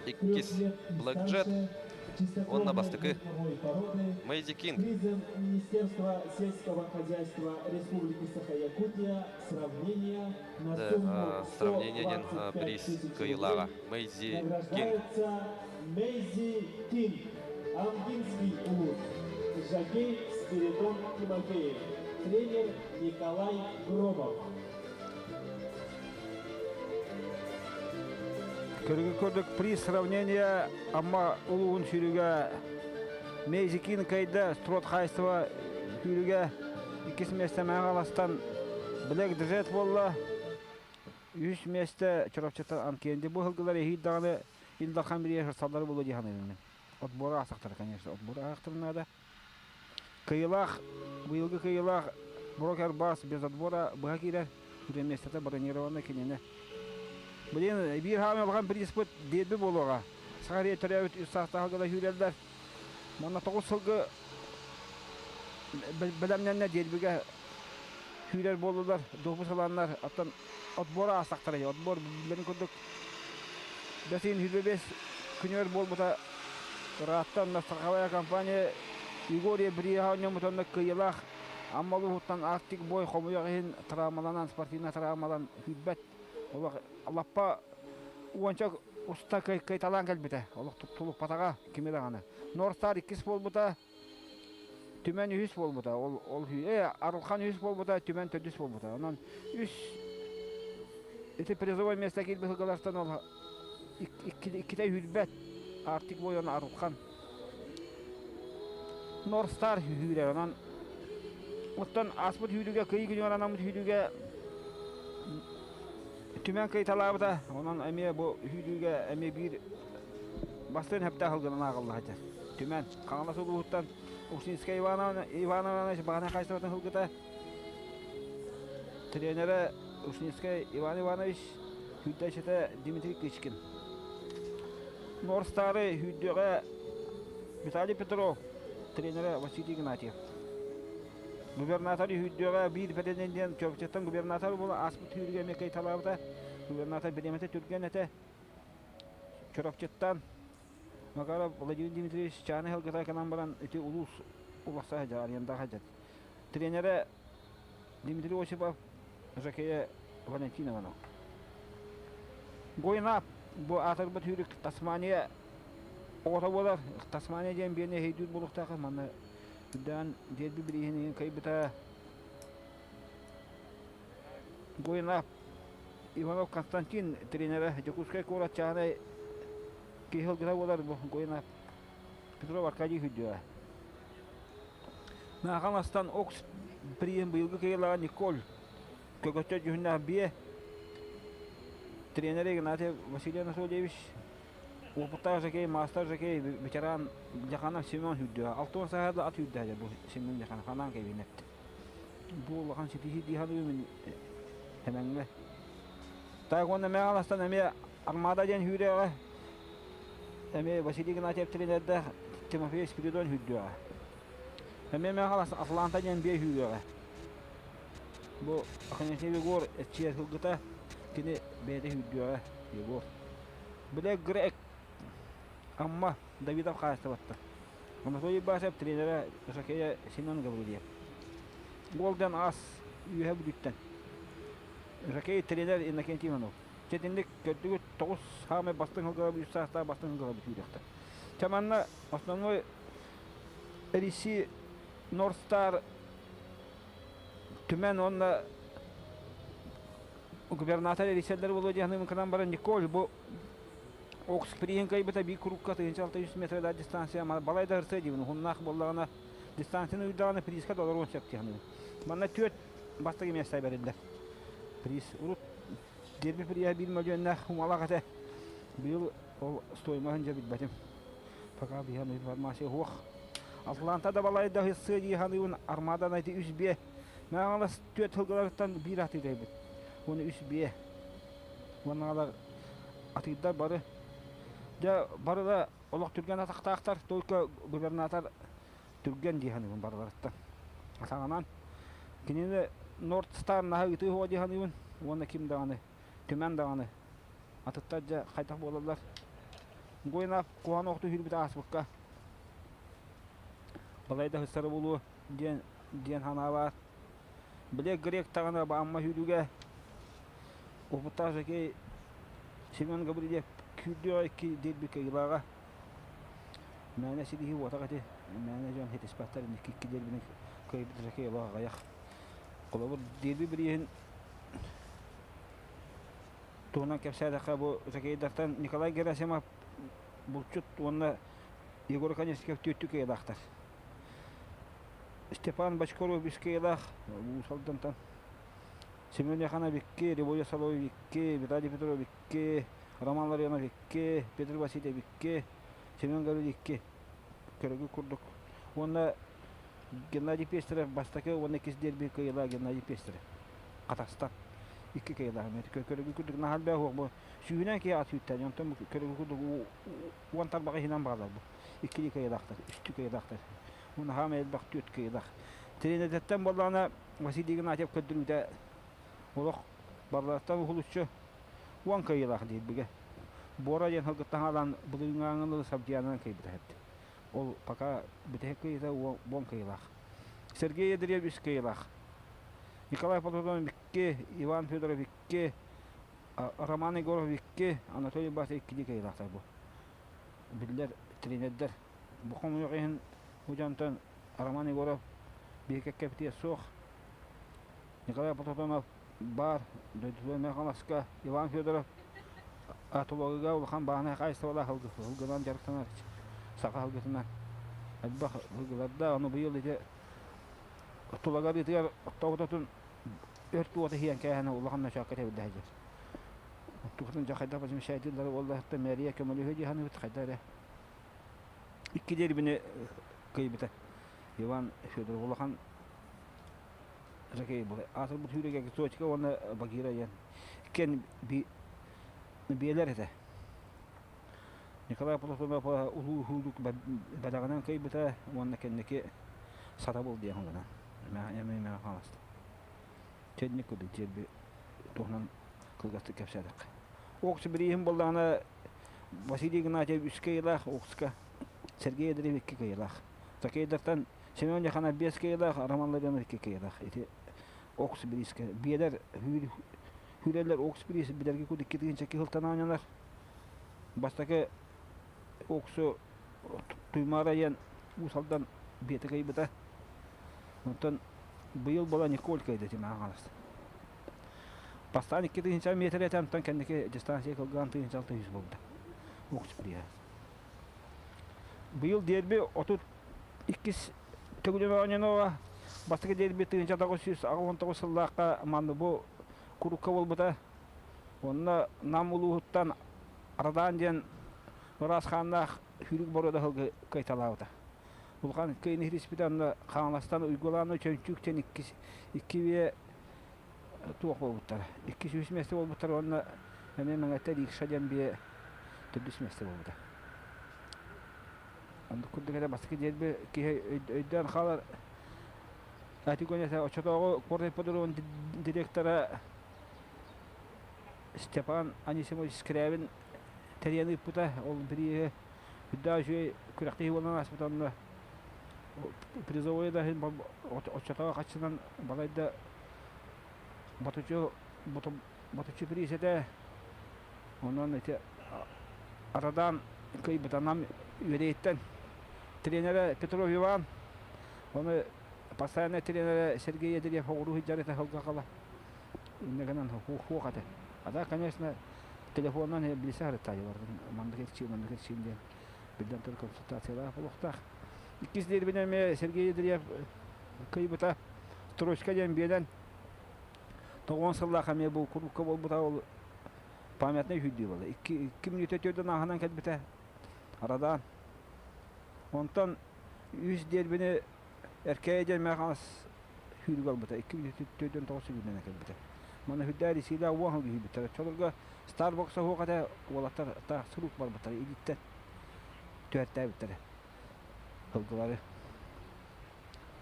иккис Black Jet, уонна бастакы Мэйзи Кинг. Призом Министерства сельского хозяйства Республики Саха-Якутия сравнение на сумму Сравнение диэн 125 приз тысяч кыайыылааҕа рублей Мэйзи Кинг. награждается Мэйзи Кинг, Амгинский улус, Жакей Спиридон Тимофеев, тренер Николай Громов. Көргө көрдүк приз сравнение Амма улуун сүүрүгэ Мейзикин кайда строт хайстыба сүүрүгэ иккис миэстэ Мэҥэ Блэк Джет буолла. Үс миэстэ Чурапчыттан Анкенди. Бу сылгылар эһиил даҕаны Ил Дархан бириэһэр саллары буолуо дии саныыбын мин. Отбора аасахтара, конечно, отбора аахтар наада. Кыйылаах, быйылгы кыйылаах брокер бас без отбора быһа киирэр. Бүтүн миэстэтэ бронированный кинини. Блин, биир хаамы улахан приспыт дерби буолуоҕа. Саха төрөөбүт үс саастаах сылгылар сүүрэллэр. Манна тоҕус сылгы бэлэмнэннэ дербигэ сүүрэр буоллулар, допуск ыланнар, оттон отбор аастахтара, отбор биллэрин курдук бэсиин 25 күнүгэр буолбута ырааттан страховая компания Егор Ебриеха оонньоммутунна кыайыылаах Амма улууһуттан Арктик бой хомуйах иһин травмаланан спортивнай травмалан күүрбэт олох лаппа уонча уста кыйталаан кэлбитэ олох тулуппатаҕа кими даҕаны Норстар иккис буолбута Түмэн үһүс буолбута. Ол, ол Арылхан үһүс буолбута, Түмэн төрдүс буолбута. Онон үс ити призовой место киирбит сылгылартан ол иккитэ үүрбэт. Арктик бойон Арылхан. Норстар үүрэр. Онон оттон ааспыт сүүрүүгэ кый күнүгэр анаммыт сүүрүүгэ Түмэн кыйталаабыта. Онон эмиэ бу сүүрүүгэ эмиэ биир бастыын хэптээх сылгынан ааҕылла сылдьар. Түмэн Хаҥалас улууһуттан Ушинскай Иван Иванович Баҕана хаһаайыстыбатын сылгыта тренерэ Ушинскай Иван Иванович, сүүрдээччитэ Дмитрий Кычкин. Норстары сүүрдүөҕэ Виталий Петров, тренерэ Василий Игнатьев. Губернатор сүүрдүөҕэ биир бэринэн диэн Чурапчыттан губернатор буола ааспыт сүүрүгэ эмиэ кыйталаабыта. Губернатор бириэмэтэ түргэн этэ. Чурапчыттан Макаров Владимир Дмитриевич Чааны сылгыта кэлэн баран ити улуус улахса сылдьар, арендаҕа сылдьар. Тренерэ Дмитрий Осипов, Жакея Валентин Иванов. Гойнап бу аатырбыт сүүрүк Тасмания оҕото буолар. Тасмания диэн биэни эһэйдүүр буолуохтаах манна үрдээн дерби бирииһин кыайбыта. Гойнап Иванов Константин тренерэ Дьокуускай куорат чааһынай киһи сылгыта буолар бу Гойнап Петров Аркадий Хүддүө. Наахамастан Окс прием быйылгы кыайыылааҕа Николь Көкөччө дьүһүннээх биэ тренер Игнатьев Василий Анатольевич уопуттаах жокей, маастар жокей, ветеран Дьаханов Семен сүүрдүө. 60 сааһа ат сүүрдэ бу Семен Дьаханов анаан кэбинэт. Бу улахан ситиһии дии саныыбын Эмэҥҥэ. Так уонна Мэҥэ Аластан эмиэ Армада диэн сүүрүөҕэ. Эмиэ Василий Игнатьев тренердээх Тимофей Спиридон сүүрдүөҕэ. Эмиэ Мэҥэ Аластан Атланта диэн биэ сүүрүөҕэ. Бу Афанасий Егор эччиэр сылгыта кини бэйэтэ сүүрдүөҕэ Егор. Билэ Грек Амма Давидов хаһаайыстыбаттан. Анатолий Басов тренерэ хоккея Семен Гаврильев. Голден ас үөһэ бүлүүттэн. Хоккей тренер Иннокентий Иванов. Чэтинник көрдүгүт тоҕус саамай бастыҥ сылгылар үс саастаах бастыҥ сылгылар сүүрүөхтэр. Чэ манна основной Риси Норстар Түмэн уонна губернатор эрийсэллэр буолуо диэн кынан баран Николь бу Окс приин кыайбыта биир курукка 1600 метрдаах дистанция балай да ырсыа диибин уһуннаах буоллаҕына дистанцияны уйдаҕына призка толоруон сөп диэхин манна түөрт бастакы миэстэ бэриллэр приз урут дерби приһа биир мөлүйүөннээх умалаах этэ быйыл ол стоимоһын дьэ билбэтим пока биһан информация суох Атланта да балай да ырсыа дии саныыбын армадан айты үс биэ Мэҥэ түөрт сылгыларыттан биир атыылайбыт уонна үс биэ уоннаҕалар атыырдар бары дьэ бары да олох түргэн атахтаахтар только губернатор түргэн дии саныыбын барыларыттан атаҕынан кинини Норд Стар наһаа ыытыы суоҕа дии саныыбын уонна ким даҕаны, Түмэн даҕаны атыттар дьэ хайдах буолаллар. Гойнаах куһаҕан охту сүүрбүтэ ааспыкка балайда сыстара буолуо диэн диэн санаа баар. Били грек даҕаны Амма сүүрүүгэ опыттаах жокей Семен Гаврильев күүрдүөҕэ икки диэбит кыайыылааҕа. Мээнэ силиһи уотах ити мээнэ дьон хитиспэттэр икки икки диэрбини кыайбыт жокей олох аҕыйах. Холобур дерби бирииһин туһунан кэпсээтэххэ бу жокейдартан Николай Герасимов булчут уонна Егор Конецких түөртүү кыайыылаахтар. Степан Бочкарев үс кыайыылаах Уус Алдантан. Семен Яханов икки, Ревоя Соловьев икки, Виталий Петров икки, Роман Ларионов икки, Петр Васильев икки, Семен Гаврильев икки. Көрөгү курдук. Уонна Геннадий Пестерев бастакы уонна иккис дерби кыайыылаах Геннадий Пестерев. Хатастан икки кыайыылаах. Көрөгү курдук наһаа элбэх уох бу сүүһүнэн киһи ат сүүттээн онтон көрөгү курдук уон тарбаҕы иһинэн баалар бу. Иккилии кыайыылаахтар, үстүү кыайыылаахтар. Уонна хаама элбэх түөрт кыайыылаах. Тренердэттэн буоллаҕына Василий Игнатьев көрдөрүүтэ олох барыларыттан уһулуччу уон кыайыылаах диирбигэ. Буора диэн сылгыттан хаалан былырыыҥҥааҥҥы Сабдьыйаанынан кыайбыта эбит. Ол пока бүтэһик кыайыыта уон кыайыылаах. Сергей Андреев үс кыайыылаах. Николай Платонов икки, Иван Федоров икки, Роман Егоров икки, Анатолий Басов иккилии кыайыылаахтар бу. Биллэр тренердэр. Бу хомойуох иһин бу дьонтон Роман Егоров биһиги кэккэбитигэр суох. Николай Платонов баар, дойдутугар Мэхаласка Иван Федоров Атылыга улахан бааһынай хаһаайыстыбалаах сылгынан дьарыктанар саха сылгытынан элбэх сылгыларда ону быйыл ити Тулагы арыытыгар оттообутун өрт уота иһийэн кээһэн улахан ночоокко тэбиллэ сылдьар. Оттуутун дьэ хайдах возмещайдыыллара буолла мэрия көмөлөһүө дии саныыбыт хайда эрэ. Икки дербини кыйбыта. Иван Федоров улахан жокей буолар. Аатырбыт сүүрүгэ Грицочка уонна Багира диэн иккиэн биэлэр этэ. Николай Платонов улуу уһуулук бэлэҕинэн кыайбыта уонна кэнники сатабыл диэн гынан эмиэ хааласта. Чэнник курдук дьиэрби туһунан кылгастык кэпсээтэххэ. Окс бирииһин буоллаҕына Василий Игнатьев үс кыайыылаах, Окска Сергей Андреев икки кыайыылаах. Такейдартан Семен Яханов биэс кыайыылаах, Роман Ларионов икки кыайыылаах. Ити Окс бириискэ биэлэр Хүрэллэр Окс бириис билэргэ курдук икки тыһыынча киһи оонньонор. Бастакы Оксу Туймаара диэн Уус Алдан биэтэ кыайбыта. Онтон быйыл буола Николь кыайда Тимаҕа хаалыста. Бастаан 2000 метр этэ, онтон кэнники дистанция кылгаан 1600 буолбута. Окс приһа. Быйыл дерби 32 төгүлүн оонньонуоҕа. Бастакы дерби 1989 сыллаахха манна бу курукка буолбута. Онно Нам улууһуттан Арадаан диэн ыраас хааннаах сүүрүк боруода сылгы кыайталаабыта. Улахан кыайыыны ситиспитэ онно Хаҥаластан Уйгулааны Чөмчүүк диэн иккис икки үйэ туох буолбуттара. Иккис үһүс миэстэ буолбуттар уонна эмиэ Мэҥэттэ Рикша диэн биэ төрдүс миэстэ буолбута. Оннук курдук этэ бастакы дерби киһи өйдөөн хаалар. Ати көнөсө оччотооҕу куорат ипподромун директора Степан Анисимович Скрябин тэрийэн ыыппыта. Ол бирииһи үрдээх үчүгэй күрэхтэһии буолан ааспыта онно призовой да иһин оччотооҕу хаччынан балайда ботучу ботучу приз этэ. Онон ити Арадаан кыайбытанан үөрэйиттэн тренерэ Петров Иван, ону постоянный тренерэ Сергей Ядырев оҕуруу сылдьар этэ сылга хала. Инньэ гынан хуох этэ. А да, конечно, телефонунан билсэ сырыттаайылар. Маннык эрчийин, маннык эрчийин диэн биллэн турар консультациялаах буолуохтаах. Иккис диэрбинэ эмиэ Сергей Ядырев кыайбыта. Строчка диэн биэрэн тоҕуон сыллаах эмиэ бу курукка буолбута ол памятный үһүйдүү буолла. Икки, икки мүнүүтэ төрдөн ааһынан кэлбитэ Арадаан. Онтон үс дербини Эркээйи диэн Мэхаас сүүрүк албыта. Икки мүнүүтэ төрдөн тоҕус сүүрүгүнэн кэлбитэ. Манна үрдээр исиилээх уон сыл киһийбиттэр. Оччолорго Starbucks суох этэ, уолаттар таах сурук барбыттара, илииттэн түһэртээбиттэрэ сылгылары.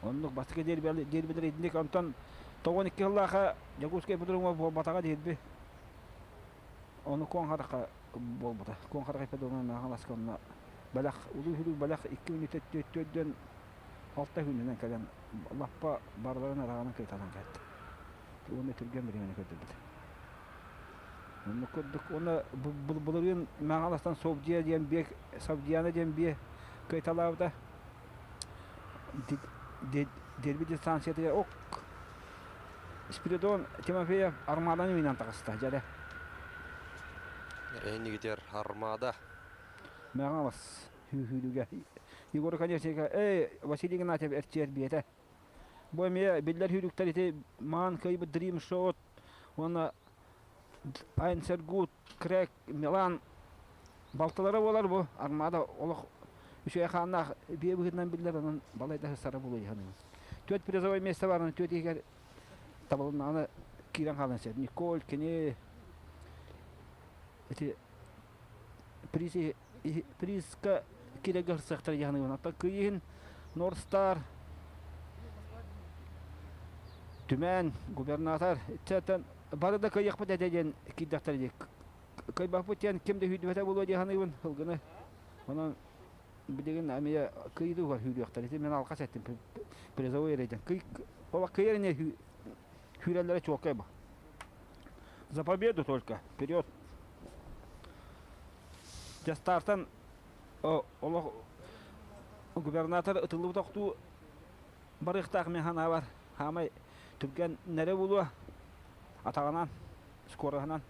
Оннук бастакы дербилэр итинник онтон 92 сыллааха Дьокуускай ипподромугар буолбатаҕа диирби. Ону Куоҥ Харахха буолбута. Куоҥ Харах ипподромугар Маҥаласка онно бэлэх, улуу үһүрүк бэлэх 2 мүнүүтэ түөртүөрдүөн алта күнүнэн кэлэн лаппа барыларын араҕанан кыайталаан кэлтэ. Уонна түргэн бириэмэни көрдөрбүтэ. Оннук курдук уонна былырыын Маҥаластан Совдия диэн биэ Савдиана диэн биэ кыайталаабыта. Дерби дистанциятыгар ок Спиридон Тимофеев Армаданы үүнэн таҕыста дьэрэ. Эһинигитер Армада. Мэҕалас хүүхүүлүгэ. Егор Конечника, эй, Василий Игнатьев эрчийэр биэтэ. Бу эмиэ биллэр сүүрүктэр ити маан кыайбыт Dream Shot уонна Айнсергут, Крэг, Милан балтылара буолар бу. Армада олох үчүгэй хааннаах биэ быһыытынан биллэр, онон балайда сыстара буолуо дии саныыбын. Түөрт призовой место бар, түөрт иһигэр табылыннаҕына киирэн хаалан сөп. Николь, кини ити приз призка киирэргэ сырсыахтара дии саныыбын. Оттон кыйыһын North Star Түмэн, губернатор, ититтэн бары да кыайыахпыт этэ диэн киирдэхтэрэ дии. Кыайбаппыт диэн ким да сүүрдүбэтэ буолуо дии саныыбын сылгыны. Онон билигин эмиэ кыйдыгар сүүрүөхтэр. Ити мен алҕас эттим призовой эрэ диэн. Кый оба кыйар ини сүүрэллэрэ чуолкай ба. За победу только. Вперед! Дьастаартан олох губернатор ытыллыбыт охтуу барыахтаах мин санаабар хаамай түргэн нэрэ булуо атаҕынан скороһынан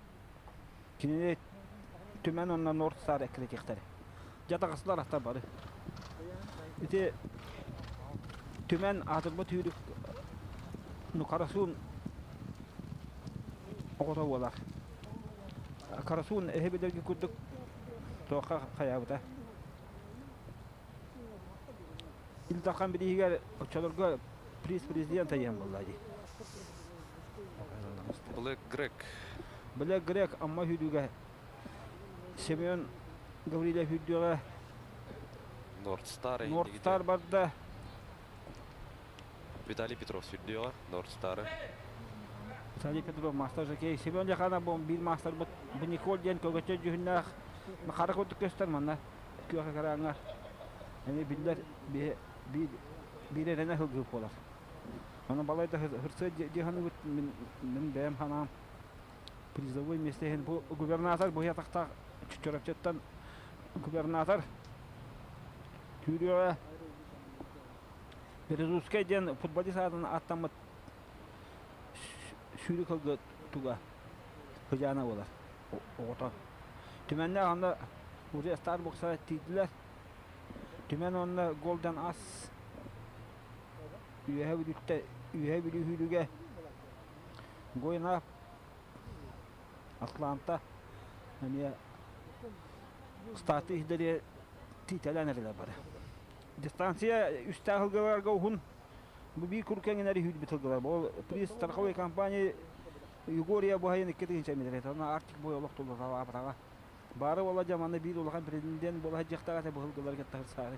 кинини түмэн онно Норд Стар эккирэтиэхтэрэ. Дьэ таҕыстылар аттар бары. Ити түмэн аатырбыт сүүрүк Нукарасуун оҕото буолар. Карасуун эһи билэрги курдук туохха хайаабыта. Ил Дархан бирииһигэр оччолорго приз президента диэн буолла дии. Блэк Грек. Блэк Грек Амма сүүрүүгэ Семен Гаврильев сүүрдүөҕэ. Норд Стар. Норд Стар барда. Виталий Петров сүүрдүөҕэ Норд Стары. Виталий Петров маастар жокей. Семен Леханов бу биир маастарбыт бу Николь диэн көгөччө дьүһүннээх хара курдук көстөр манна күөх экраҥҥа эмиэ биллэр биир биир эрэнэ сылгы буолар. Онон балайда хырсыа дии саныыбыт мин бэйэм санаам призовой место иһин бу губернатор бу ятахтаах Чурапчыттан губернатор Түүрүөҕэ Березовскай диэн футболист аатын аттаммыт сүүрүк ылгы туга Хыдьаана буолар оҕото. Түмэннээх онно уже Старбукса тиийдилэр. Түмэн онно Голден Ас Үөһэ Бүлүүттэ Үөһэ Бүлүү сүүрүгэ Гойна Атланта эмиэ статы иһдэри тиитэлээн эрэлэр бары. Дистанция үстээх ылгыларга уһун бу биир куруук кэҥинэри сүүрбүт ылгылар. Ол приз страховой компании Югория бу 2000 метр. Онно Арктик бой олох тулуталаабатаҕа. Баары буола дьэ манна биир улахан президент буола сылдьыахтаах этэ бу ылгылары кытта сырсаары.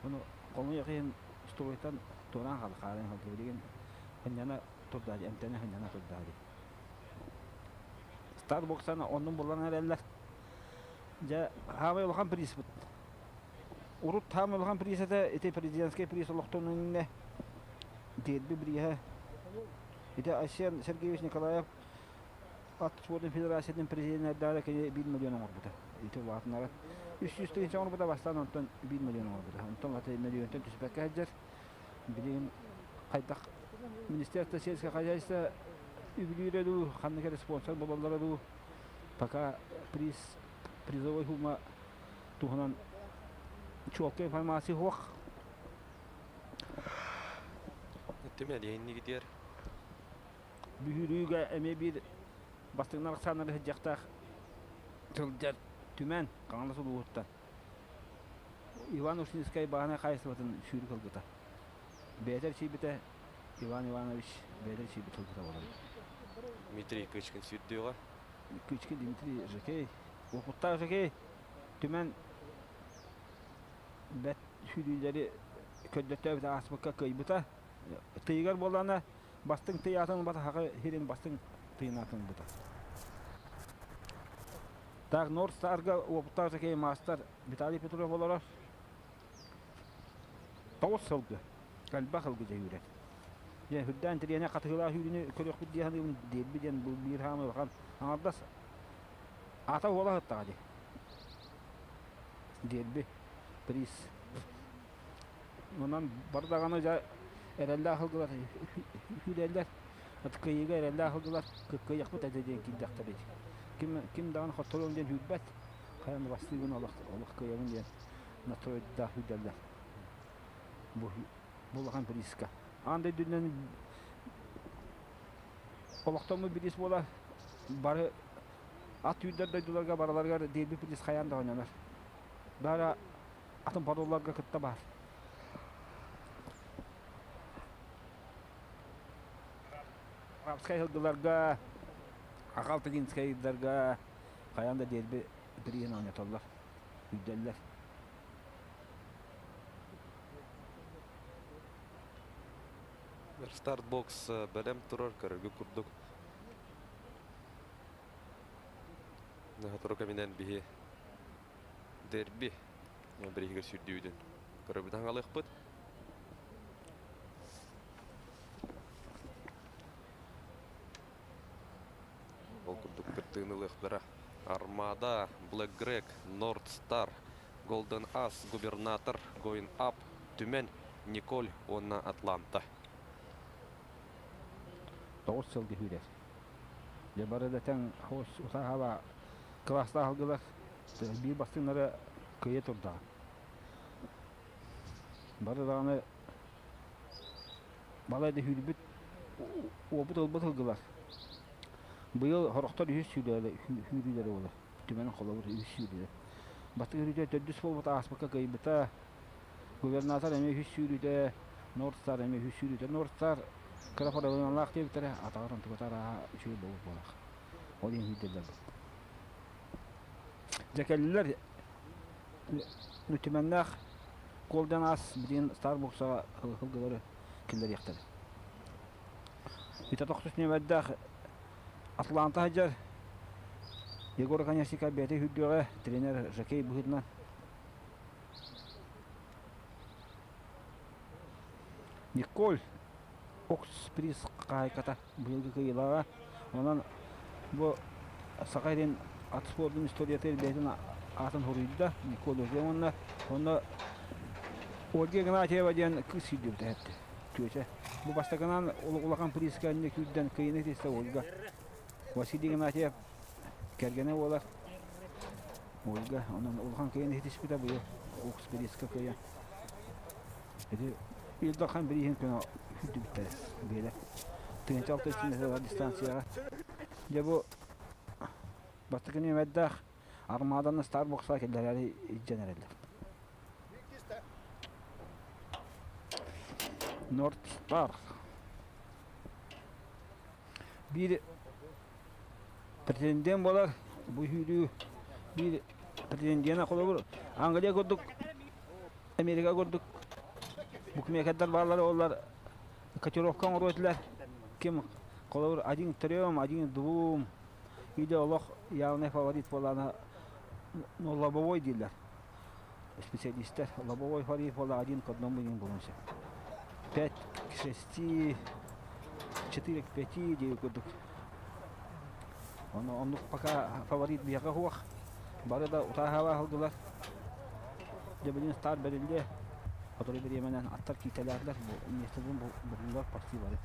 Ону хомуйах иһин стройттан туораан хаалла хаалан хаалла билигин хынньана турда дии эмтэнэ хынньана турда дии. Старбоксан оннун булан эрэллэр. Дьэ хаамай улахан приз бут. Урут хаамай улахан приз этэ ити президентский приз олохтон иннинэ дерби бирииһэ ити Айсен Сергеевич Николаев ат спордун федерациятын президенэ эрдэҕинэ кини 1 миллион оҥорбута. Ити улаатыннаран 300 тыһыынча оҥорбута бастаан онтон 1 миллион оҥорбута. Онтон аты миллионтан түспэккэ сылдьар. Билигин хайдах Министерство сельского хозяйства үбүлүүрэ дуу, ханнык эрэ спонсор буолаллара дуу, пока приз призовой сумма туһунан чуолкай информация суох. Түмэл иһиннигитигэр Бүһүрүүгэ эмиэ биир бастыҥнар ахсааннары сылдьыахтаах сылдьар Түмэн Хаҥалас улууһуттан Иван Ушницкай бааһынай хаһаайыстыбатын сүүрүк ылбыта. Бэйэтэ эрчийбитэ Иван Иванович бэйэтэ эрчийбит ылбыта буолар. Дмитрий Кычкин сүүрдүөҕэ. Кычкин Дмитрий Жекей. Уопуттаах Жекей Түмэн бэт сүүрүүлэри көрдөттөөбүт ааспыкка кыайбыта. Тыйыгар буоллаҕына. Бастыҥ тыйаатын ылбата Саха сирин бастыҥ тыйаатын ылбыта. Так, Норд Старга уопуттаах жокей маастар Виталий Петров олорор. Тоҕус сылгы, элбэх сылгы дьэ үүрэр. Дьэ, үрдээн тириэнэ хатыһыылаах үүрүүнү көрүөхпүт дии саныыбын, диэрби диэн бу биир хаамыы улахан аҥардас ата уола сыттаҕа дии. Диэрби, приз. Онон бары даҕаны дьэ эрэллээх сылгылар сүүрэллэр. Кыайыыга эрэллээх сылгылар кыайыахпыт этэ диэн киирдэхтэрэ дии. Ким, ким даҕаны хотторуом диэн сүүрбэт. Хайан да бастыыбын олох, олох кыайабын диэн настройдаах сүүрдэллэр. Бу, бу улахан приска. Аан дойдунан олохтоммут бириис буолар. Бары ат үүрдэр дойдуларга барыларыгар дерби приз хайаан да оонньонор. Бара атын паролларга кытта баар. Арабскай сылгыларга, Ахалтагинскайдарга хайаан да дерби приһин оонньотоллор, үрдэллэр. Стартбокс бэлэм турар көрөргө курдук. Наһа кэминэн биһи дерби бириһигэр сүрдүүтүн көрөбүт аҥалыахпыт. Ол курдук кыттыыны ылыахтара Армада, Black Greg, North Star, Golden Ass, Губернатор, Going Up, Түмэн, Николь уонна Атланта. Тоҕус сылга күүрэр. Дьэ бары да тэҥ хос утааһаба кылаастаах ылгылар биир бастыҥнара кыайа турдаҕа. Бары даҕаны балай да сүүрбүт уопут ылбыт ылгылар. Быйыл сорохтор үһүс сүүрүүлэрэ буолар. Түмэн холобур үһүс сүүрүүлэр. Бастакы сүүрүүтэ төрдүс буолбут ааспыкка кыайбыта. Губернатор эмиэ үһүс сүүрүүтэ, Нордстар эмиэ үһүс сүүрүүтэ. Нордстар кыра проблемалаах диэбиттэрэ, атаҕар онтуката арааһа үчүгэй буолбут буолах. Ол иһин сүүрдэллэр. Дьэ кэллилэр Түмэннээх Голден Ас билигин Старбуксаҕа сылгылары киллэриэхтэрэ. Ити тохсус нүөмэрдээх Атланта сылдьар Егор Оконешников бэйэтэ сүүрдүөҕэ тренер жокей быһыытынан. Николь Окс приз хаһаайката быйылгы кыайыылааҕа. Онон бу Саха сирин ат спордун историятыгар бэйэтин аатын суруйда Николь Озен уонна онно Ольга Игнатьева диэн кыыс сүүрдүбүтэ эһэтти. Түөтэ. Бу бастакынан улахан призка инник сүүрдэн кыайыыны ситистэ Ольга. Василий Игнатьев кэргэнэ буолар. Ольга онон улахан кыайыыны ситиспитэ быйыл Окс призка кыайан. Ити Ил Дархан бирииһин күнэ сүүрдүбүттэрэ биэлэр. 1600 дистанцияҕа. Дьэ бу бастакы нүөмэрдээх Армаданы Старбокса киллэрээри илдьэн эрэллэр. Норд Стар. Биир претендент буолар бу сүүрүү биир претенденэ холобур Англия курдук Америка курдук букмекердар бааллар олар котировка оҥоруо этилэр ким холобур один к трем один к двум или олох явный фаворит буолаана ну лобовой дииллэр специалистер лобовой фаворит буола один к одному диэн буолуон сөп пять к шести четыре к пяти диэки курдук Ону оннук пока фаворит биһиэхэ суох. Бары да утааһаба сылдылар. Дьэ билин старт бэриллиэ. Сотору бириэмэнэн аттар киитэлээрлэр. Бу миэстэлэрин буллулар почти бары.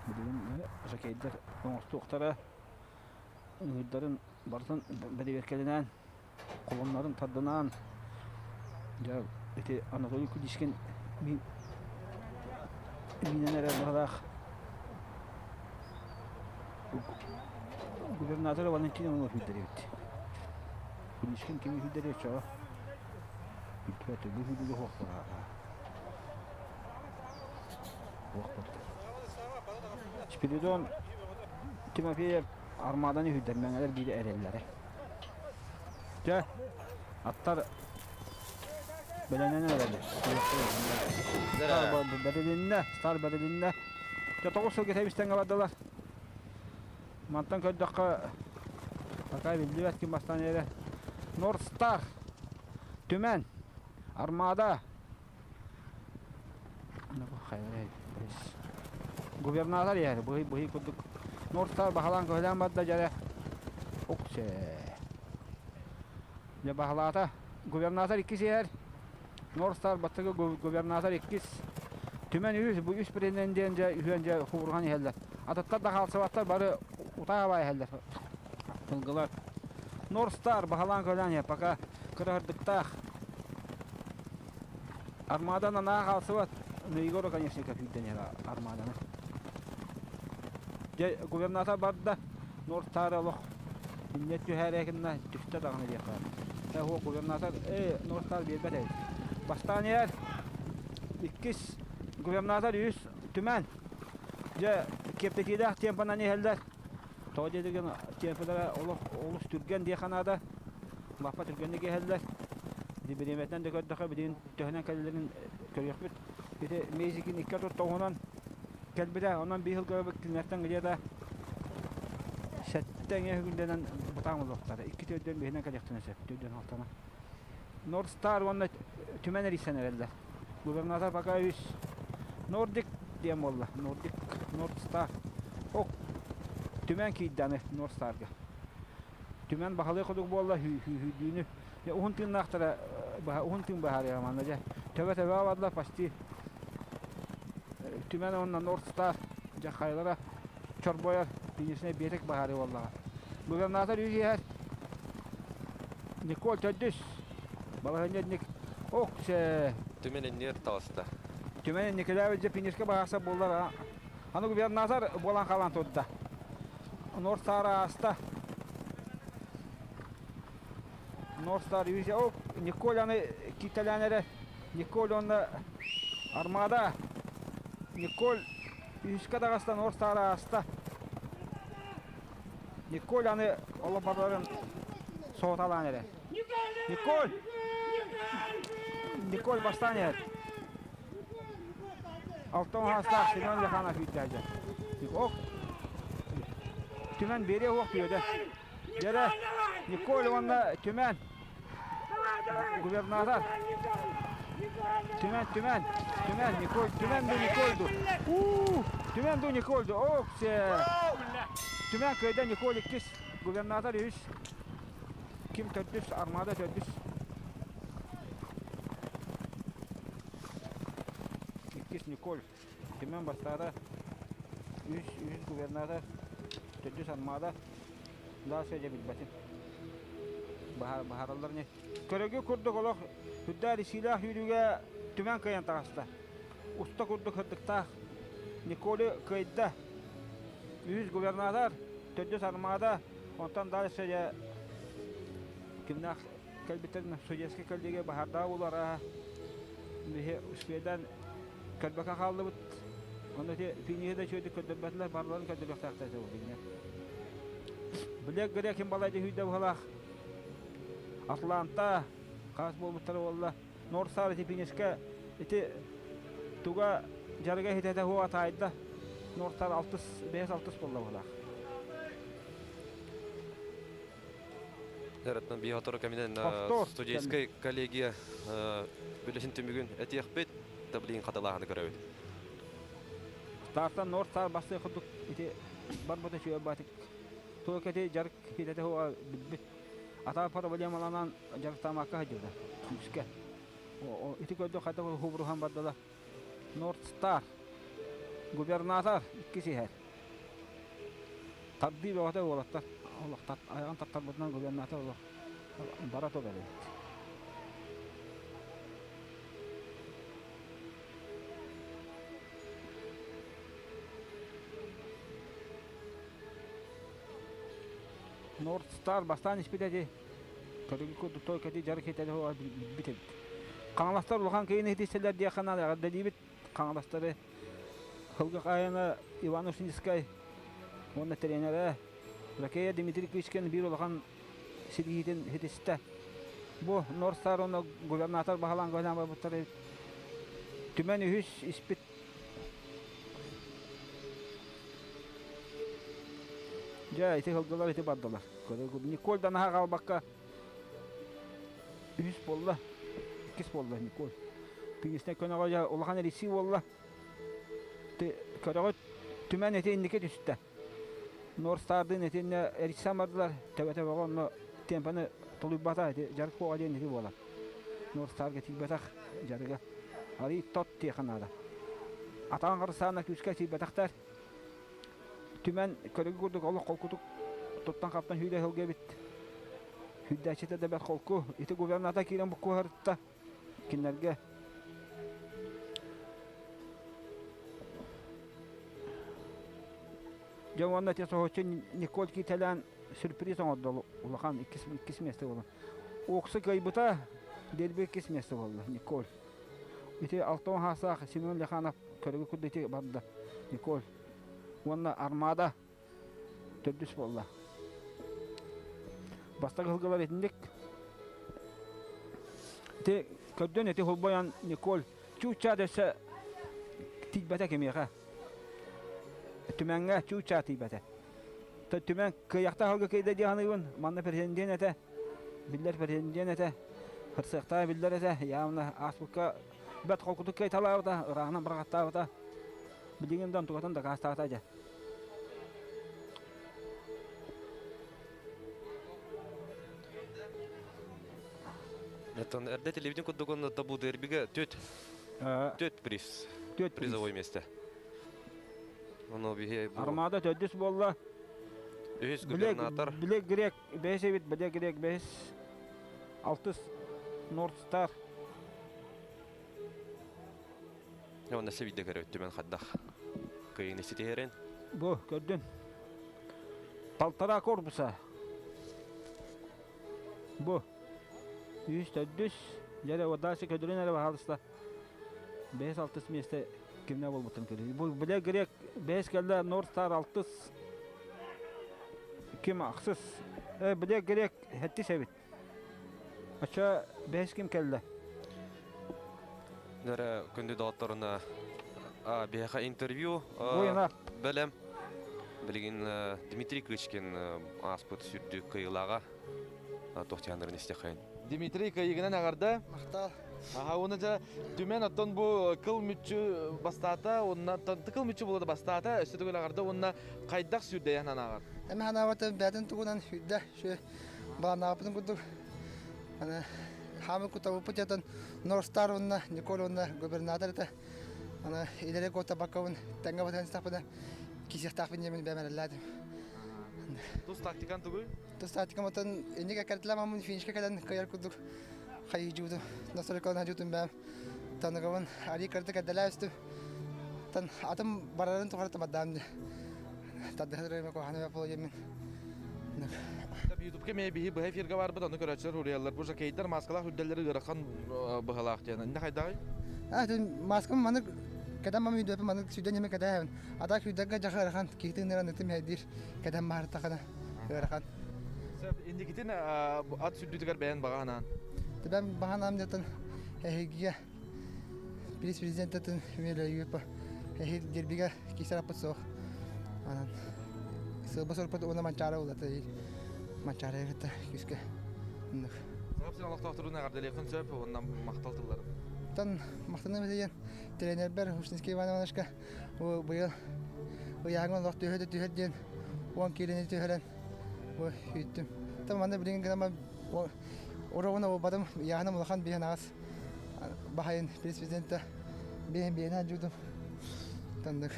Билигин жокейдер оҥостуохтара ыҥыырдарын барытын бэрэбиэркэлэнэн, колоннарын тардынаан дьэ ити Анатолий Кудишкин мин миинэн эрэр быһалаах губернатор Валентин Иванов үүрдэр эбит. Кудишкин кими үүрдэр оччоҕо? Билбэт, бу үүрүүгэ суох буолаа. Суох буолта. Спиридон Тимофеев армаданы үүрдэр мэҥэлэр биир эрэллэрэ. Дьэ, аттар бэлэнэн эрэллэр. Стар бэрилиннэ, стар бэрилиннэ. Дьэ тоҕус сылга тэбистэҥҥэ бардылар. Мантан көрдөххө, пока биллибэт ким бастаан эрэ. Норд Стар, Түмэн, Армада, Губернатор иһэр, быһый быһый курдук. Норд Стар баһылаан көһүлээн барда дьэрэ. Уксе. Дьэ баһылаата. Губернатор иккис иһэр. Норд Стар бастакы губернатор иккис. Түмэн үс, бу үс президент диэн дьэ үһүөн дьэ хубурҕан иһэллэр. Атыттар да хаалсыбаттар бары утаа иһэллэр. Тылгылар. Норд Стар баһылаан көһүлээн иһэр, пока кыраһырдыктаах. Армада нанаах хаалсыбат. Ну, Егору, конечно, күүрдэн иһэр армаданы. Дьэ, губернатор барда. Норд олох инньэ түһээрээкинна түстэ даҕаны диэххэ. Э, губернатор, э, Норд биэрбэт эбит. Бастаан иһэр. Иккис губернатор үс Түмэн. Дьэ, киэптэтиилээх темпанан иһэллэр. Тоҕо диэтигин темпалара олох олус түргэн диэххэ наада. Лаппа түргэнник иһэллэр. Бириэмэтинэн да көрдөххө, билигин төһөнөн кэлэллэрин көрүөхпүт. Ити Мезикин икки тоҕунан кэлбитэ. Онон биир сылга кинилэртэн где-то сэттэ эҥэ күндэнэн бытаан буолуохтара. Икки төрдөн биһинэн кэлиэхтэрин сөп. Төрдөн алтана. Норд Стар уонна Түмэн эрийсэн эрэллэр. Губернатор пока үс Нордик диэн буолла. Нордик, Норд Стар. Ок, Түмэн киирдэ аны Норд Старга. Түмэн баһылык курдук буолла хүүхүүрдүүнү. Уһун тыыннаахтара уһун тыын баһаарыйа манна дьэ. Төбө-төбө бардылар почти. Түмэн уонна Норд Стар дьэ хайалара чорбойор финишнэй биэтэк баһаарыы буоллаҕа. Губернатор үс иһэр. Николь төрдүс. Балаһыанньа ник ок Түмэн иннигэр таҕыста. Түмэн Николаевич дьэ финишка баһаарса буоллар аны губернатор буолан хаалан турда. Норд Стар ааста. Норд Стар үһүс. О, Николь аны кииртэлээн эрэ. Николь уонна Армада. Николь үһүскэ таҕыста, Норд Стар ааста. Николь аны олоппоторун соһуталаан эрэ. Николь! Николь бастаан иһэр. Алтан хаастаах Семен Леханов үүттээх Ок. Түмэн биэриэ уох түөдэ. Дьэрэ Николь уонна Түмэн губернатор. Түмэн, Түмэн, Түмэн, Николь, Түмэн ду Николь ду. У, Түмэн ду Николь ду. Ок, Түмэн кыайда Николь иккис, губернатор үс. Ким төрдүс, Армада төрдүс. Иккис Николь. Түмэн бастаата. Үс, үһүс губернатор. Төрдүс Армада. Дальше дьэ билбэтим. Баһараллар не. Көрөгү курдук олох үрдээр исиилээх үүрүүгэ түмэн кыайан таҕыста. Уста курдук сырдыктаах Николи кыайда. Үһүс губернатор, төрдүс армада, онтон дальше дьэ кимнээх кэлбиттэрин судейскай коллегия баһардаах улара биһи успедан көрбөкө хааллыбыт. Онно ити финиһи да үчүгэйдик көрдөрбөтүлэр, барыларын көрдөрүөхтээхтэр этэ бу Билэ грек ким балайда хүйдэ быһалаах Атланта хаас буолбуттара буолла. Норсаар ити финишкэ ити туга дьарыга хитэтэ хуа таайда. Норсаар алтыс, бэйэс алтыс буолла быһалаах. Эраттан биир сотору кэминэн студенческай коллегия үлэсин түмүгүн этиэхпит, таблиин хатылааһыны көрөбүт. Стартан Норд Стар бастыы курдук ити барбыта үчүгэй баатык. Туох ити дьарык хитэтэ хуа билбит. Ата проблемаланан дьарыктаамакка сылдьыбыта. Күүскэ. Ити көрдө хайдах хубуруһан бардылар. Норд Стар губернатор иккис иһэр. Тардыы бөҕөтө уолаттар олох айаҕын таттарбытынан губернатор олох бара турар эбит. Норд Стар бастаан испит эти көрүгү курдук той кэти дьарык хитэри билбит эбит. Хаҥаластар улахан киһини хитиссэлэр диэххэ наада эҕэрдэлиибит Хаҥаластары Хылгах айана Иван Ушницкай уонна тренерэ Ракея Дмитрий Кычкин биир улахан ситиһиитин ситистэ. Бу Норд Стар уонна губернатор баһылаан көһүлээн барбыттар эбит. Түмэн үһүс испит. Дьэ, ити сылгылар ити бардылар. Николь да наһаа хаалбакка үһүс буолла, иккис буолла Николь. Пинисне көнөҕө дьэ улахан эрийсии буолла. Көрөҕүт түмэн ити инники түстэ. Норстаардыын итиннэ эрийсэн бардылар, төбө-төбөҕө онно темпаны толуйбата ити дьарык буоҕа диэн ити буолар. Норстаарга тиийбэтэх дьарыга. Арый тот диэхэ наада. Атаҕын харыстаана күүскэ тиийбэтэхтэр. Түмэн көрүгү курдук олох холкутук туттан-хаптан сүүрэ сылга эбит. Сүүрдээччитэ да бэрт холку. Ити губернатор киирэн буккуһарытта кинилэргэ Дьэ уонна ити соһуччу Николь киитэлээн сюрприз оҥордо улахан иккис, иккис миэстэ буолан. Окса кыайбыта, дерби иккис миэстэ буолла Николь. Ити 60 хаасаах Семен Леханов көрүгү курдук ити барда Николь. Уонна Армада төрдүс буолла. Бастакы сылгылар итинник. Ити көрдөн ити холбоян Николь чууччаа дөссө тиийбэтэ кимиэхэ. Түмэҥҥэ чууччаа тиийбэтэ. Түмэн кыайахта сылгы кыйда дии саныыбын. Манна претендент этэ. Биллэр претендент этэ. Хырсыахтаа биллэр этэ. Явно ааспыкка бэрт холкутук кыайталаабыта, ырааҕынан бырахаттаабыта. Билигин да онтукатын дакаастаата дьэ. Оттон эрдэ телевидение курдугун табу дербиге төт төт приз. Төт призовой место. Оно биһи Армада төдүс буолла. Үһүс губернатор. Биле грек бэс эбит, биле грек бэс. Алтыс Нордстар. Онно севидде көрөттүмэн хаддах кыйыны ситиһэрин. Бу көрдүн. Полтора корпуса. Бу. Үс төрдүс. Дьэ водаси көдүрүн эрэ баһаалыста. Бэс алтыс месте кимне болбутун көрүү. Бу биле грек бэс кэллэ Норд Стар алтыс. Ким ахсыс. Э биле грек хэттис эбит. Очо бэс ким кэллэ? Нөрэ күндү доҕотторуна биһиэхэ интервью Буйна. бэлэм. Билигин Дмитрий Кычкин ааспыт сүрдүк кыйылааҕа туох тиһаннарын истиэххэйин. Дмитрий кыйыгынан аҕарда. Махтал. Аха, уонна дьэ түмэн оттон бу кыл мүччү бастаата, уонна кыл мүччү буолла бастаата, өссө төгүл аҕарда уонна хайдах сүүрдэйэн анааҕар? Эми ханаабата бээтин тугунан сүүрдэ, şu бааннаабытын курдук аны хаамы кутабыппыт ятан Норстар уонна Николь уонна губернатор этэ аны илэри куотабаккабын тэҥҥэ батан истэхпинэ кисиэхтаахпын диэмин бэйэм эрэллээтим. Тус тактикан тугуй? Тус тактикам отон инник эккэртилэм финишка кэлэн кыайар курдук хайыжуутум настройкалан хажуутум бэйэм таныгабын арий кырдык эрдэлээ Тан атым барарын тухары тамардаам ди. Тардыһа куһаҕана буолуо Ютубка эмиэ биһи быһа эфиргэ барбыт, ону көрөөччүлэр уруйаллар. Бу жокейдар маскалаах үрдэллэри ыарахан быһалаах диэн. Инне хайдаҕый? А, маскам маннык кэтэн мам үйдөпү маннык сүйдэн еме кэтэһэбин. Ата күйдэргэ жаха ыарахан, киһитин ыраан ытым хэдир кэтэн баартахана ыарахан. Индикитин ат сүрдүтүгэр бэйэн баҕанаан. Тебен баҕанаам детен эһигиге Приз президентатын Миля эһил дербигэ киисэр аппыт суох. Анан сылба сорпут уонна манчаары улата манчаары кытта күүскэ оннук. Сахап син олохтоохторун эҕэрдэлиэххин сөп уонна махтал тылларын. Тан махтаным этийэн тренербэр Ушинский Иван Ивановичка быйыл ыйааҥҥа олох түһэ да түһэр диэн 10 киилэни түһэрэн бу үттүм. Там манна билигин гынама уровына буолбатым ыйааһыным улахан биһэн аҕас баһайын президента биһин биһин жудум тандык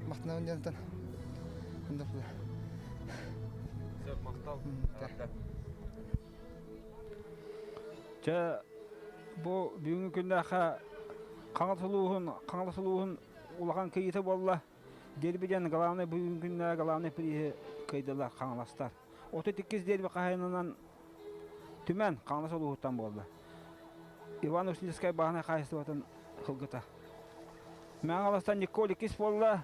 махтанабын диэн тан Сөп махтал. Чэ бу бүгүҥҥү күннээххэ Хаҥалас улууһун Хаҥалас улууһун улахан кыйыыта буолла. Дерби диэн главный бүгүҥҥү күннээҕи главный прииһи кыайдылар хаҥаластар. 32 дерби хаһайынынан Түмэн Хаҥалас улууһуттан буолла. Иван Ушницкай бааһынай хаһаайыстыбатын сылгыта. Мэҥэ Николь иккис буолла.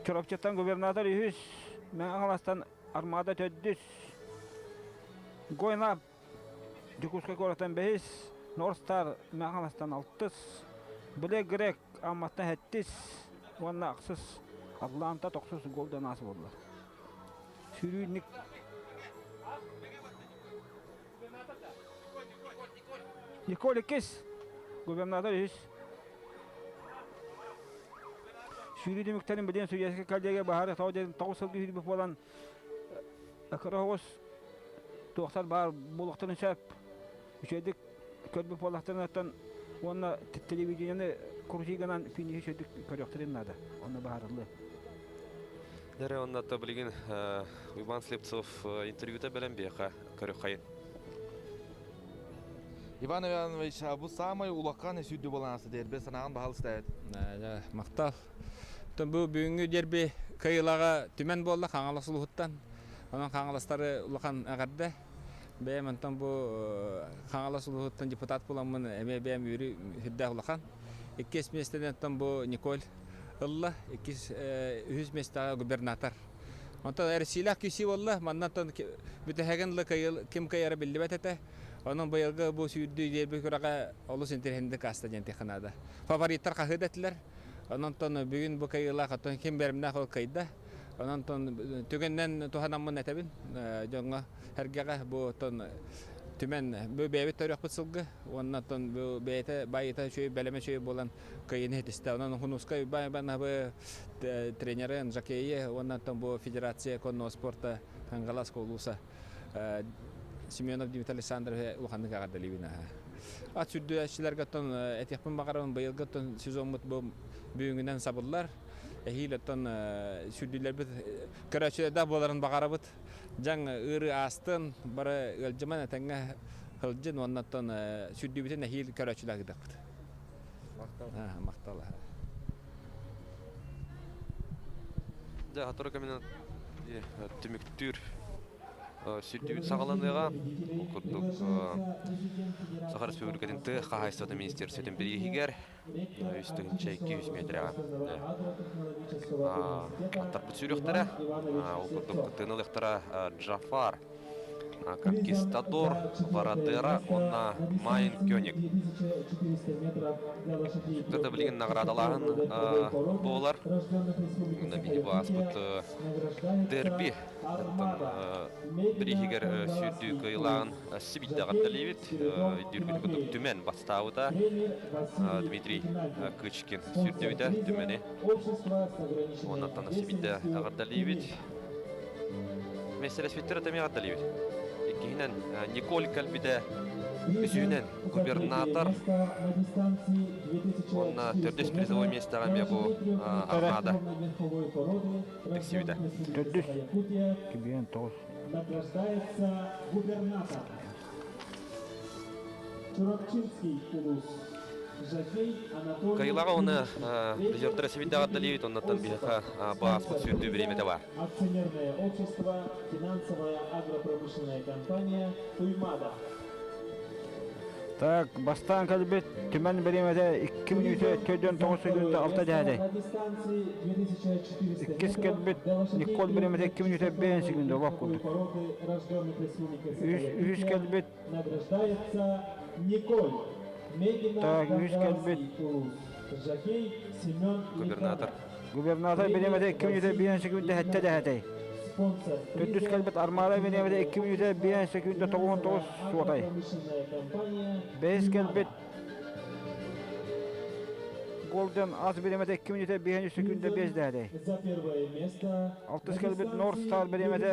Чурапчыттан губернатор үһүс, Мэҥэ Армада төрдүс, Гойна Дьокуускай куораттан бэһис, Норстар Мэҥэ алтыс, Блэк Грек Амматтан сэттис уонна ахсыс. Атланта тохсус Голден Ас буолла. Сүүрүүнник Николь иккис, губернатор үһүс. Сүүрүү түмүктэрин билиэн судьуйаска коллега баһары тоҕо диэн 9 сыл сүүрбүт буолан кыра оҕус туохтар баар буолуохтарын сөп. Үчүгэйдик көрбүт буоллахтарыттан уонна телевидениены крутигынан финиһи үчүгэйдик көрүөхтэрин наада. Онно баһарыллыа. Дәрі онна билигин Иван Слепцов интервьюта бэлэм биэхэ көрүххайын. Иван Иванович, бу самай улахан сүрдү болан асы дерби санаан баһалыстайат. Махтал. Бу бүгүҥҥү дерби кыайыылааҕа Түмэн буолла Хаҥалас улууһуттан. Онон хаҥаластары улахан эҕэрдэ. Бэйэм онтон бу Хаҥалас улууһуттан депутат буоламмын эмиэ бэйэм үөрүү сүрдээх улахан. Иккис миэстэни оттон бу Николь ылла, иккис үһүс миэстэҕэ губернатор. Онтон Россиялаах киирсии буолла, манна оттон бүтэһигин ыла ким кыайара биллибэт этэ. Онон быйылгы бу сүүрдүү дерби күрэҕэ олус интэриэһинэйдик ааста диэн тиэххэ наада. Фавориттар хаһыы да этилэр. Онон бүгүн бу кыайыылаах оттон ким бэримнээх ол кыайда. Онон түгэнинэн туһанаммын этэбин дьоҥҥо эргэҕэ бу оттон Түмэн бу бэйэбит төрүөхпүт сылгы уонна оттон бу бэйэтэ байыта үчүгэй бэлэмэ үчүгэй буолан кыайыыны ситистэ. Онон Хунуска Иван Ивановы тренерин Жакейи уонна оттон бу Федерация конного спорта Хангалас улууса Семенов Дмитрий Александрович улаханнык эҕэрдэлиибин. Ат сүрдүлээччилэргэ оттон этиэхпин баҕарабын быйылгы оттон сезоммут бу бүгүҥҥүнэн сабыллар. Эһиил оттон сүрдүүлэрбит көрөөччүлэрдээх буоларын баҕарабыт. Дьаҥ ыарыы аастын, бары ыалдьыман этэҥҥэ сылдьын уонна оттон сүрдүүбүтүн эһиил көрөөччүлэр ыытыахпыт. Махтал. Махтал. Дьэ, сотору кэминэн түмүктүүр сүрдүүбүт саҕаланыаҕа. Ол курдук Саха Республикатын тыа хаһаайыстыбатын министерствотын бирииһигэр 3 200 метрэҕэ аттарбыт сүүрүөхтэрэ. Ол курдук кыттыыны ылыахтара Джафар, Конкистадор, Варадера уонна Майн Кёник. Кыта билигин наҕараадалааһын буолар. Уонна биһи бу ааспыт дерби бирииһигэр сүүрдүү кыайыылааҕын сибийдэҕэрдэлиибит. Өйдүүргүт курдук Түмэн бастаабыта. Дмитрий Кычкин сүүрдүбүтэ Түмэни. Оннуттан сибийдэ эҕэрдэлиибит. Мессересвиттер эмиэ эҕэрдэлиибит. Иккиһинэн Николь кэлбитэ. Үсүһүнэн губернатор уонна төрдүс призовой миэстэҕэ эмиэ бу Армада тиксибитэ. Төрдүс кибиэн тоҕус. Награждается губернатор. Чурапчинский улус. Жакей Анатолий Кыайыылааҕа уонна призердара сибиддэҕэ атталиибит, оннуттан биһиэхэ бааспыт сүүрдүү бириэмэтэ бар. Акционерное общество «Финансовая агропромышленная компания Туймада». Так, бастаан кэлбит Түмэн бириэмэтэ 2 мүнүүтэ 49 секунда 6 дэһэдэй. Иккис кэлбит Николь бириэмэтэ 2 мүнүүтэ 5 секунда олох курдук. Үһүс кэлбит Так, үһүс кэлбит Губернатор. Губернатор бириэмэтэ 2 мүнүүтэ 5 секунда 7 дэһэтэй. Төрдүс кэлбит Армада бириэмэтэ 2 мүнүүтэ 5 секунда 99 суотай. Бэһис кэлбит Голден ас бириэмэтэ 2 мүнүүтэ 5 секунда 5 дэһэтэй. Алтыс кэлбит Норд Стар бириэмэтэ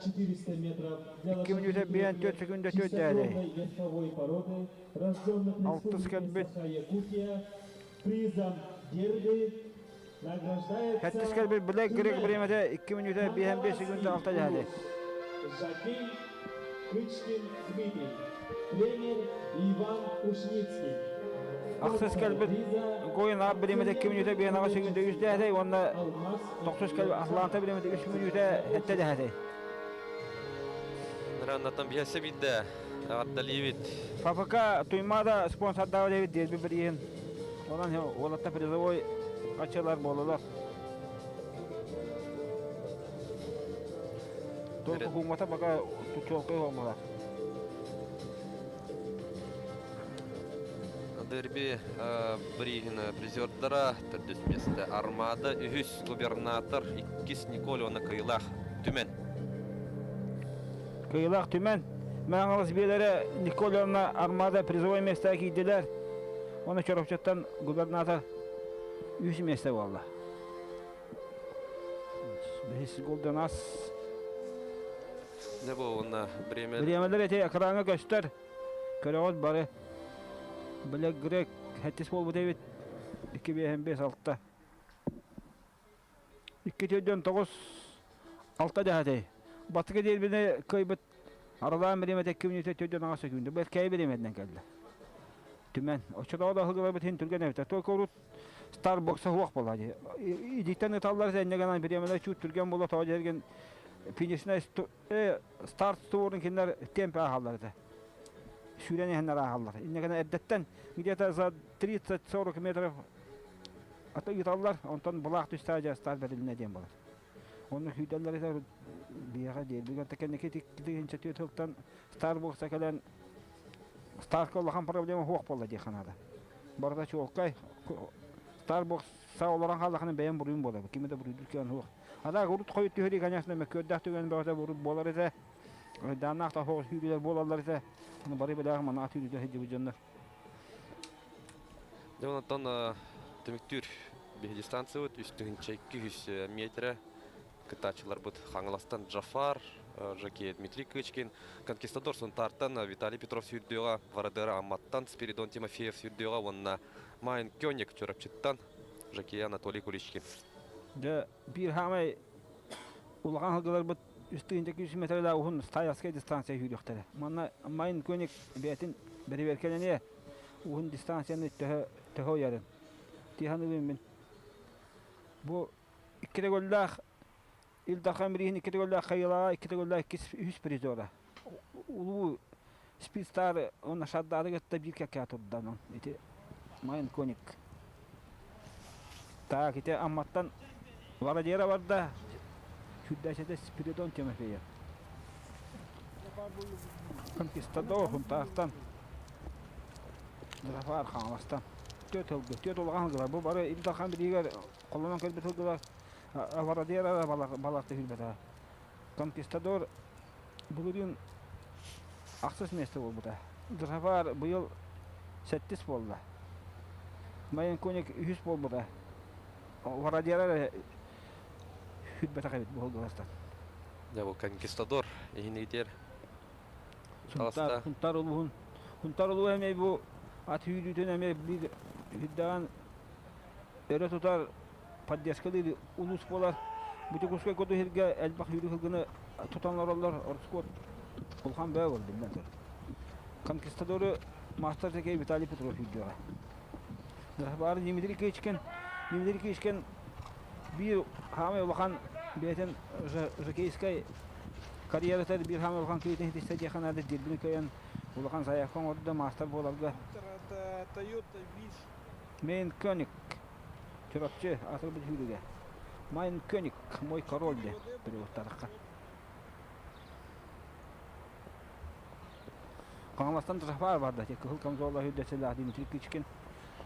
2 мүнүүтэ 5 секунда 4 дэһэтэй. Алтыс кэлбит Хэттис кэлбит Блэк Грек бириэмэтэ 2 мүнүүтэ 55 секунда 6 дэһэтэй. Жакей Кычкин Дмитрий. Тренер Иван Ушницкий. Ахсыс кэлбит Гоин аап бириэмэтэ 2 мүнүүтэ 58 секунда 3 дэһэтэй уонна тохсус кэлбит Атланта бириэмэтэ 3 мүнүүтэ 7 дэһэтэй. Раннатан биһэсэ биирдэ эҕэрдэлиибит. ФАПК Туймаада спонсордаабыт эбит дерби бирииһин. Онон уолатта призовой аччалар буолалар. Только хуумата пока чуолкай буолмала. Дерби бирииһин призердара төрдүс миэстэ Армада, үһүс Губернатор, иккис Николь уонна Кыйылаах Түмэн. Кыйылаах Түмэн. Мэҥэ биэлэрэ Николь уонна Армада призовой миэстэҕэ киирдилэр. Уонна Чорохчоттон Губернатор үс миэстэ буолла. Бэһис Голден Ас. Дьэ бу уонна время... Бириэмэлэр эти экраҥҥа көстөр. Көрөҕүт бары. Бile грек хэттис буолбут эбит. 2 5 5 6. 2 төрдөн 9 6 дэһэтэй. Батыга диэрбини кыайбыт аралаан бириэмэтэ 2 мүнүүтэ төрдөн аҕыс секунда. Бэл кэйи бириэмэтинэн кэллэ. Түмэн. Оччотооҕу да аһылгыларбыт иһин түргэн эбитэ. Только урут Старбокса суох буолла дии. Идиттэн ыталлар энньэ гынан бириэмэлэр чуут түргэн буола тоҕо дьэргин финишнай старт туорун кинилэр темпе ааһаллар этэ. Сүүрэн иһэннэр ааһаллар. Инньэ гынан эрдэттэн где-то за 30-40 метров ата ыыталлар, онтон былаах түстää дьэ старт бэрилинэ диэн буолар. Онно сүүрдэллэр этэ биэҕэ диэлбигэр кэнники тиккитинчэ түөрт сылтан Старбокса кэлэн Старка улахан проблема суох буолла диэххэ наада. Барыта чуолкай. Старбокс олорон хааллахына бэйэм буруйум буолар. Кими да буруйдуур кыан суох. А так урут хойут түһэрии, конечно, мөккүөрдээх түгэн бөҕөтө урут буолар этэ. Дааннаах да соҕус сүүрүүлэр буолаллар этэ. Аны бары билээх манаа түүрүүтэ сылдьыбыт дьоннор. Дьэ онтон түмүктүүр биһи дистанциябыт 3200 метрэ кыттааччыларбыт Хаҥаластан Джафар, Жакея Дмитрий Кычкин, Конкистадор Сунтаартан Виталий Петров сүүрдүөҕэ, Варадера Амматтан Спиридон Тимофеев сүүрдүөҕэ уонна Майн Кёник Чурапчыттан Жакея Анатолий Куличкин. Дьэ, биир хаамай улахан сылгыларбыт 3200 метрлээх уһун стаярскай дистанция сүүрүөхтэрэ. Манна Майн Кёник бэйэтин бэрэбиэркэлэниэ уһун дистанцияны төһө төһө уйарын. Тиһаныыбын мин. Бу икки төгүллээх Ил Дархан бирииһин икки төгүллээх Хайылаҕа икки төгүллээх иккис үһүс призера. Улуу Спидстар уонна Шардары кытта биир кэккэ турда онон ити Майн Коник. Так ити Амматтан Варадера барда. Сүрдээчэтэ Спиридон Тимофеев. Конкистадор Хунтаахтан Зафар Хаҥаластан. Түөрт ылгы, түөрт улахан ылгылар. Бу бары Ил Дархан бирииһигэр холонон кэлбит ылгылар Варадера баларта хүрбэтэ. Конкистадор былырыын ахсыс миэстэ буолбута. Зафар быйыл сэттис буолла. Майын Коник үһүс буолбута. Варадера хүрбэтэх эбит бу ылгылартан. Дьэ бу Конкистадор иһин Сунтаар, Сунтаар улууһун Сунтаар улууһа эмиэ бу ат сүүрүүтүн эмиэ биир үрдэҕин өрө тутар поддержкалыыр улуус буолар. Бу Дьокуускай курдук сиргэ элбэх сүүрүү сылгыны тутан олороллор. Орскуот улахан бөҕө буолла биллэн турар. Конкистадору мастер Сергей Виталий Петров сүүрдүөҕэ. Баары Дмитрий Кычкин, Дмитрий Кычкин биир хаамай улахан бэйэтин жокейскай карьератыгар биир хаамай улахан киһитин ситистэ диэххэ наада дирбини кыайан улахан заявка оҥордо маастар буоларга. Мейн Кёник Чурапчы атырбыт сүүрүгэ. Майн Кёник мой король диэн переводтаатахха. Хаҥаластан Джафар барда кыһыл камзола үрдэсэлээх Дмитрий Кычкин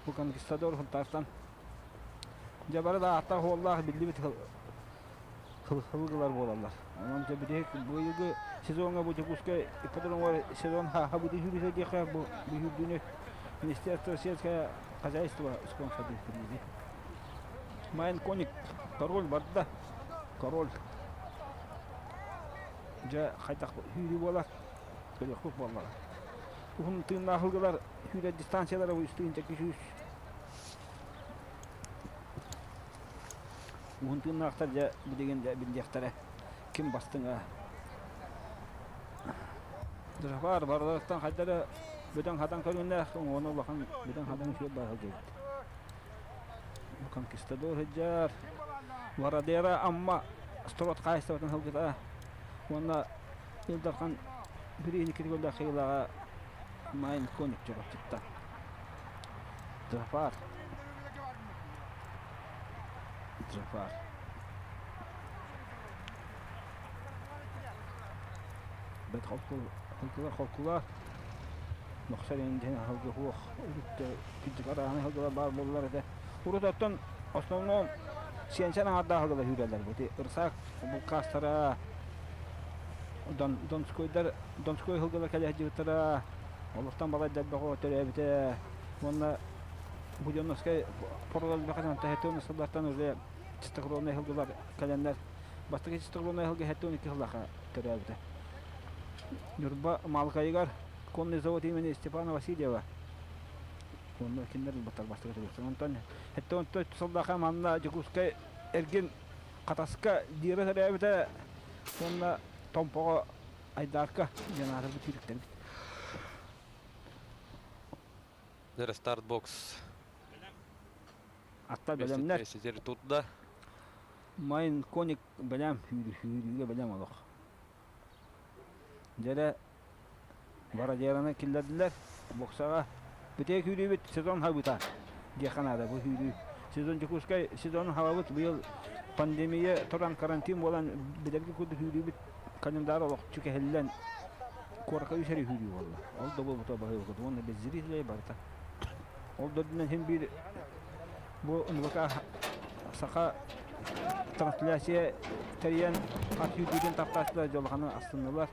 бу конкистадор Сунтаартан дьэ бары да ааттаах уоллаах биллибит хылгылар буолаллар. Онон дьэ бүтэһик быйылгы сезоҥҥа бу Дьокуускай ипподромугар сезон хааха бу сүүрүүтэ диэххэ бу сүүрдүүнү Министерство сельского хозяйства спонсордуур кирииби. Майн Коник король барда. Король. Дьэ хайдах сүүрүү буолар көрүөхпүт буоллаҕа. Уһун тыыннаах ылгылар сүүрэр дистанциялара үс тыһыынча 200. Уһун тыыннаахтар дьэ билигин дьэ биллиэхтэрэ ким бастыҥа. Дьафар барыларыттан хайда эрэ бөдөҥ-хадаҥ көрүҥнээх, уҥуоҕун улахан бөдөҥ-хадаҥ үчүгэй баар сылдьыбыт. Конкистадор сылдьар. Варадера Амма строт хаһаайыстыбатын сылгыта уонна Ил Дархан бирииһин икки төгүллээх кыайыылааҕа Майн Коник Чурапчыттан. Джафар. Джафар. Бэт холкулар холкулар. Мөхсөр индиһин аһылгы хуох үрүттэ кырдьык арааһын аһылгылар баар буоллар этэ. Урут оттон основном сиэнсэн аҥардаах аһылгылар сүүрэллэр бу. Ити ырсаак булкаастара Дон Донскойдар Донской аһылгылар кэлэ сылдьыбыттара. Олортон балайда элбэх оҕо төрөөбүтэ. Уонна Буденновскай поролор элбэх этэ. Сыллартан уже чистокровнай аһылгылар кэлэннэр бастакы чистокровнай аһылгы 72 сыллаахха төрөөбүтэ. Ньурба Маалыкайыгар конный завод имени Степана Васильева онно кинилэр ылбаттар бастакы төрүөхтэр. Онтон хэттэ онтон сыллаахха манна Дьокуускай эргин Хатаска Лира төрөөбүтэ уонна Томпоҕо Айдаарка диэн аатырбыт сүүрүктэрбит. Дьэ, стартбокс. Аттар бэлэмнэр. Ситер тутда. Майн коник бэлэм сүүрүүгэ бэлэм олох. Дьэрэ Бородераны киллэрдилэр. Боксаҕа бүтэй күүрүүбүт сезон хабыта диэххэ наада бу сүүрүү. Сезон Дьокуускай сезонун хабабыт быйыл пандемия туран карантин буолан билэргэ курдук сүүрүүбүт календарь олохчу кэһиллэн куоракка үс эрэ сүүрүү буолла. Ол да буолбута баһыыбыкыт уонна без зрителей барыта. Ол да үрдүнэн син биир бу НВК саха трансляция тэрийэн ат сүүрдүүтүн таптааччылар дьолханы астыннылар.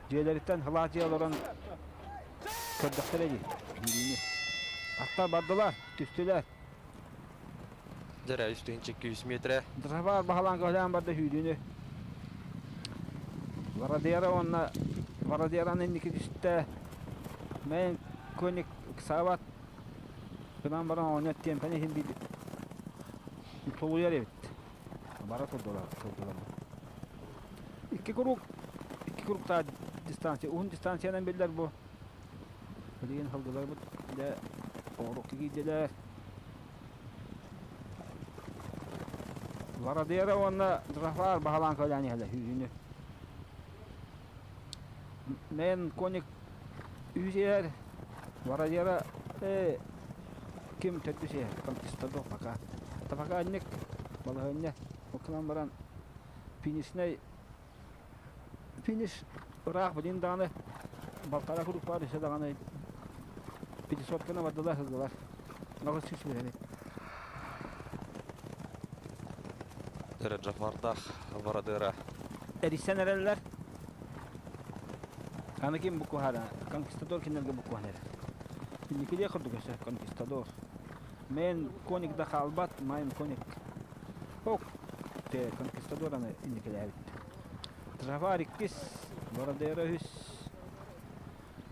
Дьиэлэриттэн сылаас дьиэ олорон көрдөхтөрө дии биириини. Аттар бардылар, түстүлэр. Дьэрэ 3 200 метрэ. Драбаар баһылаан көһүлээн барда сүүрүүнү. Варадера уонна Варадераны инники түстэ. Мэн Коник Сават гынан баран оонньот тиэмпэни иһин биир тулуйар эбит. Бара турдулар, турдулар. Икки круг, икки кругтаах дистанция, уһун дистанциянан биллэр бу. Билигин сылгыларбыт дьэ оҕурукка киирдилэр. Варадера уонна Драфар баһылаан көлөөн иһэллэр сүүрүүнү. Мэн коник үһүс иһэр, Варадера ким төрдүс иһэр, конкистадор пока. Пока анньык балаһыанньа Ол баран финишнэй финиш ыраах билин даҕаны балтараа курдук баар өссө даҕаны пятисотканы бардылар сылдылар. 800 биһэри. Дөрө Джафардах Варадыра. Эрисен эрэллэр. Аны ким букуһара? Конкистадор кинилерге букуһан эрэр. Инникилиэ курдук өссө конкистадор. Мен коник да хаалбат, майын коник Ок, те конкистадораны инникилээбит. Трафар иккис, Бородера үһүс,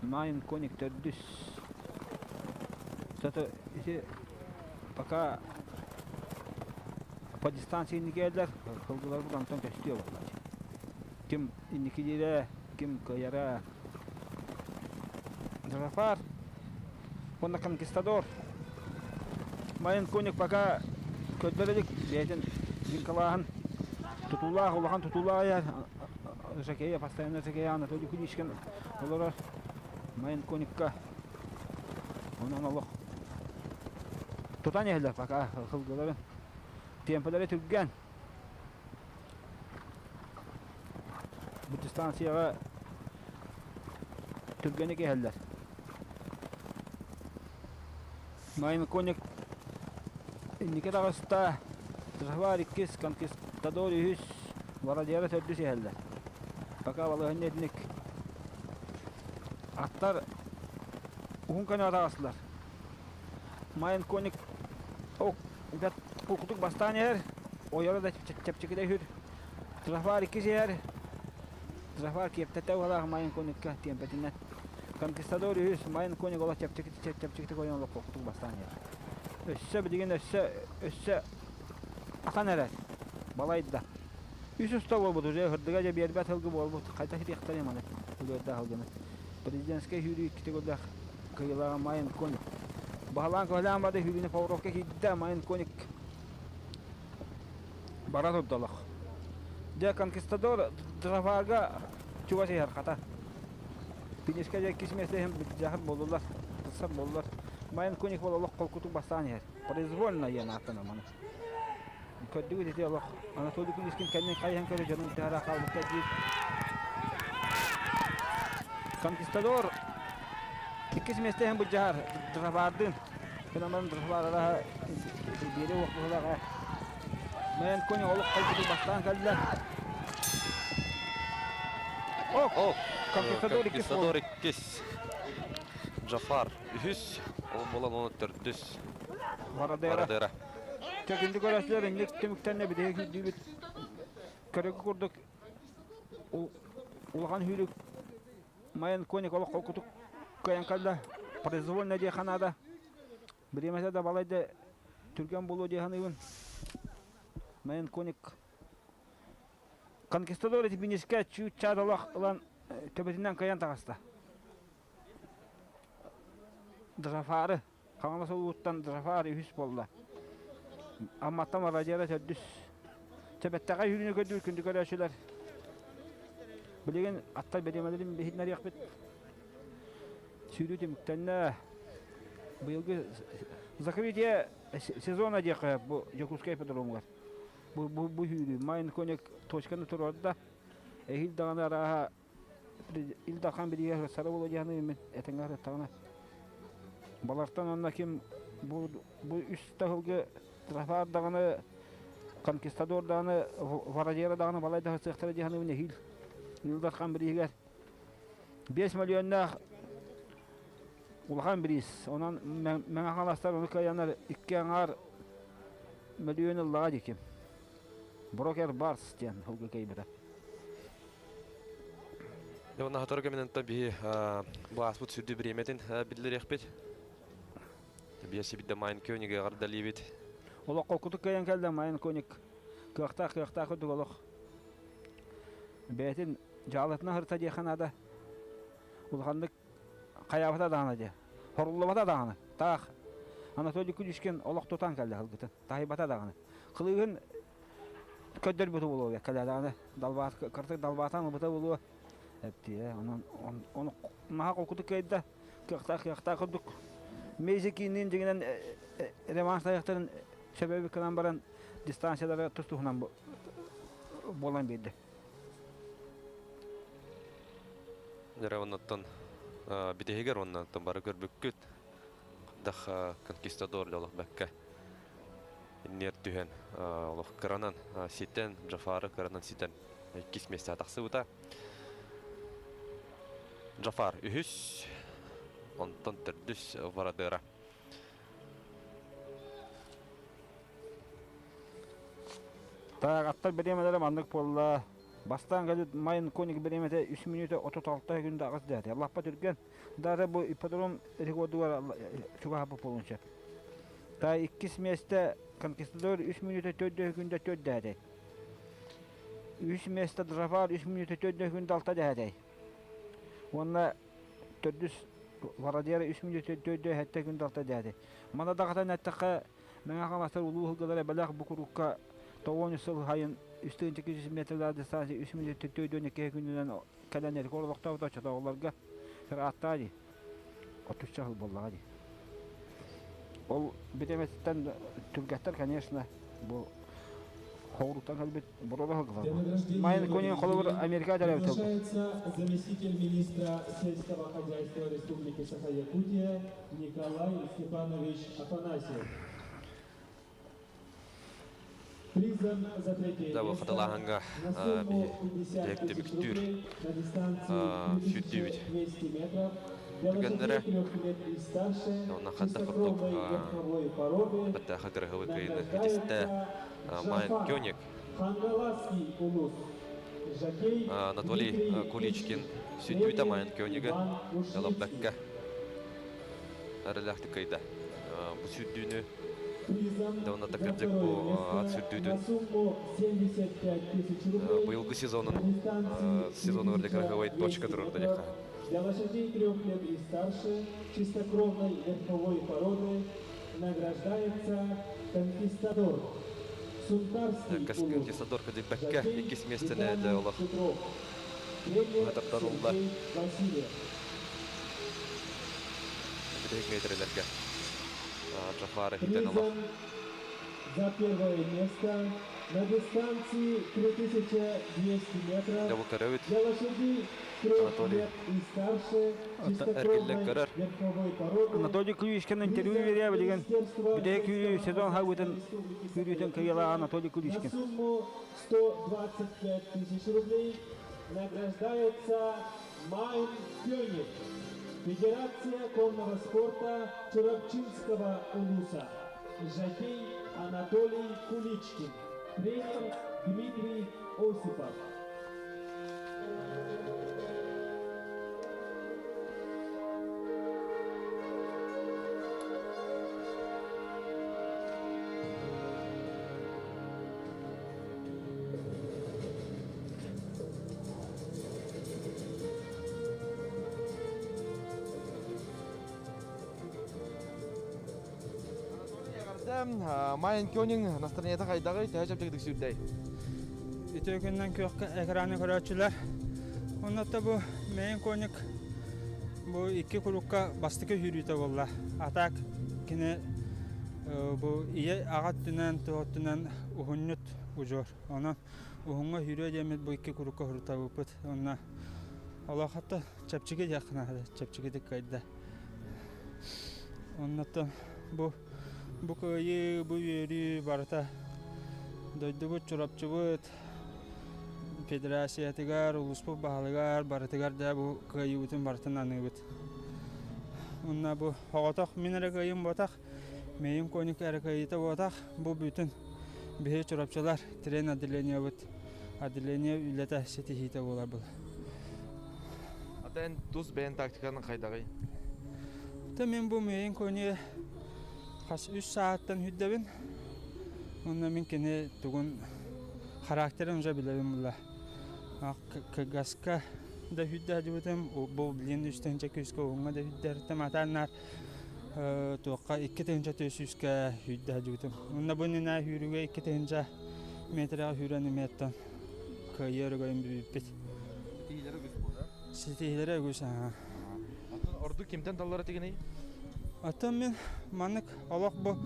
Майн коник төрдүс. Зато ити пока по дистанции инникээллэр, сылгыларбыт онтон көстүө буолла. Ким инникилиирэ, ким кыайара. Трафар уонна конкистадор. Майын коник пока көрдөр илик бэйэтин дьиҥкалааһын тутуулаах улахан тутуулаах айар Жакея постоянно Жакея Анатолий Куличкин олорор Майын коникка онон олох тутан иһэллэр пока сылгыларын темпэлэрэ түргэн бу дистанцияҕа түргэник иһэллэр. Майын коник инники таҕыста, Трафар иккис, Конкистадор үһүс, Варадера төрдүс иһэллэр. Пока балаһыанньа итинник. Аттар уһун көнө таҕыстылар. Майын коник ок кукутук бастаан иһэр, ойоро да чэпчэкитэ үһүр. Трафар иккис иһэр, Трафар киэптэтэ уһалаах Майын коникка тиэмпэтинэн. Конкистадор үһүс Майын коник олох чэпчэкитик чэпчэкитик ойон олох кукутук бастаан иһэр. Өссө билигин өссө өссө атан эрэр. Балайда. Үс уста буолбут уже ырдыга дьэ биэрбэт сылгы буолбут. Хайдах итиэхтэрий маны үлүөрдээх сылгыны. Президентскэй сүүрүү иккитэ көрдөөх кыйылаҕа Майын коник. Баһылаан көһөлөөн барды сүүрүүнү Павровка киирдэ Майын коник бара турда олох. Дьэ конкистадор Трафарга чугас иһэр хата. Финишка дьэ иккис миэстэ иһин дьахар буоллулар, тахсар буоллулар. Майын коник бол олох холкутук бастаан иһэр. Произвольно диэн ааттанар маны. Көрдүгүт ити олох Анатолий Куличкин кэннин хайыһан көрө дьонун тыһара хаалбыта диир. Конкистадор. Иккис миэстэһин былдьаһар Драфаардыын. Кынамарын Драфаара биэри уох быһылаҕа. Мэйэн конь олох хайдыгы бастаан кэллэ. О, Конкистадор иккис. Конкистадор иккис. Джафар үһүс, ол буолан оны төрдүс. Марадера. Чөкүндү көрөсүлэр инник түмүктэнне биһиги күүрдүүбүт. Көрөгү курдук улахан хүүрүк Майан коник олох холкутук кыайан кэллэ. Произвольно диэххэ наада. Бириэмэтэ да балайда түргэн буолуо дии саныыбын. Майан коник Конкистадор итибинискэ чүүт-чаат олох ылан төбөтүнэн кыайан таҕыста. Драфары, Хаҥалас улууттан Драфары үһүс буолла. Амматтан Марадьыара төрдүс. Чэбэттэҕэ үүнү көрдүүр күндү көрөөччүлэр. Билигин аттар бириэмэлэрин иһитиннэриэхпит. Сүүрүү түмүктэннэ. Быйылгы закрытие сезона диэххэ бу Дьокуускай ипподромугар. Бу, бу, бу сүүрүү. Майн коник точканы туруорда. Эһиил даҕаны арааһа Ил Дархан билигэ сара буолуо дии саныыбын этэҥҥэ сырыттаҕына. Балартан онно ким бу, бу үс таһылгы Трафар даҕаны, Конкистадор даҕаны, Варадера даҕаны балай да сыахтара дии саныыбын эһиил Ил Дархан бирииһигэр 5 миллионнаах улахан бириис. Онон Мэҥэ Хаҥаластар ону кыайаннар икки аҥаар мөлүйүөн ыллаҕа дии ким. Брокер Барс диэн ылга кыайбыта. Уонна сотору кэминэн биһи бу ааспыт сүрдүү бириэмэтин биллэриэхпит. Биэси бидде Майн Кёнигэ эҕэрдэлиибит. Олох холкутук кыайан кэллэ Майн Коник. Кыахтаах кыахтаах курдук олох. Бэйэтин дьаалатына сырта диэххэ наада. Улаханнык хайаабата даҕаны диэ. Хоруллубата даҕаны. Таах Анатолий Куличкин олох тутан кэллэ сылгытын. Таһыйбата даҕаны. Кылыыһын көрдөрбүтэ буолуо кэлээдэҕинэ далбаат кыртык далбаатаан ылбыта буолуо эптиэ онон ону наһаа холкутук кыайда кыахтаах кыахтаах курдук Мейзи киинниин дьиҥинэн реванш тайахтарын сөбөбүт гынан баран дистанциялара тус туһунан буолан биэрдэ. Дьэ оннуттан бүтэһигэр уонна бары көрбүккүт дах конкистадор олох бэккэ иннигэр түһэн олох кыранан ситэн Джафары кыранан ситэн иккис миэстэҕэ тахсыбыта. Джафар үһүс, онтон төрдүс Варадыра. Так, аттар бириэмэлэрэ маннык буолла. Бастаан кэлбит Майн Коник бириэмэтэ 3 мүнүүтэ 36 күндэ аҕыс дээтэ. Лаппа түргэн. Даже бу ипподром рекордугар чугаһаппыт буолуон сөп. Та иккис миэстэ Конкистадор 3 мүнүүтэ 4 күндэ 4 дэһэтэй. Үс миэстэ Драфар 3 мүнүүтэ 4 күндэ 6 дэһэтэй. Уонна төрдүс Варадера 3 мүнүүтэ 4 7 күндэ 6 дэһэтэй. Мана даҕатан эттэххэ Мэҥэ Хаҥаластар улуу сылгылара бэлэх бу курукка 93 сыл сайын 3 метрлээх дистанция 3 мүнүүтэ 4 күнүнэн кэлэн рекорд олохтообут оччотооҕуларга ырааттаа дии. Отучча сыл буоллаҕа дии. Ол бириэмэтиттэн түргэттэр, конечно, бу хоҕуруттан кэлбит боруода сылгылар. Майын Кунин холобур Америка төрөөбүт сылгы. Заместитель министра сельского хозяйства Республики Саха-Якутия Николай Степанович Афанасьев. Да, хатылааһыҥҥа биһи түмүктүүр сүүрдүүбүт түгэннэрэ. Онно ханна курдук баттааха кырыһыбыт кыйыны итистэ Майн Кёник Анатолий Куличкин сүрдүүтэ Майн Кёнига Элопбекка эрэлээхтик кыайда. Бу сүүрдүүнү да кырдьык бу ат сүүрдүүтүн быйылгы сезонун сезону кыргывай точка турурда диэххэ. Для лошадей 3 лет и старше чистокровной верховой породы награждается Конкистадор. Сунтарский Конкистадор кадибэккэ иккис миэстэни дьэ олох таптарылла. Бүтэһик метрелерге Джафары хитен олох. За первое место на дистанции 3200 метров Дьэ бу көрөбүт. для лошадей трех Анатолий лет и старше эргиллэн чистокровной көрөр. верховой породы Анатолий Куличкин интервью бере билигин бүтэһик күүрүү сезон хабытын күүрүүтүн кыйыла Анатолий На Куличкин. сумму 125 тысяч рублей награждается Майн Кёник, Федерация конного спорта Чурапчинского улуса. Жокей Анатолий Куличкин, тренер Дмитрий Осипов. Майын Кёнинг настроениета хайдаҕый, төһө чэпчэкитик сүүрдэй? Үтүө күннэн күөх экраны көрөөччүлэр. Оннотто бу мэйин коник бу икки курукка бастакы сүүрүүтэ буолла. А так кини бу ийэ аҕа өттүнэн, туох өттүнэн уһунньут удьуор. Онон уһуҥҥа сүүрүө диэммит бу икки курукка сурутабыппыт. Онно олох хатта чэпчэки диэххэ наада, чэпчэкитик кыайда. Оннуттан бу бу кыайыы, бу үөрүү барыта дойдубут, Чурапчыбыт федерациятыгар, улууспут баһылыгар барытыгар да бу кыайыыбытын барытын аныыбыт. Уонна бу оҕотох мин эрэ кыайыым буотах, мэйим коник эрэ кыайыыта буотах, бу бүтүн биһи Чурапчылар трен отделениебыт отделение үлэтэ ситиһиитэ буолар был. Ата эн тус бэйэн тактиканы хайдаҕый? Та мен бу мэйин кони хас үс сааттан хүддэбин. Онно мин кини тугун характерын уже билэбин була. Кыгаска да хүддэ дибитим, бу блин үстэнчэ күүскэ уҥа да хүддэртем атааннар туохха 2 300-кэ сүүрдэ сылдьыбытым. Уонна бу иннинэ сүүрүүгэ 2000 метрэҕэ сүүрэн эмиэттэн кыайыы өрөгөйүн бүппүт. Ситиһиилэрэ үгүс буолар. Ситиһиилэрэ үгүс аха. Оттон ордук кимтэн таллара тигиний? Оттон мин маннык олох бу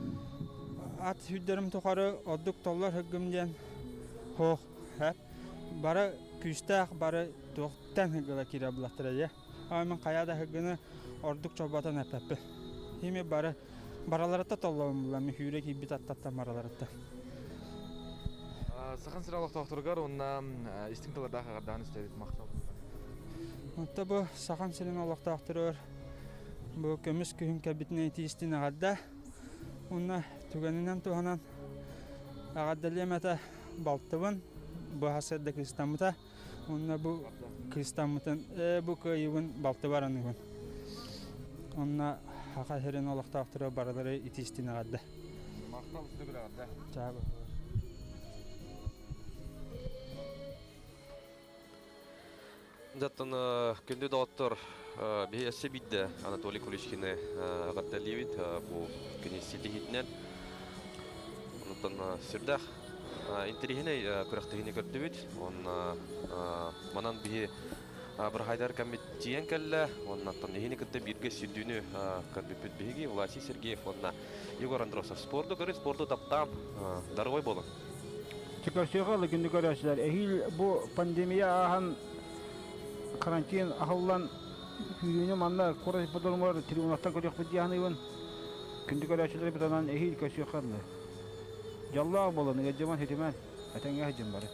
ат сүүрдэрим тухары ордук толлор сылгым диэн суох. Бары күүстээх, бары туохтан сылгыла киирэ булаттара дьэ. Мин хайа да сылгыны ордук чорботон эппэппин. Хими бары бараларыта толлобун булам, сүүрэ киирбит аттаттан бараларыта. Сахан сирэ олохтоохторугар уонна истиҥ тыллардаах эҕэрдэҕин истэбит махтал. Онто бу Сахан сирин олохтоохторугар бу көмүс күһүн кэлбитинэн итиистин эҕэрдэ. Уонна түгэнинэн туһанан эҕэрдэлиэм этэ балтыбын бу сырда кыыстаммыта. Уонна бу кыыстаммытын, бу кыайыыбын балтыбар аныыбын. Онно Саха сирин олохтоохторо барылары итиистин эҕэрдэ. Махтал үстүгүр эҕэрдэ. Чаабы. Дьаттан күндү доҕоттор, биһи өссө биирдэ Анатолий Куличкины эҕэрдэлиибит бу кини ситиһиитинэн. Онтон сүрдээх интэриэһинэй күрэхтэһиини көрдүбүт. Уонна манан биһи бырахайдар кэммит тиийэн кэллэ. Уонна эһини кытта бииргэ сүрдүүнү көрбүппүт биһиги Власий Сергеев уонна Егор Андросов. Спорду көрү, спорду таптаан, дорогой болун. Көрсүөхэ ылы күндү көрөөччүлэр. Эһиил бу пандемия ааһан карантин аһыллан күүрүүнү манна куорат ипподромугар трибунаттан көрүөхпүт дии саныыбын. Күндү көрөөччүлэрбит онон эһиил көрсүөххэ дылы. Дьоллоох буолун, ыалдьыман, сүтүмэн, этэҥҥэ сылдьын бары.